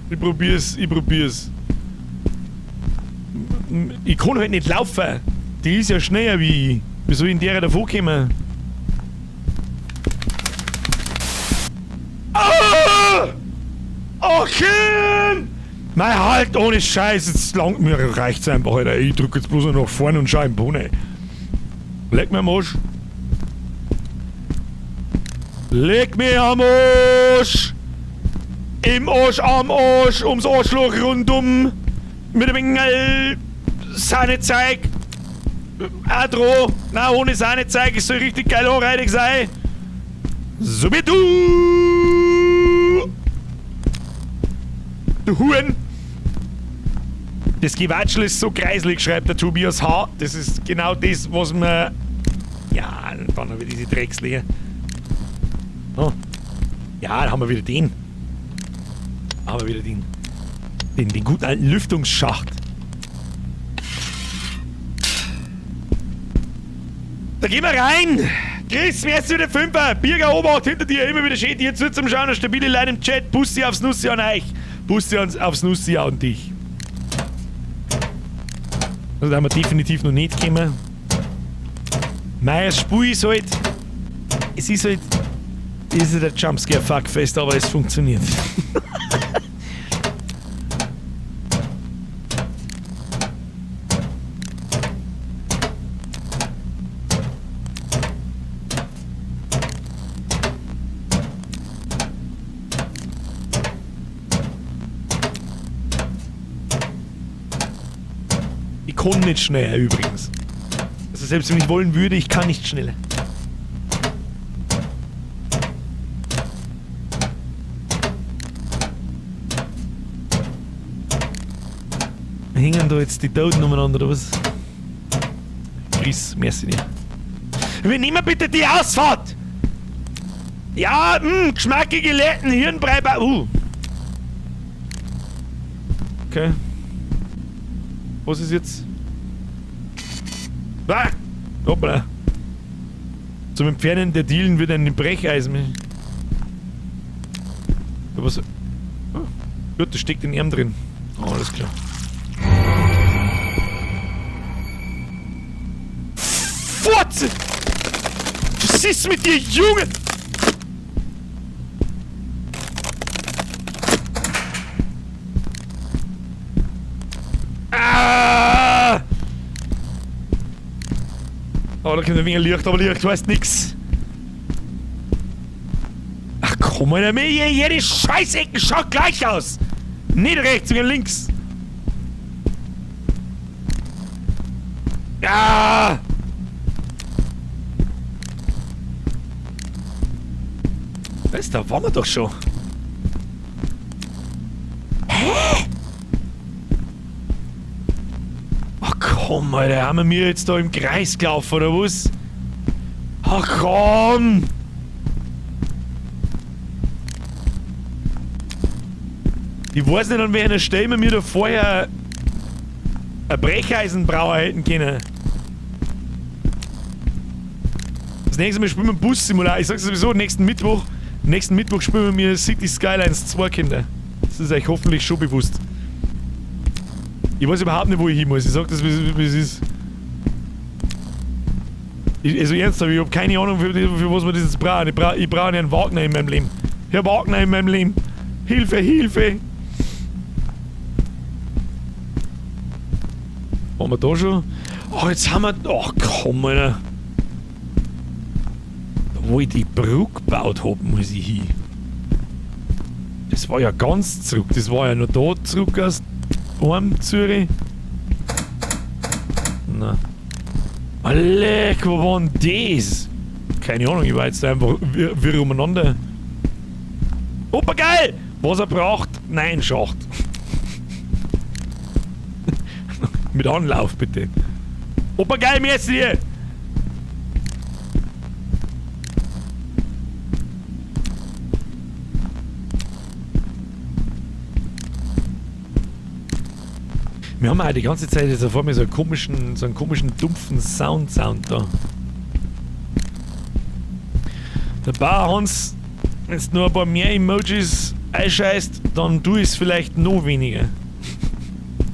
Ich probier's, ich probier's. Ich kann halt nicht laufen. Die ist ja schneller wie ich. Wie soll ich in der davor kommen? Ah! Okay! Mein halt ohne Scheiß, jetzt langt mir, reicht's einfach, Alter. Ich drück jetzt bloß noch nach vorne und schau im Bohne. Leck mir am Arsch. Leck mir am Arsch! Im Arsch, am Arsch, ums Arschloch rundum. Mit dem Engel Sahnezeug. Auch dran. Nein, ohne Sahnezeug, es soll richtig geil anreidig sein. So wie du! Du Huren! Das Gewatschel ist so kreislig, schreibt der Tobias H. Das ist genau das, was man. Ja, dann haben wir diese Dreckslinge. Oh. Ja, da haben wir wieder den. Da haben wir wieder den. Den guten alten Lüftungsschacht. Da gehen wir rein! Chris, wer ist wieder Fünfer? Birger Obacht hinter dir, immer wieder schön dir zu zum Schauen, stabile Leute im Chat. Bussi aufs Nussi an euch. Bussi aufs Nussi an dich. Also da haben wir definitiv noch nicht gekommen. Mei, das Spiel ist halt. Es ist halt. Es ist der Jumpscare-Fuckfest, aber es funktioniert. Ich kann nicht schneller übrigens. Also selbst wenn ich wollen würde, ich kann nicht schneller. Hängen da jetzt die Toten umeinander oder was? Chris, merci dir. Wir nehmen bitte die Ausfahrt! Ja, geschmackige Letten, Hirnbrei, Okay. Was ist jetzt? Ah! Hoppla. Zum Entfernen der Dielen wird ein Brecheisen. Was? Oh, gut, das steckt in ihm drin. Oh, alles klar. Furze! Was ist mit dir, Junge? Ah! Oh, da kommt ein wenig Licht, aber Licht heißt nix. Ach komm, Alter, mir hier, jede Scheißecken schaut gleich aus. Nicht rechts, sondern links. Ah! Was, da waren wir doch schon. Hä? Ach komm, Alter, haben wir mir jetzt da im Kreis gelaufen, oder was? Ach komm! Ich weiß nicht, an welcher Stelle wir mir da vorher ein Brecheisenbrauer hätten können. Das nächste Mal spielen wir Bus-Simulator. Ich sag's sowieso, nächsten Mittwoch spielen wir City Skylines 2, Kinder. Das ist euch hoffentlich schon bewusst. Ich weiß überhaupt nicht, wo ich hin muss. Ich sag das, wie es ist. Also ernsthaft, ich hab keine Ahnung, für was wir das jetzt brauchen. Ich brauche einen Wagner in meinem Leben. Herr Wagner in meinem Leben. Hilfe, Hilfe! Waren wir da schon? Oh, jetzt haben wir... Ach komm, Alter. Da, wo ich die Brücke gebaut hab, muss ich hin. Das war ja ganz zurück. Das war ja noch da zurück aus Heim, Zürich. Na. Leck, wo war denn das? Keine Ahnung, ich war jetzt einfach wirr umeinander. Opa, geil! Was er braucht? Nein, Schacht. Mit Anlauf, bitte. Opa, geil, merci dir! Wir haben auch die ganze Zeit jetzt vor mir so einen komischen dumpfen Sound da. Der Bauer Hans, wenn du nur ein paar mehr Emojis einscheißt, dann tu ich's vielleicht noch weniger.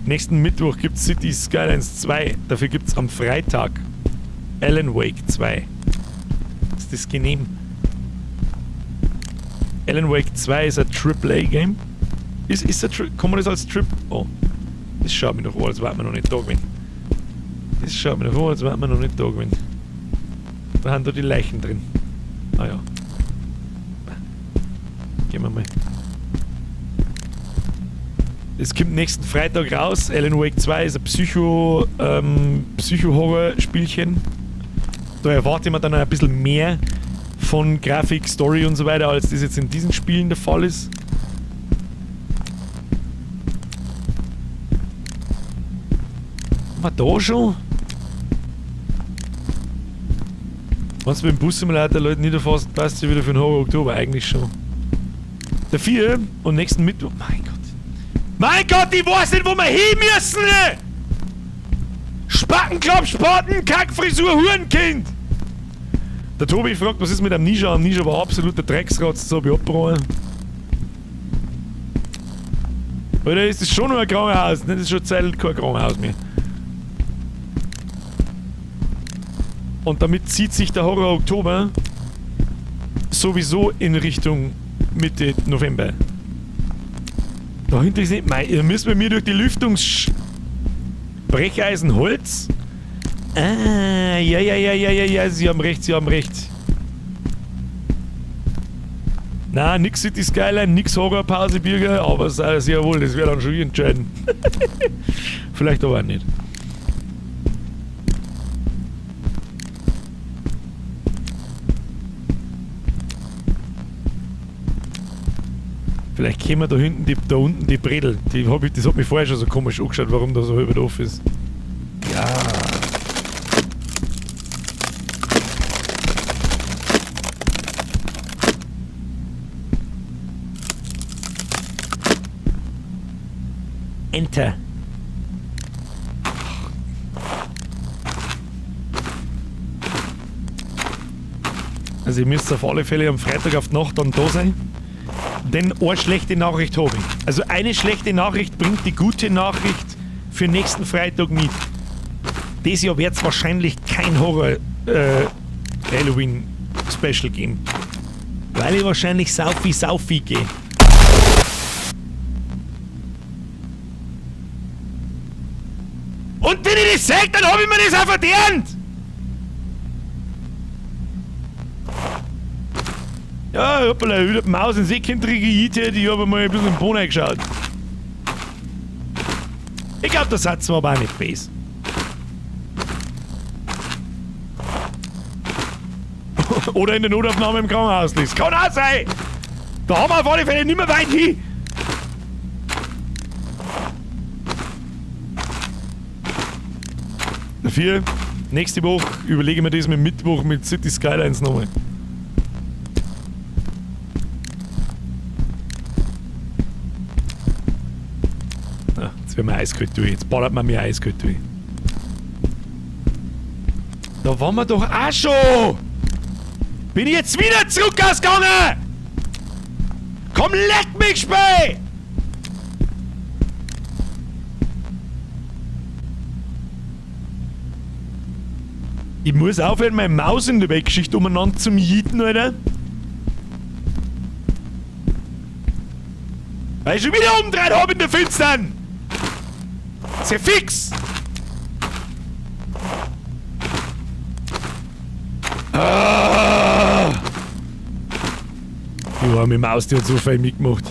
Nächsten Mittwoch gibt's City Skylines 2. Dafür gibt's am Freitag Alan Wake 2. Ist das genehm? Alan Wake 2 ist ein Triple A Game. Kann man das als Trip... Oh. Das schaut mir doch an, als wäre man noch nicht da gewesen. Das schaut mir doch an, als wäre man noch nicht da gewesen. Da haben da die Leichen drin. Naja. Gehen wir mal. Es kommt nächsten Freitag raus. Alan Wake 2 ist ein Psycho-Horror-Spielchen. Da erwarte ich mir dann ein bisschen mehr von Grafik, Story und so weiter, als das jetzt in diesen Spielen der Fall ist. Haben wir da schon? Wenn du mit dem Bus-Simulator Leute niederfährst, passt ja wieder für den Horror Oktober eigentlich schon. Der 4 und nächsten Mittwoch. Mein Gott. Mein Gott, ich weiß nicht, wo wir hin müssen! Spackenklapp, Spaten, Kackfrisur, Hurenkind! Der Tobi fragt, was ist mit dem Nisha? Nisha war absoluter Drecksrotz, das hab ich abgebrochen. Oder ist das schon noch ein Krankenhaus? Nein, das ist schon Zeit kein Krankenhaus mehr. Und damit zieht sich der Horror Oktober sowieso in Richtung Mitte November. Dahinter ist nicht. Mei, ihr müsst bei mir durch die Lüftungs... Brecheisen Holz? Ah, ja, ja, ja, ja, ja, ja, Sie haben recht, Sie haben recht. Na, nix City Skyline, nix Horrorpause, Bürger, aber sei sehr wohl, das wäre dann schon ich entscheiden. Vielleicht aber auch nicht. Vielleicht kämen wir da hinten, da unten die Bredel. Das hat mich vorher schon so komisch angeschaut, warum da so halb doof ist. Ja. Enter. Also ihr müsst auf alle Fälle am Freitag auf die Nacht dann da sein. Denn eine schlechte Nachricht habe ich. Also eine schlechte Nachricht bringt die gute Nachricht für nächsten Freitag mit. Dieses Jahr wird's wahrscheinlich kein Horror Halloween Special geben. Weil ich wahrscheinlich saufi saufi gehe. Und wenn ich das sag, dann hab ich mir das auch verdient! Ja, hoppala, wieder die Maus in den See kriege ich, die hab mal ein bisschen im Boden eingeschaut. Ich glaub, das hat's mir aber auch nicht besser. Oder in der Notaufnahme im Krankenhaus liegst. Kann auch sein! Da haben wir auf alle Fälle nicht mehr weit hin! Dafür, nächste Woche überlege ich mir das mit Mittwoch mit City Skylines nochmal. Na, jetzt werden wir eiskalt durch. Jetzt ballert man mir eiskalt durch. Da waren wir doch auch schon! Bin ich jetzt wieder zurück ausgegangen? Komm, leck mich, Spey! Ich muss aufhören, meine Maus in der Weggeschichte umeinander zum Jieten, Alter. Weil ich schon wieder umgedreht hab in der Finstern! Sehr fix! Ah! Die arme Maus, die hat so viel mitgemacht.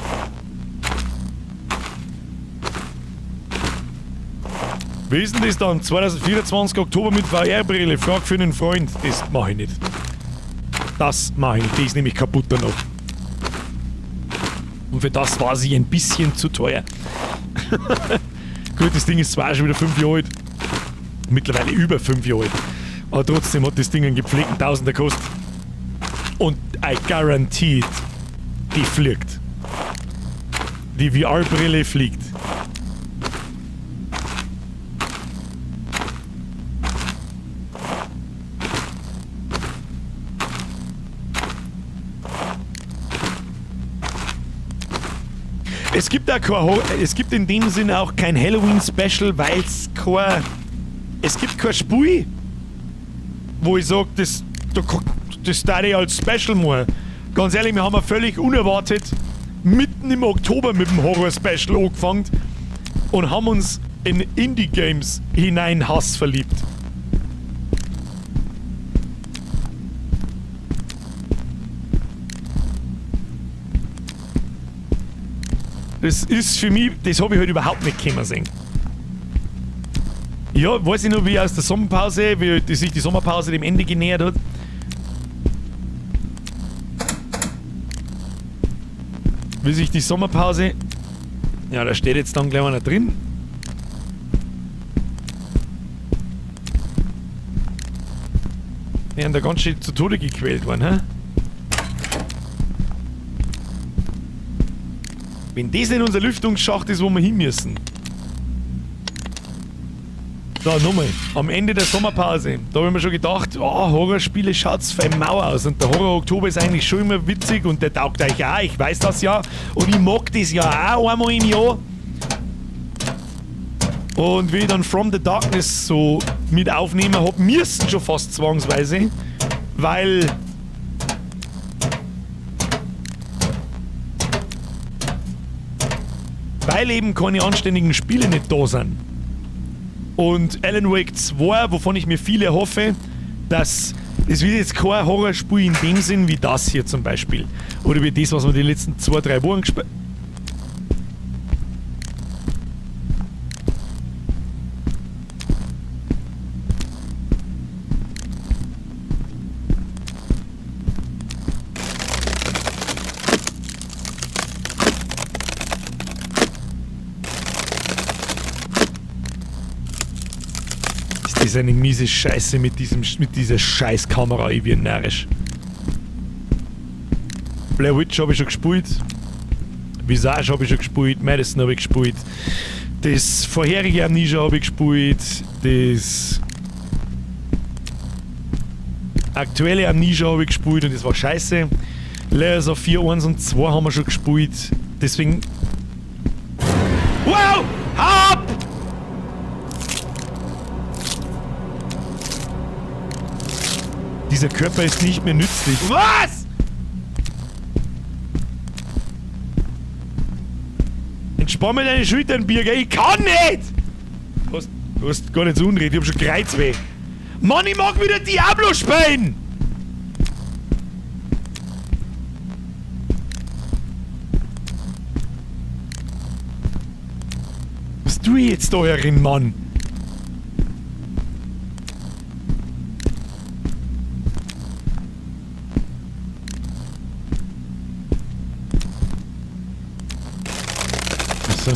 Wie ist denn das dann? 2024 Oktober mit V R-Brille. Frag für einen Freund. Das mach ich nicht. Das mach ich nicht. Die ist nämlich kaputt danach. Und für das war sie ein bisschen zu teuer. Gut, das Ding ist zwar schon wieder 5 Jahre alt. Mittlerweile über 5 Jahre alt. Aber trotzdem hat das Ding einen gepflegten Tausender gekostet. Und I guarantee it, die fliegt. Die V R-Brille fliegt. Es gibt auch kein Ho-, es gibt in dem Sinne auch kein Halloween-Special, weil's kein, es gibt kein Spiel, wo ich sag, das darf ich als Special machen. Ganz ehrlich, wir haben ja völlig unerwartet mitten im Oktober mit dem Horror-Special angefangen und haben uns in Indie-Games hinein Hass verliebt. Das ist für mich, das habe ich halt überhaupt nicht kommen sehen. Ja, weiß ich noch, wie aus der Sommerpause, wie sich die Sommerpause dem Ende genähert hat. Wie sich die Sommerpause... Ja, da steht jetzt dann gleich einer drin. Die sind da ganz schön zu Tode gequält worden, hä? Wenn das nicht unser Lüftungsschacht ist, wo wir hin müssen. So, nochmal. Am Ende der Sommerpause, da habe ich mir schon gedacht, oh, Horrorspiele schaut's fein mau aus. Und der Horror Oktober ist eigentlich schon immer witzig und der taugt euch auch, ich weiß das ja. Und ich mag das ja auch einmal im Jahr. Und wie ich dann From the Darkness so mit aufnehmen hab, müssen schon fast zwangsweise, weil eben keine anständigen Spiele nicht da sind. Und Alan Wake 2, wovon ich mir viel erhoffe, dass es wird jetzt kein Horrorspiel in dem Sinn wie das hier zum Beispiel. Oder wie das, was wir die letzten 2-3 Wochen gespielt haben. Das ist eine miese Scheiße mit dieser Scheißkamera, ich bin narrisch. Blair Witch habe ich schon gespielt. Visage habe ich schon gespielt. Madison habe ich gespielt. Das vorherige Amnesia habe ich gespielt. Das aktuelle Amnesia habe ich gespielt und das war scheiße. Layers of 4, 1 und 2 haben wir schon gespielt. Deswegen... Wow! Hau ab! Dieser Körper ist nicht mehr nützlich. Was? Entspann mir deine Schultern, Birger. Ich kann nicht! Du hast gar nicht so Unrecht. Ich hab schon Kreuzweh. Mann, ich mag wieder Diablo spielen! Was tue ich jetzt da herin, Mann? So.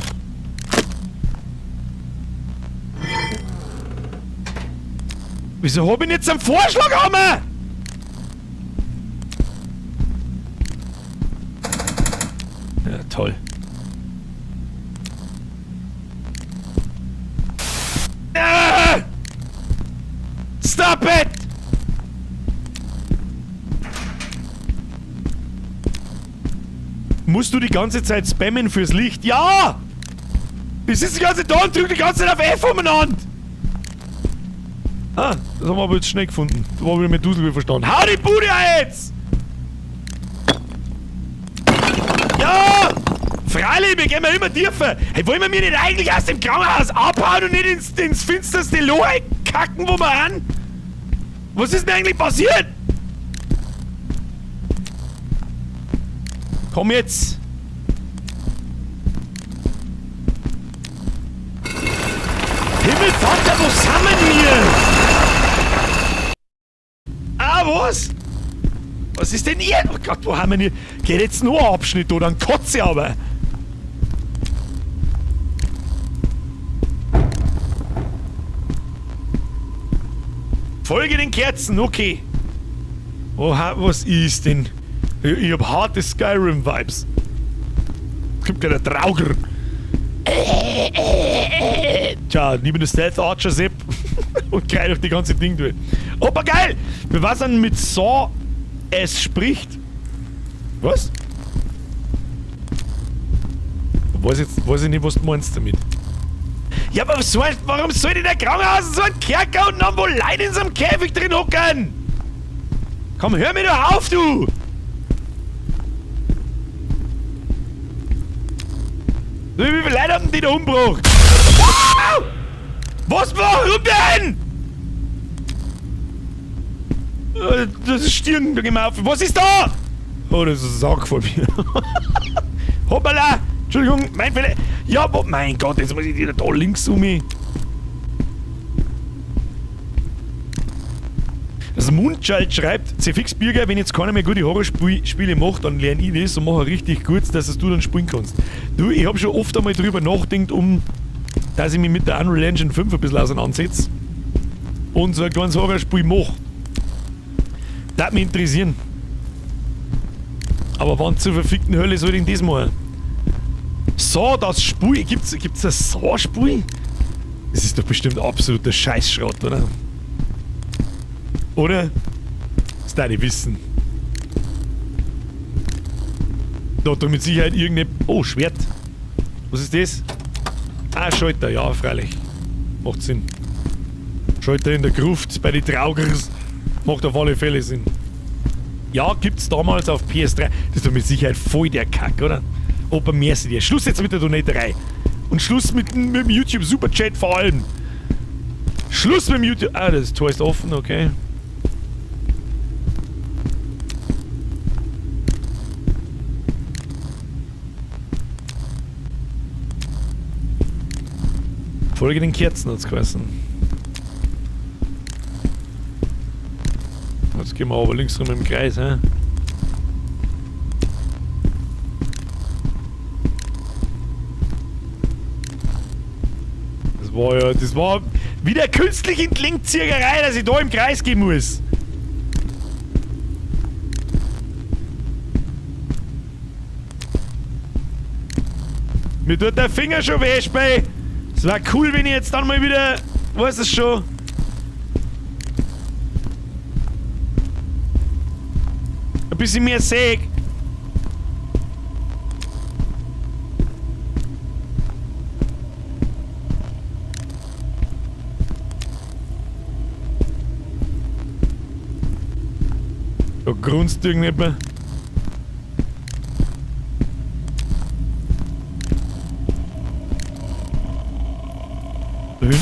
Wieso hab ich jetzt einen Vorschlaghammer? Ja, toll. Ah! Stop it! Musst du die ganze Zeit spammen fürs Licht? Ja! Ich sitze die ganze Zeit da und drücke die ganze Zeit auf F umeinander! Ah, das haben wir aber jetzt schnell gefunden. Da war wieder mit Dusel verstanden. Hau die Bude jetzt! Ja! Freilich, wir gehen immer tiefer! Hey, wollen wir mir nicht eigentlich aus dem Krankenhaus abhauen und nicht ins finsterste Loch kacken, wo wir an? Was ist denn eigentlich passiert? Komm jetzt! Himmelvater, wo sind wir denn hier? Ah, was? Was ist denn hier? Oh Gott, wo haben wir denn hier? Geht jetzt nur ein Abschnitt oder ein Kotze aber? Folge den Kerzen, okay. Oha, was ist denn? Ich hab harte Skyrim-Vibes. Gibt gerade Trauger. Tja, lieber der Stealth Archer Sepp und gleich durch die ganze Ding durch. Opa, geil! Wir was dann mit Saw es spricht. Was? Weiß ich nicht, was du meinst damit. Ja, aber warum soll denn der Krankenhaus so einen Kerker und dann wo Leute in so einem Käfig drin hocken? Komm, hör mir doch auf, du! Wie viele Leute haben die da umgebracht? Wow! Was? Warum denn? Das ist Stirn, da gehen wir auf. Was ist da? Oh, das ist ein Sack vor mir. Hoppala! Entschuldigung, mein Fehler. Ja, wo, mein Gott, jetzt muss ich wieder da links um mich. Das Mundschalt schreibt, CFX Birger, wenn jetzt keiner mehr gute Horrorspiele macht, dann lerne ich das und mache richtig gut, dass es du dann spielen kannst. Du, ich hab schon oft einmal drüber nachgedacht, dass ich mich mit der Unreal Engine 5 ein bisschen auseinandersetze und so ein kleines Horrorspiel mache. Das würde mich interessieren. Aber wann zur verfickten Hölle soll ich denn das machen? So, das Spiel. Gibt's ein Saw-Spiel? Das ist doch bestimmt absoluter Scheißschrott, oder? Oder? Das darf ich wissen. Da hat doch mit Sicherheit irgendeine... Oh, Schwert. Was ist das? Ah, Schalter. Ja, freilich. Macht Sinn. Schalter in der Gruft bei den Draugers. Macht auf alle Fälle Sinn. Ja, gibt's damals auf PS3. Das ist doch mit Sicherheit voll der Kack, oder? Opa, merci dir. Schluss jetzt mit der Donaterei. Und Schluss mit dem YouTube Superchat vor allem. Schluss mit dem YouTube... Ah, das Tor ist offen, okay. Folge den Kerzen hat's geheißen. Jetzt gehen wir aber links rum im Kreis, hä? Das war ja, das war wieder künstliche Entlinkzieherei, dass ich da im Kreis gehen muss. Mir tut der Finger schon weh, Spey. Es war cool, wenn ich jetzt dann mal wieder, weiß es schon. Ein bisschen mehr säg. Da grunzt irgendjemand. Da hinten.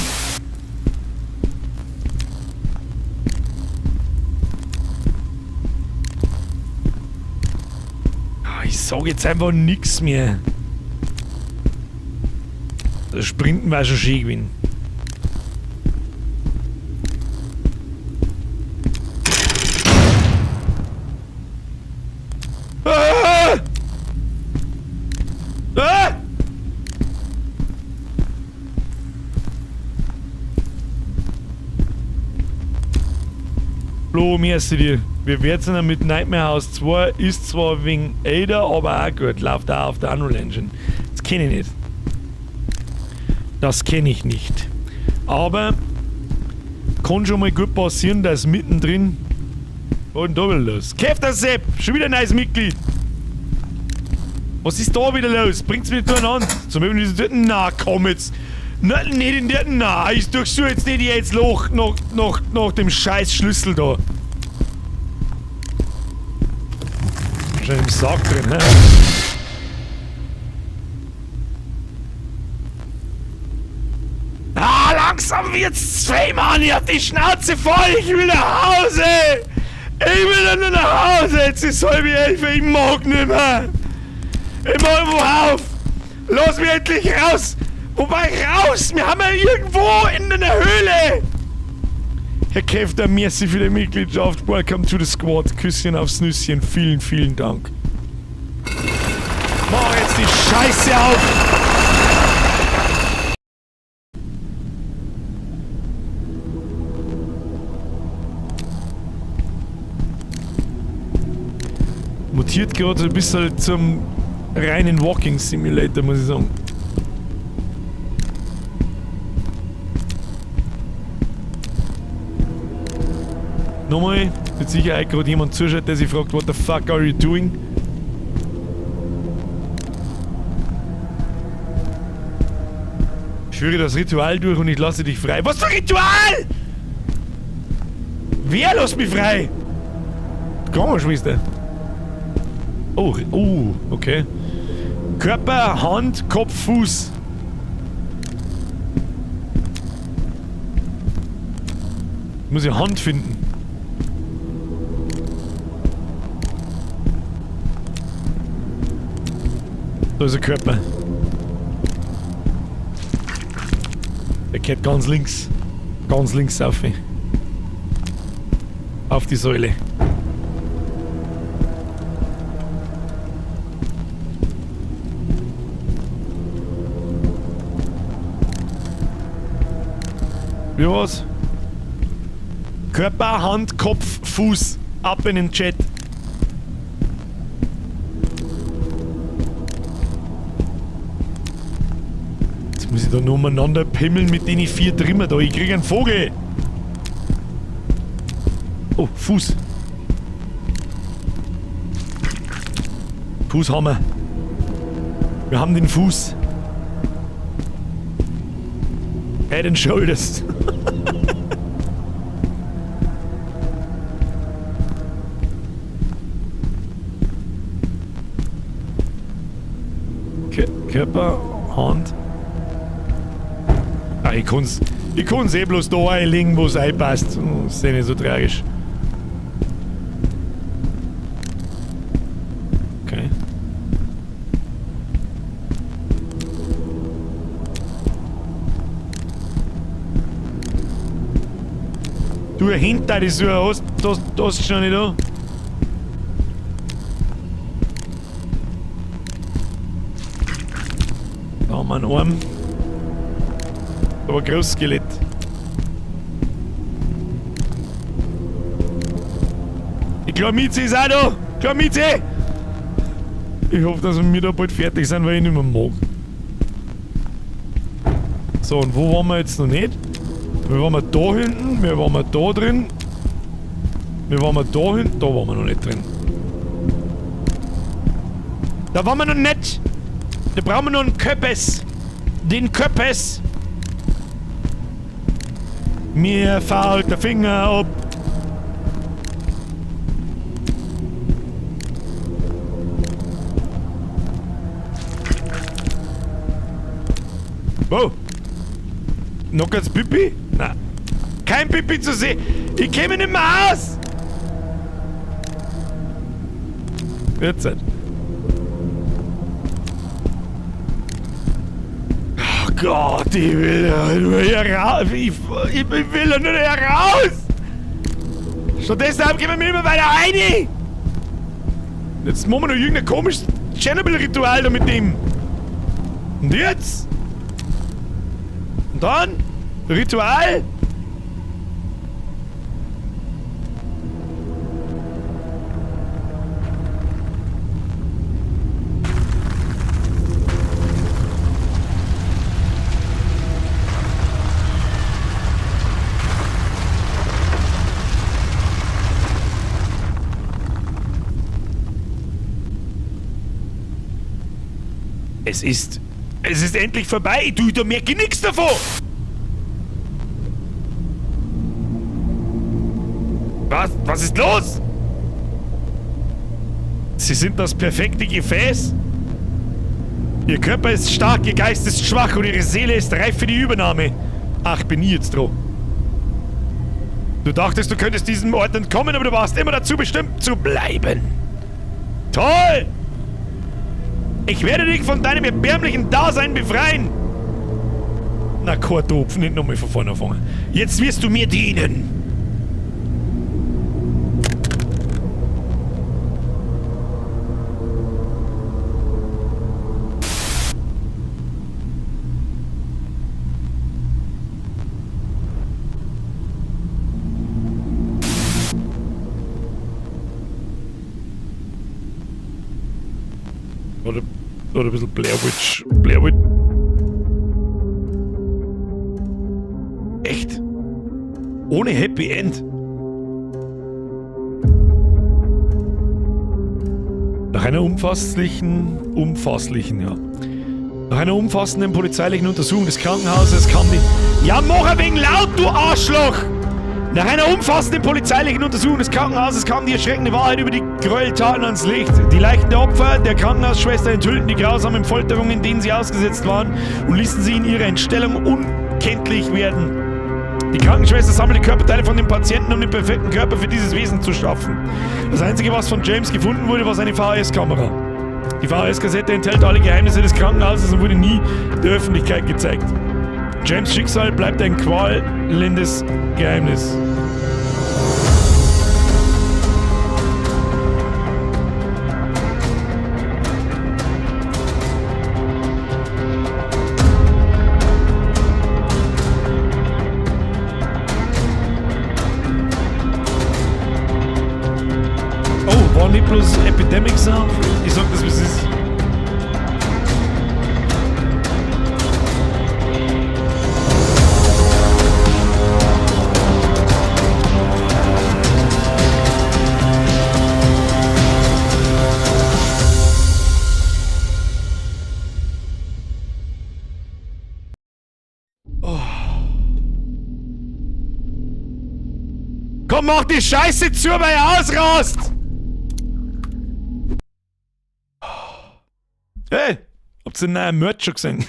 Ich sag jetzt einfach nix mehr. Das Sprinten war schon schön gewesen. Ah! Ah! Flo, merci dir. Wir werden dann mit Nightmare House 2, ist zwar wegen Ada, aber auch gut, läuft auch auf der Unreal Engine. Das kenne ich nicht. Das kenne ich nicht. Aber kann schon mal gut passieren, dass mittendrin... Was ist denn da wieder los? Käfter Sepp! Schon wieder ein neues Mitglied! Was ist da wieder los? Bringt's mich durcheinander? Zum Beispiel diesen... Na komm jetzt! Na, nicht in der... Na, ich durchsuche jetzt nicht jetzt Loch nach dem scheiß Schlüssel da. Wahrscheinlich im Sack drin, hä? Ah, langsam wird's zwei, Mann! Ich hab die Schnauze voll! Ich will nach Hause! Ich will nur nach Hause! Jetzt ist 10:30, ich mag nicht mehr! Ich mach einfach auf! Lass mich endlich raus! Wobei raus! Wir haben ja irgendwo in einer Höhle! Herr Käfter, merci für die Mitgliedschaft. Welcome to the squad. Küsschen aufs Nüsschen. Vielen, vielen Dank. Mach jetzt die Scheiße auf! Mutiert gerade so ein bisschen zum reinen Walking Simulator, muss ich sagen. Nochmal, mit Sicherheit gerade jemand zuschaut, der sich fragt, what the fuck are you doing? Ich führe das Ritual durch und ich lasse dich frei. Was für ein Ritual? Wer lässt mich frei? Krankenschwester. Oh, oh, okay. Körper, Hand, Kopf, Fuß. Muss ich Hand finden. Da ist ein Körper. Der geht ganz links. Ganz links auf. Auf die Säule. Wie war's? Körper, Hand, Kopf, Fuß. Ab in den Chat. Jetzt muss ich da nur umeinander pimmeln mit den 4 Trimmer da. Ich krieg einen Vogel. Oh, Fuß. Fuß haben wir. Wir haben den Fuß. Head and Shoulders. Körper, Hand. Ah, ich kann's eh bloß da einlegen, wo's einpasst. Oh, ist ja nicht so tragisch. Okay. Du, hinter die Suche, hast du schon nicht da? Da haben wir einen Arm. Aber großes Skelett. Die Klamitze ist auch da! Klamitze! Ich hoffe, dass wir da bald fertig sind, weil ich nicht mehr mag. So, und wo waren wir jetzt noch nicht? Wir waren da hinten, wir waren da drin. Wir waren da hinten, da waren wir noch nicht drin. Da waren wir noch nicht! Da brauchen wir noch einen Köppes! Den Köppes! Mir fällt der Finger ab! Wow! Noch ganz Pipi? Nein. Kein Pipi zu sehen! Ich käme nicht mehr aus! Jetzt halt. Oh Gott, ich will ja nur hier raus. Ich will ja nur hier raus! Stattdessen gehen wir immer weiter rein! Jetzt machen wir noch irgendein komisches Tschernobyl-Ritual da mit dem. Und jetzt? Und dann? Ritual? Es ist endlich vorbei. Du, da merke ich nichts davon. Was? Was ist los? Sie sind das perfekte Gefäß. Ihr Körper ist stark, ihr Geist ist schwach und ihre Seele ist reif für die Übernahme. Ach, bin ich jetzt dran. Du dachtest, du könntest diesem Ort entkommen, aber du warst immer dazu bestimmt zu bleiben. Toll! Ich werde dich von deinem erbärmlichen Dasein befreien! Na, Kartopf, nicht nochmal von vorne anfangen. Jetzt wirst du mir dienen! Oder ein bisschen Blair Witch. Blair Witch. Echt? Ohne Happy End? Nach einer Nach einer umfassenden polizeilichen Untersuchung des Krankenhauses kam die... Ja, mach ein wenig laut, du Arschloch! Nach einer umfassenden polizeilichen Untersuchung des Krankenhauses kam die erschreckende Wahrheit über die Gräueltaten ans Licht. Die Leichen der Opfer der Krankenhausschwester enthüllten die grausamen Folterungen, denen sie ausgesetzt waren, und ließen sie in ihrer Entstellung unkenntlich werden. Die Krankenschwester sammelte Körperteile von den Patienten, um den perfekten Körper für dieses Wesen zu schaffen. Das Einzige, was von James gefunden wurde, war seine VHS-Kamera. Die VHS-Kassette enthält alle Geheimnisse des Krankenhauses und wurde nie der Öffentlichkeit gezeigt. James Schicksal bleibt ein qualendes Geheimnis. Oh, war nicht bloß Epidemic Sound? Ich sag das, wie es ist. Komm, mach die Scheiße zu, weil ich ausrast! Hey, habt ihr den neuen Merch schon gesehen?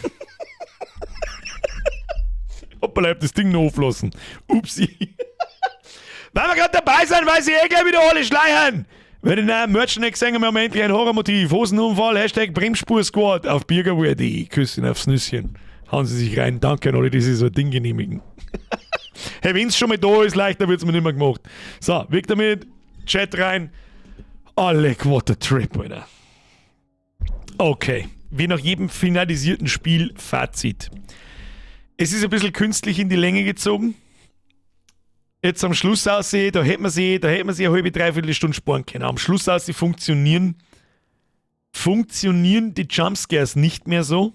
Hoppala, ich hab das Ding noch auflassen. Upsi. Weil wir gerade dabei sind, weil sie eh gleich wieder alle schleichen. Wenn die neuen Merch nicht gesehen haben, haben wir endlich ein Horrormotiv. Hosenunfall, Hashtag Bremsspur-Squad auf biergerwehr.de. Küsschen aufs Nüsschen. Hauen Sie sich rein. Danke an alle, die sich so ein Ding genehmigen. Hey, wenn's schon mal da ist, leichter wird's mir nicht mehr gemacht. So, weg damit. Chat rein. Alec, what a trip, Alter. Okay, wie nach jedem finalisierten Spiel Fazit. Es ist ein bisschen künstlich in die Länge gezogen. Jetzt am Schluss aussehen, da hätte man sich eine halbe, dreiviertel Stunde sparen können. Am Schluss aussehen funktionieren die Jumpscares nicht mehr so.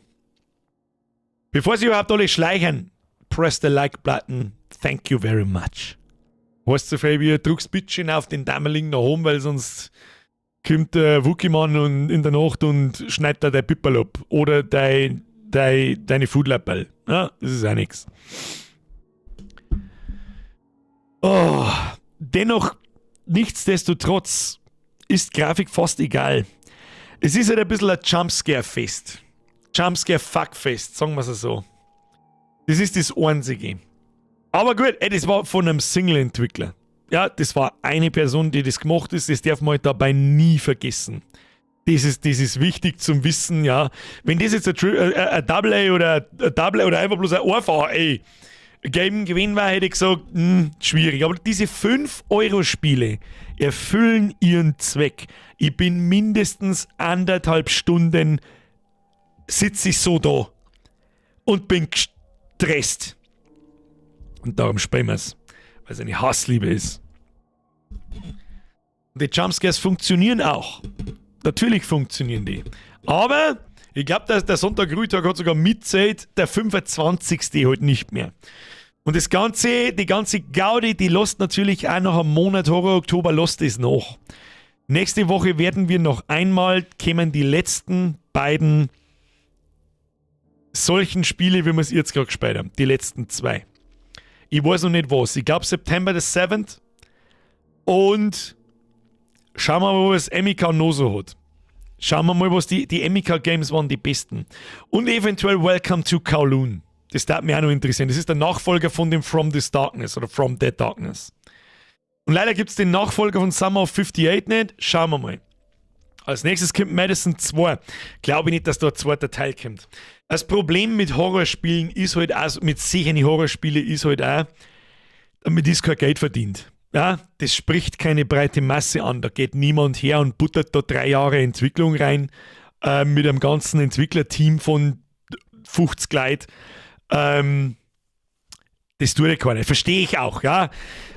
Bevor sie überhaupt alle schleichen, press the like button. Thank you very much. Weißt du, Fabi, drückst bitte auf den Daumenling nach oben, weil sonst kommt der Wookie-Mann und in der Nacht und schneidet da dein Pipperl ab. Oder deine Foodlappel. Ja, das ist auch nix. Oh, dennoch, nichtsdestotrotz, ist Grafik fast egal. Es ist halt ein bisschen ein Jumpscare-Fest. Jumpscare-Fuck-Fest, sagen wir es so. Das ist das Einzige. Aber gut, ey, das war von einem Single-Entwickler. Ja, das war eine Person, die das gemacht ist. Das darf man halt dabei nie vergessen. Das ist wichtig zum Wissen, ja. Wenn das jetzt ein Double A oder ein Double A oder einfach bloß ein einfacher A Game gewesen war, hätte ich gesagt, schwierig. Aber diese 5-Euro-Spiele erfüllen ihren Zweck. Ich bin mindestens anderthalb Stunden sitze ich so da und bin gestresst. Und darum spielen wir's, weil es eine Hassliebe ist. Und die Jumpscares funktionieren auch. Natürlich funktionieren die. Aber ich glaub, dass der Sonntag-Ruhetag hat sogar mitzählt, der 25. halt nicht mehr. Und die ganze Gaudi, die lässt natürlich auch noch einen Monat Horror Oktober, lässt es noch. Nächste Woche werden wir noch einmal, kämen die letzten beiden solchen Spiele, wie wir es jetzt gerade gespielt haben. Die letzten zwei. Ich weiß noch nicht was. Ich glaub, September the 7th. Und schauen wir mal, was Emika noch so hat. Schauen wir mal, was die Emika Games waren, die besten. Und eventuell Welcome to Kowloon. Das darf mich auch noch interessieren. Das ist der Nachfolger von dem From This Darkness oder From That Darkness. Und leider gibt's den Nachfolger von Summer of 58 nicht. Schauen wir mal. Als nächstes kommt Madison 2. Glaube ich nicht, dass da ein zweiter Teil kommt. Das Problem mit Horrorspielen ist halt auch, mit sicheren Horrorspielen ist halt auch, damit ist kein Geld verdient. Ja, das spricht keine breite Masse an. Da geht niemand her und buttert da 3 Jahre Entwicklung rein mit einem ganzen Entwicklerteam von 50 Leuten. Das tut ja keiner. Verstehe ich auch, ja.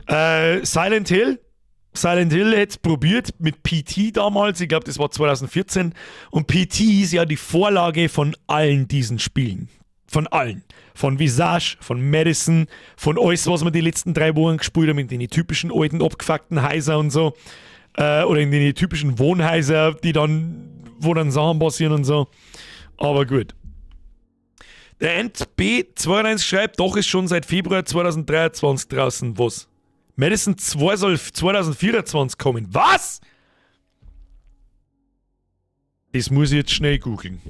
Silent Hill. Silent Hill hätt's probiert mit PT damals, ich glaub, das war 2014. Und PT ist ja die Vorlage von allen diesen Spielen. Von allen. Von Visage, von Madison, von alles, was wir die letzten 3 Wochen gespielt haben, in den typischen alten, abgefuckten Häuser und so. Oder in den typischen Wohnhäuser, wo dann Sachen passieren und so. Aber gut. Der NB92 schreibt, doch ist schon seit Februar 2023 draußen. Was? Madison 2 soll 2024 kommen. Was? Das muss ich jetzt schnell googeln.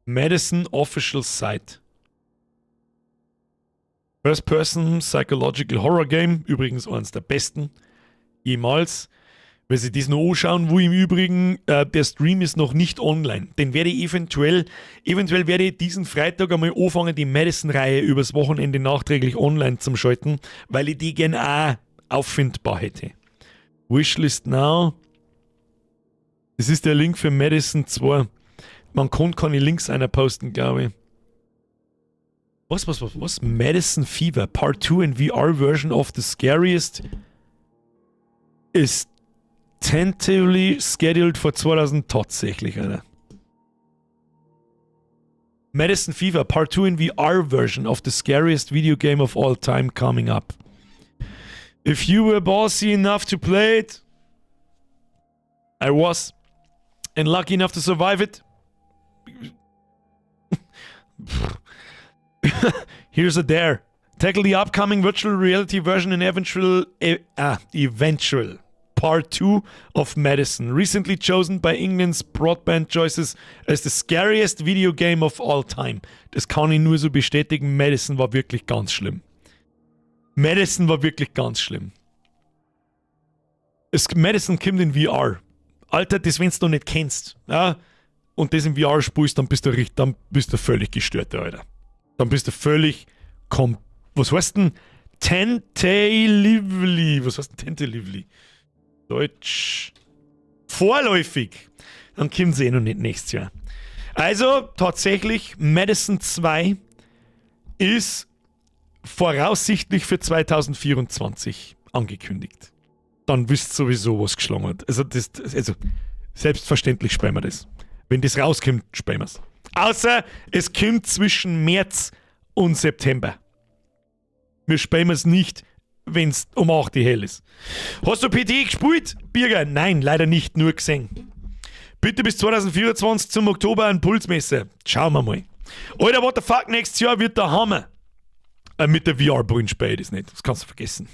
Madison Official Site. First Person Psychological Horror Game. Übrigens eines der besten jemals. Wer sich das noch anschauen will, im Übrigen, der Stream ist noch nicht online. Den werde ich eventuell werde ich diesen Freitag einmal anfangen, die Madison-Reihe übers Wochenende nachträglich online zum Schalten, weil ich die gern auch auffindbar hätte. Wishlist now. Das ist der Link für Madison 2. Man kann keine Links einer posten, glaube ich. Was, was, was, was? Madison Fever, Part 2 and VR version of the scariest is tentatively scheduled for 2000. Tatsächlich, Alter. Madison Fever, Part 2 in VR version of the scariest video game of all time coming up. If you were ballsy enough to play it, I was, and lucky enough to survive it. Here's a dare. Tackle the upcoming virtual reality version and eventual part 2 of Madison, recently chosen by England's Broadband Choices as the scariest video game of all time. Das kann ich nur so bestätigen. Madison war wirklich ganz schlimm. Madison war wirklich ganz schlimm. Madison kommt in VR. Alter, das, wenn du noch nicht kennst, ja, und das in VR spielst, dann bist du richtig, dann bist du völlig gestört, Alter. Dann bist du völlig kom. Was heißt denn tentatively? Was heißt denn tentatively? Deutsch. Vorläufig. Dann kommt sie eh noch nicht nächstes Jahr. Also tatsächlich, Madison 2 ist voraussichtlich für 2024 angekündigt. Dann wisst ihr sowieso, was geschlagen hat. Also, also selbstverständlich spielen wir das. Wenn das rauskommt, spielen wir es. Außer es kommt zwischen März und September. Wir spielen es nicht, wenn es um 8 Uhr hell ist. Hast du PT gespielt? Birger? Nein, leider nicht, nur gesehen. Bitte bis 2024 zum Oktober ein Pulsmesser. Schauen wir mal. Alter, what the fuck, nächstes Jahr wird der Hammer. Mit der VR-Brille spiele ich das nicht. Das kannst du vergessen.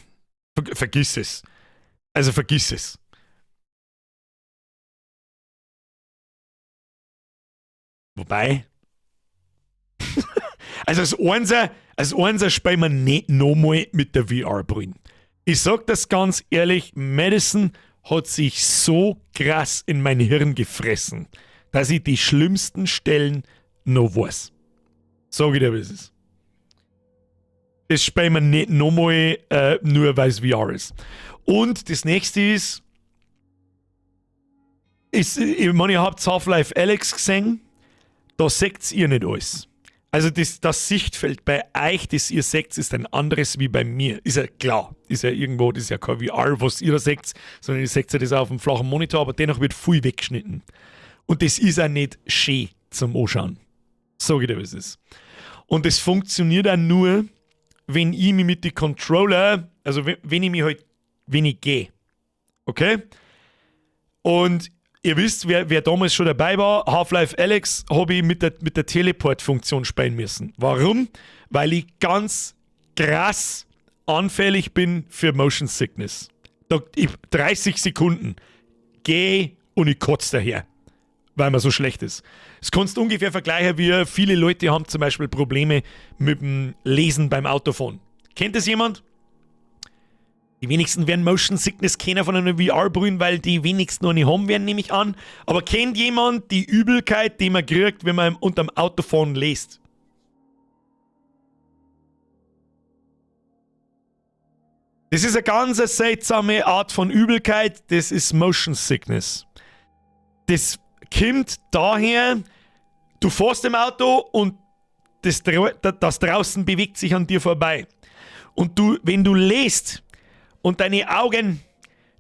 Vergiss es. Also vergiss es. Wobei. Also als Einser spielen wir nicht nochmal mit der VR-Brille. Ich sag das ganz ehrlich, Madison hat sich so krass in mein Hirn gefressen, dass ich die schlimmsten Stellen noch weiß. Sag ich dir, wie es ist. Das spielen wir nicht nochmal, nur weil es VR ist. Und das nächste ist, ich meine, ihr habt Half-Life Alyx gesehen, da seht ihr nicht alles. Also das Sichtfeld bei euch, das ihr seht, ist ein anderes wie bei mir. Ist ja klar, ist ja irgendwo, das ist ja kein VR, was ihr da seht, sondern ihr seht ja das auf dem flachen Monitor, aber dennoch wird viel weggeschnitten. Und das ist auch nicht schön zum Anschauen. Sag ich dir, was es ist. Und es funktioniert auch nur, wenn ich mich mit den Controller, also wenn ich mich halt, wenn ich gehe. Okay? Und ihr wisst, wer damals schon dabei war, Half-Life Alyx habe ich mit der Teleport-Funktion spielen müssen. Warum? Weil ich ganz krass anfällig bin für Motion Sickness. Da, ich, 30 Sekunden geh und ich kotze daher, weil mir so schlecht ist. Das kannst du ungefähr vergleichen, wie viele Leute haben zum Beispiel Probleme mit dem Lesen beim Autofahren. Kennt das jemand? Die wenigsten werden Motion Sickness kennen von einer VR-Brille, weil die wenigsten noch nicht haben werden, nehme ich an. Aber kennt jemand die Übelkeit, die man kriegt, wenn man unterm Autofahren liest? Das ist eine ganz seltsame Art von Übelkeit, das ist Motion Sickness. Das kommt daher, du fährst im Auto und das draußen bewegt sich an dir vorbei. Und du, wenn du lest und deine Augen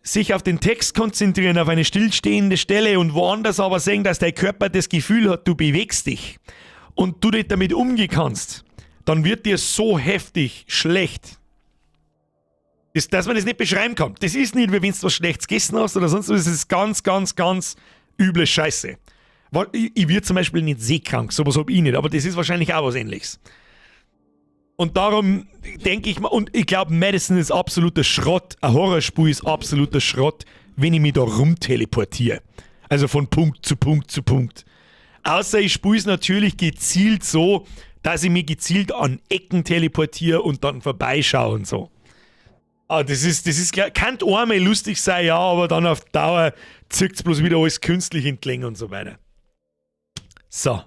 sich auf den Text konzentrieren, auf eine stillstehende Stelle und woanders aber sehen, dass dein Körper das Gefühl hat, du bewegst dich und du nicht damit umgehen kannst, dann wird dir so heftig schlecht, dass man das nicht beschreiben kann. Das ist nicht, wie wenn du was Schlechtes gegessen hast oder sonst was. Das ist ganz, ganz, ganz üble Scheiße. Ich werde zum Beispiel nicht seekrank, sowas hab ich nicht, aber das ist wahrscheinlich auch was Ähnliches. Und darum denke ich mal, und ich glaube, Madison ist absoluter Schrott, ein Horrorspiel ist absoluter Schrott, wenn ich mich da rumteleportiere. Also von Punkt zu Punkt zu Punkt. Außer ich spiele es natürlich gezielt so, dass ich mich gezielt an Ecken teleportiere und dann vorbeischaue und so. Ah, das ist, kann einmal lustig sein, ja, aber dann auf Dauer zirkt's bloß wieder alles künstlich in die Länge und so weiter. So.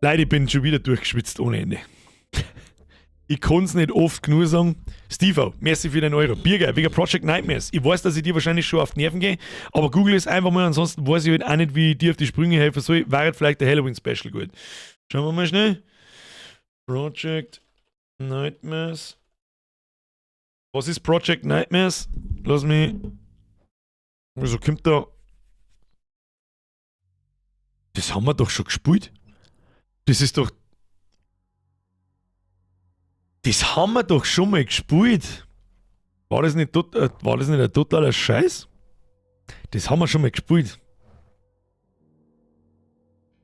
Leute, ich bin schon wieder durchgeschwitzt ohne Ende. Ich kann es nicht oft genug sagen. Steve, merci für den Euro. Birger, wegen Project Nightmares. Ich weiß, dass ich dir wahrscheinlich schon auf die Nerven gehe, aber google es einfach mal, ansonsten weiß ich halt auch nicht, wie ich dir auf die Sprünge helfen soll. Wäre halt vielleicht der Halloween-Special gut. Schauen wir mal schnell. Project Nightmares. Was ist Project Nightmares? Lass mich. Wieso kommt da? Das haben wir doch schon gespielt. Das ist doch. Das haben wir doch schon mal gespielt. War das nicht ein totaler Scheiß? Das haben wir schon mal gespielt.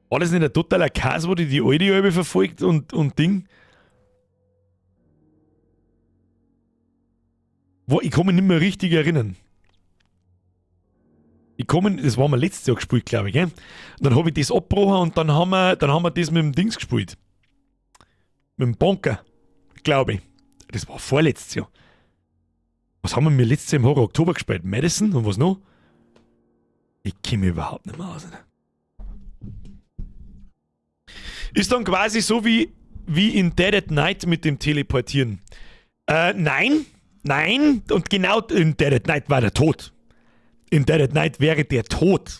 War das nicht ein totaler Kass, wo die die alte Albe verfolgt und Ding? Wo, ich kann mich nicht mehr richtig erinnern. Ich komme, das war mal letztes Jahr gespielt, glaube ich. Gell? Und dann habe ich das abgebrochen und dann haben wir das mit dem Dings gespielt. Mit dem Bonker, glaube ich. Das war vorletztes Jahr. Was haben wir letztes Jahr im Horror Oktober gespielt? Madison und was noch? Ich kenne mich überhaupt nicht mehr aus. Ne? Ist dann quasi so wie in Dead at Night mit dem Teleportieren. Nein, nein, und genau in Dead at Night war der tot. In Dead at Night wäre der tot,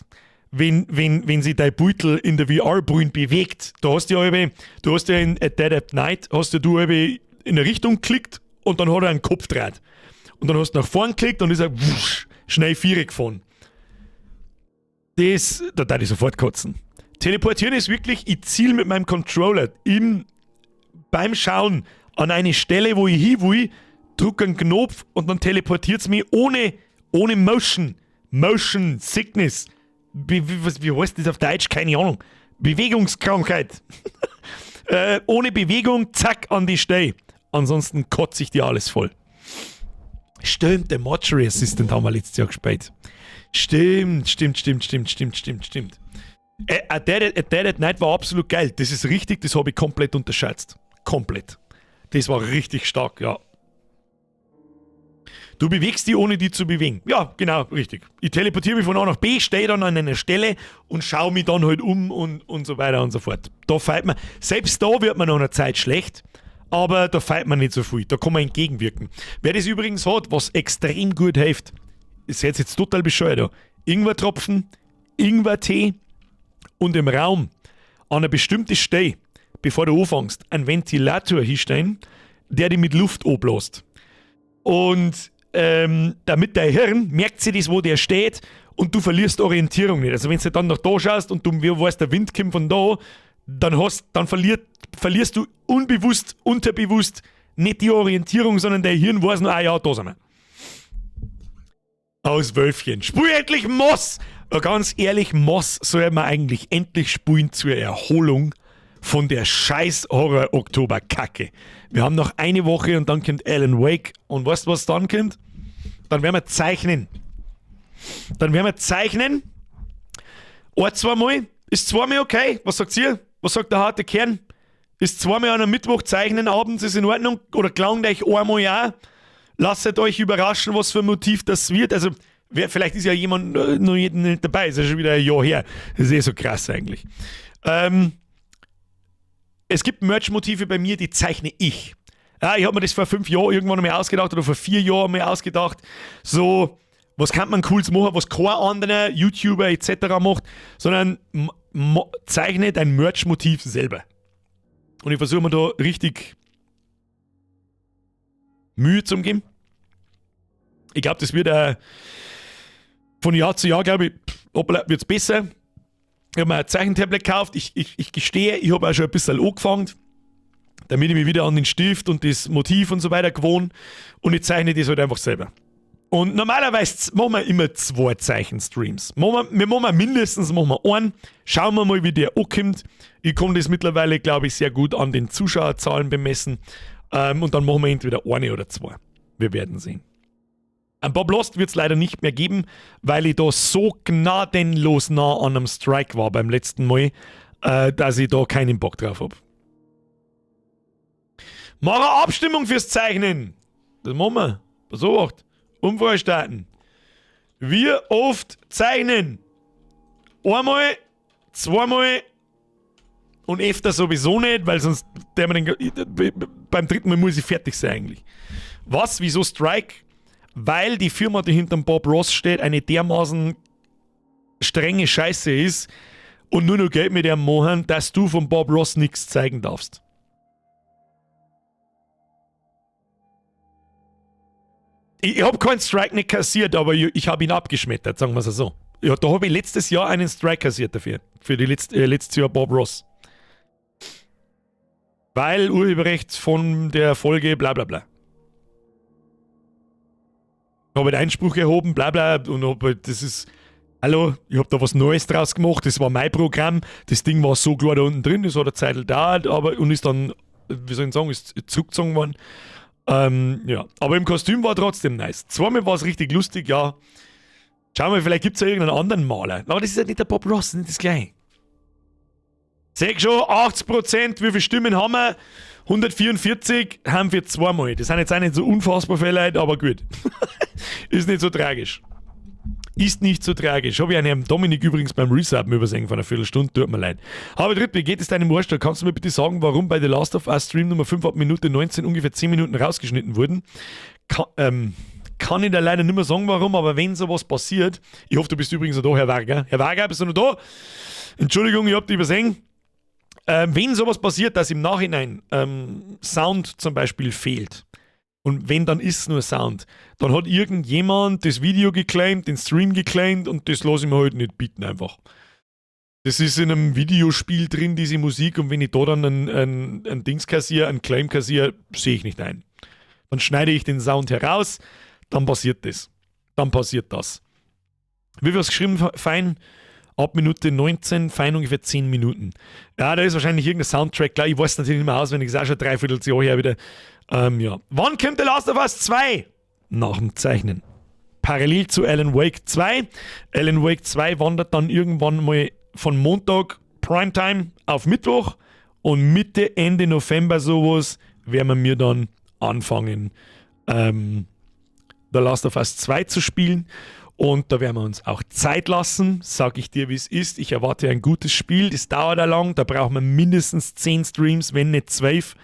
wenn sich dein Beutel in der VR-Brille bewegt. Da hast du ja eben, du hast ja in Dead at Night, hast ja du eben in eine Richtung geklickt und dann hat er einen Kopf dreht. Und dann hast du nach vorn geklickt und ist er wusch, schnell Viere gefahren. Da darf ich sofort kotzen. Teleportieren ist wirklich, ich ziele mit meinem Controller beim Schauen an eine Stelle, wo ich hin will, drücke einen Knopf und dann teleportiert es mich ohne Motion. Motion Sickness. Wie heißt das auf Deutsch? Keine Ahnung. Bewegungskrankheit. Ohne Bewegung, zack, an die Stelle. Ansonsten kotze ich dir alles voll. Stimmt, der Mortuary Assistant haben wir letztes Jahr gespielt. Stimmt. A Dead at Night war absolut geil. Das ist richtig, das habe ich komplett unterschätzt. Komplett. Das war richtig stark, ja. Du bewegst die, ohne die zu bewegen. Ja, genau, richtig. Ich teleportiere mich von A nach B, stehe dann an einer Stelle und schaue mich dann halt um und so weiter und so fort. Da fällt man, selbst da wird man nach einer Zeit schlecht, aber da fällt man nicht so viel. Da kann man entgegenwirken. Wer das übrigens hat, was extrem gut hilft, ist jetzt total bescheuert. Da. Ingwertropfen, Ingwertee und im Raum an einer bestimmten Stelle, bevor du anfängst, einen Ventilator hinstellen, der dich mit Luft anbläst. Und damit dein Hirn merkt sich das, wo der steht, und du verlierst Orientierung nicht. Also wenn du dann nach da schaust und du weißt, der Wind kommt von da, dann verlierst du unbewusst, unterbewusst nicht die Orientierung, sondern dein Hirn weiß nur, ah ja, da sind wir. Aus Wölfchen. Spiel endlich Moss! Ganz ehrlich, Moss soll man eigentlich endlich spielen zur Erholung von der scheiß Horror-Oktober-Kacke. Wir haben noch eine Woche und dann kommt Alan Wake. Und weißt du, was dann kommt? Dann werden wir zeichnen. Dann werden wir zeichnen. Ein, zweimal. Ist zweimal okay? Was sagt ihr? Was sagt der harte Kern? Ist zweimal an einem Mittwoch zeichnen abends ist in Ordnung? Oder klangt euch einmal auch? Lasst euch überraschen, was für ein Motiv das wird. Also, vielleicht ist ja jemand noch nicht dabei. Ist ja schon wieder ein Jahr her. Das ist eh so krass eigentlich. Es gibt Merch-Motive bei mir, die zeichne ich. Ja, ich habe mir das vor 5 Jahren irgendwann einmal ausgedacht oder vor 4 Jahren mal ausgedacht. So, was kann man Cooles machen, was kein anderer YouTuber etc. macht, sondern zeichne dein Merch-Motiv selber. Und ich versuche mir da richtig Mühe zu geben. Ich glaube, das wird von Jahr zu Jahr, glaube ich, wird es besser. Ich habe mir ein Zeichentablet gekauft. Ich gestehe, ich habe auch schon ein bisschen angefangen, damit ich mich wieder an den Stift und das Motiv und so weiter gewohne. Und ich zeichne das halt einfach selber. Und normalerweise machen wir immer zwei Zeichenstreams. Wir machen mindestens machen wir einen. Schauen wir mal, wie der ankommt. Ich kann das mittlerweile, glaube ich, sehr gut an den Zuschauerzahlen bemessen. Und dann machen wir entweder eine oder zwei. Wir werden sehen. Ein Bob Lost wird es leider nicht mehr geben, weil ich da so gnadenlos nah an einem Strike war beim letzten Mal, dass ich da keinen Bock drauf habe. Mach eine Abstimmung fürs Zeichnen. Das machen wir. Pass auf, Umfrage starten. Wie oft zeichnen? Einmal, zweimal und öfter sowieso nicht, weil sonst der man den, beim dritten Mal muss ich fertig sein eigentlich. Was? Wieso Strike? Weil die Firma, die hinterm Bob Ross steht, eine dermaßen strenge Scheiße ist und nur noch Geld mit dem machen, dass du von Bob Ross nichts zeigen darfst. Ich habe keinen Strike nicht kassiert, aber ich habe ihn abgeschmettert, sagen wir es so. Ja, da habe ich letztes Jahr einen Strike kassiert dafür. Für die letztes Jahr Bob Ross. Weil Urheberrecht von der Folge bla bla bla. Ich habe halt Einspruch erhoben, bla bla, und hab halt, das ist. Hallo, ich habe da was Neues draus gemacht, das war mein Programm, das Ding war so klar da unten drin, das hat eine Zeit gedauert, aber und ist dann, wie soll ich sagen, ist zurückgezogen worden. Ja, aber im Kostüm war trotzdem nice. Zweimal war es richtig lustig, ja. Schauen wir, vielleicht gibt es ja irgendeinen anderen Maler. Aber das ist ja nicht der Bob Ross, nicht das gleiche. Sag schon, 80%, wie viele Stimmen haben wir? 144 haben wir zweimal. Das sind jetzt auch nicht so unfassbar viele Leute, aber gut. Ist nicht so tragisch. Ist nicht so tragisch. Habe ich einen Herrn Dominik übrigens beim Resub übersehen von einer Viertelstunde, tut mir leid. Aber dritt, wie geht es deinem Arsch? Kannst du mir bitte sagen, warum bei The Last of Us Stream Nummer 5 ab Minute 19 ungefähr 10 Minuten rausgeschnitten wurden? Kann ich da leider nicht mehr sagen, warum, aber wenn sowas passiert, ich hoffe, du bist übrigens noch da, Herr Varga. Herr Varga, bist du noch da? Entschuldigung, ich hab dich übersehen. Wenn sowas passiert, dass im Nachhinein Sound zum Beispiel fehlt, und wenn, dann ist es nur Sound, dann hat irgendjemand das Video geclaimt, den Stream geclaimt und das lasse ich mir halt nicht bieten einfach. Das ist in einem Videospiel drin, diese Musik, und wenn ich da dann einen Dings kassiere, einen Claim kassiere, sehe ich nicht ein. Dann schneide ich den Sound heraus, dann passiert das. Dann passiert das. Wie wir es geschrieben, fein, ab Minute 19, fein ungefähr 10 Minuten. Ja, da ist wahrscheinlich irgendein Soundtrack, klar, ich weiß natürlich nicht mehr auswendig, ist auch schon dreiviertel Jahr her wieder. Ja. Wann kommt The Last of Us 2? Nach dem Zeichnen. Parallel zu Alan Wake 2. Alan Wake 2 wandert dann irgendwann mal von Montag Primetime auf Mittwoch und Mitte, Ende November sowas werden wir mir dann anfangen, The Last of Us 2 zu spielen. Und da werden wir uns auch Zeit lassen, sag ich dir, wie es ist. Ich erwarte ein gutes Spiel, das dauert ja lang, da braucht man mindestens 10 Streams, wenn nicht 12.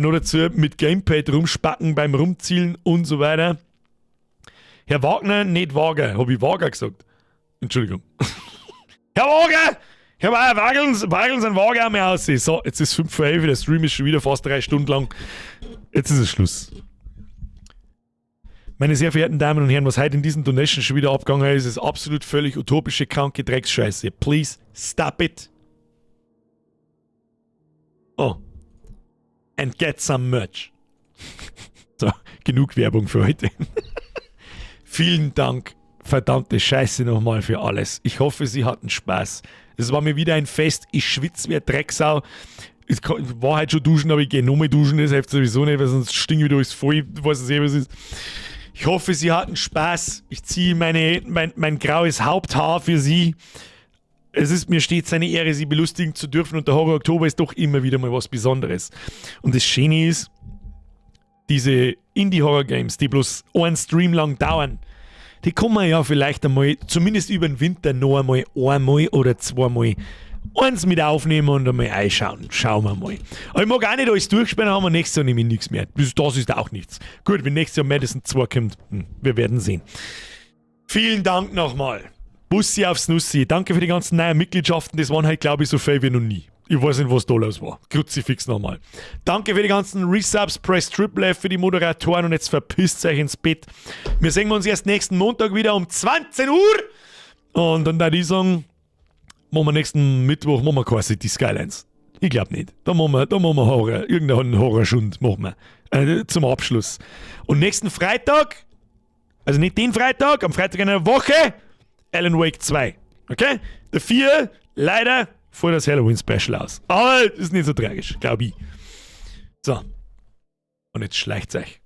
Nur dazu mit Gamepad rumspacken beim Rumzielen und so weiter. Herr Wagner, nicht Wager. Hab ich Wager gesagt? Entschuldigung. Herr Wager! Herr Wager, wageln Sie einen Wager einmal aus. So, jetzt ist 10:55, der Stream ist schon wieder fast 3 Stunden lang. Jetzt ist es Schluss. Meine sehr verehrten Damen und Herren, was heute in diesen Donations schon wieder abgegangen ist, ist absolut völlig utopische, kranke Drecksscheiße. Please stop it. Oh. And get some merch. So, genug Werbung für heute. Vielen Dank, verdammte Scheiße nochmal für alles. Ich hoffe, Sie hatten Spaß. Es war mir wieder ein Fest. Ich schwitze wie ein Drecksau. Ich war heute schon duschen, aber ich gehe nochmal duschen. Das hilft sowieso nicht, weil sonst stinke ich wieder alles voll. Ich weiß nicht, was es ist. Ich hoffe, Sie hatten Spaß. Ich ziehe mein graues Haupthaar für Sie. Es ist mir stets eine Ehre, Sie belustigen zu dürfen, und der Horror Oktober ist doch immer wieder mal was Besonderes. Und das Schöne ist, diese Indie-Horror-Games, die bloß einen Stream lang dauern, die kann man ja vielleicht einmal, zumindest über den Winter, noch einmal einmal oder zweimal eins mit aufnehmen und einmal einschauen. Schauen wir mal. Aber ich mag auch nicht alles durchspielen, haben wir nächstes Jahr nämlich nichts mehr. Das ist auch nichts. Gut, wenn nächstes Jahr Madison 2 kommt, wir werden sehen. Vielen Dank nochmal. Bussi aufs Nussi. Danke für die ganzen neuen Mitgliedschaften. Das waren halt, glaube ich, so viel wie noch nie. Ich weiß nicht, was da los war. Kruzifix nochmal. Danke für die ganzen Resubs, Press Triple F für die Moderatoren und jetzt verpisst euch ins Bett. Wir sehen uns erst nächsten Montag wieder um 20 Uhr. Und dann da die sagen, machen wir nächsten Mittwoch machen wir quasi City Skylines. Ich glaub nicht. Da machen wir Horror. Irgendeinen Horrorschund machen wir. Zum Abschluss. Und nächsten Freitag, also nicht den Freitag, am Freitag in einer Woche, Alan Wake 2. Okay? Der 4, leider, vor das Halloween-Special aus. Aber ist nicht so tragisch, glaub ich. So. Und jetzt schleicht's euch.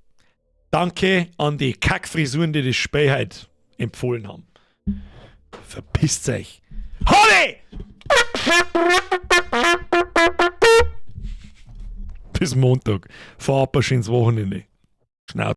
Danke an die Kackfrisuren, die das Spiel heute empfohlen haben. Verpisst euch. Holly! Bis Montag. Fahr ab ein schönes Wochenende. Schnauze.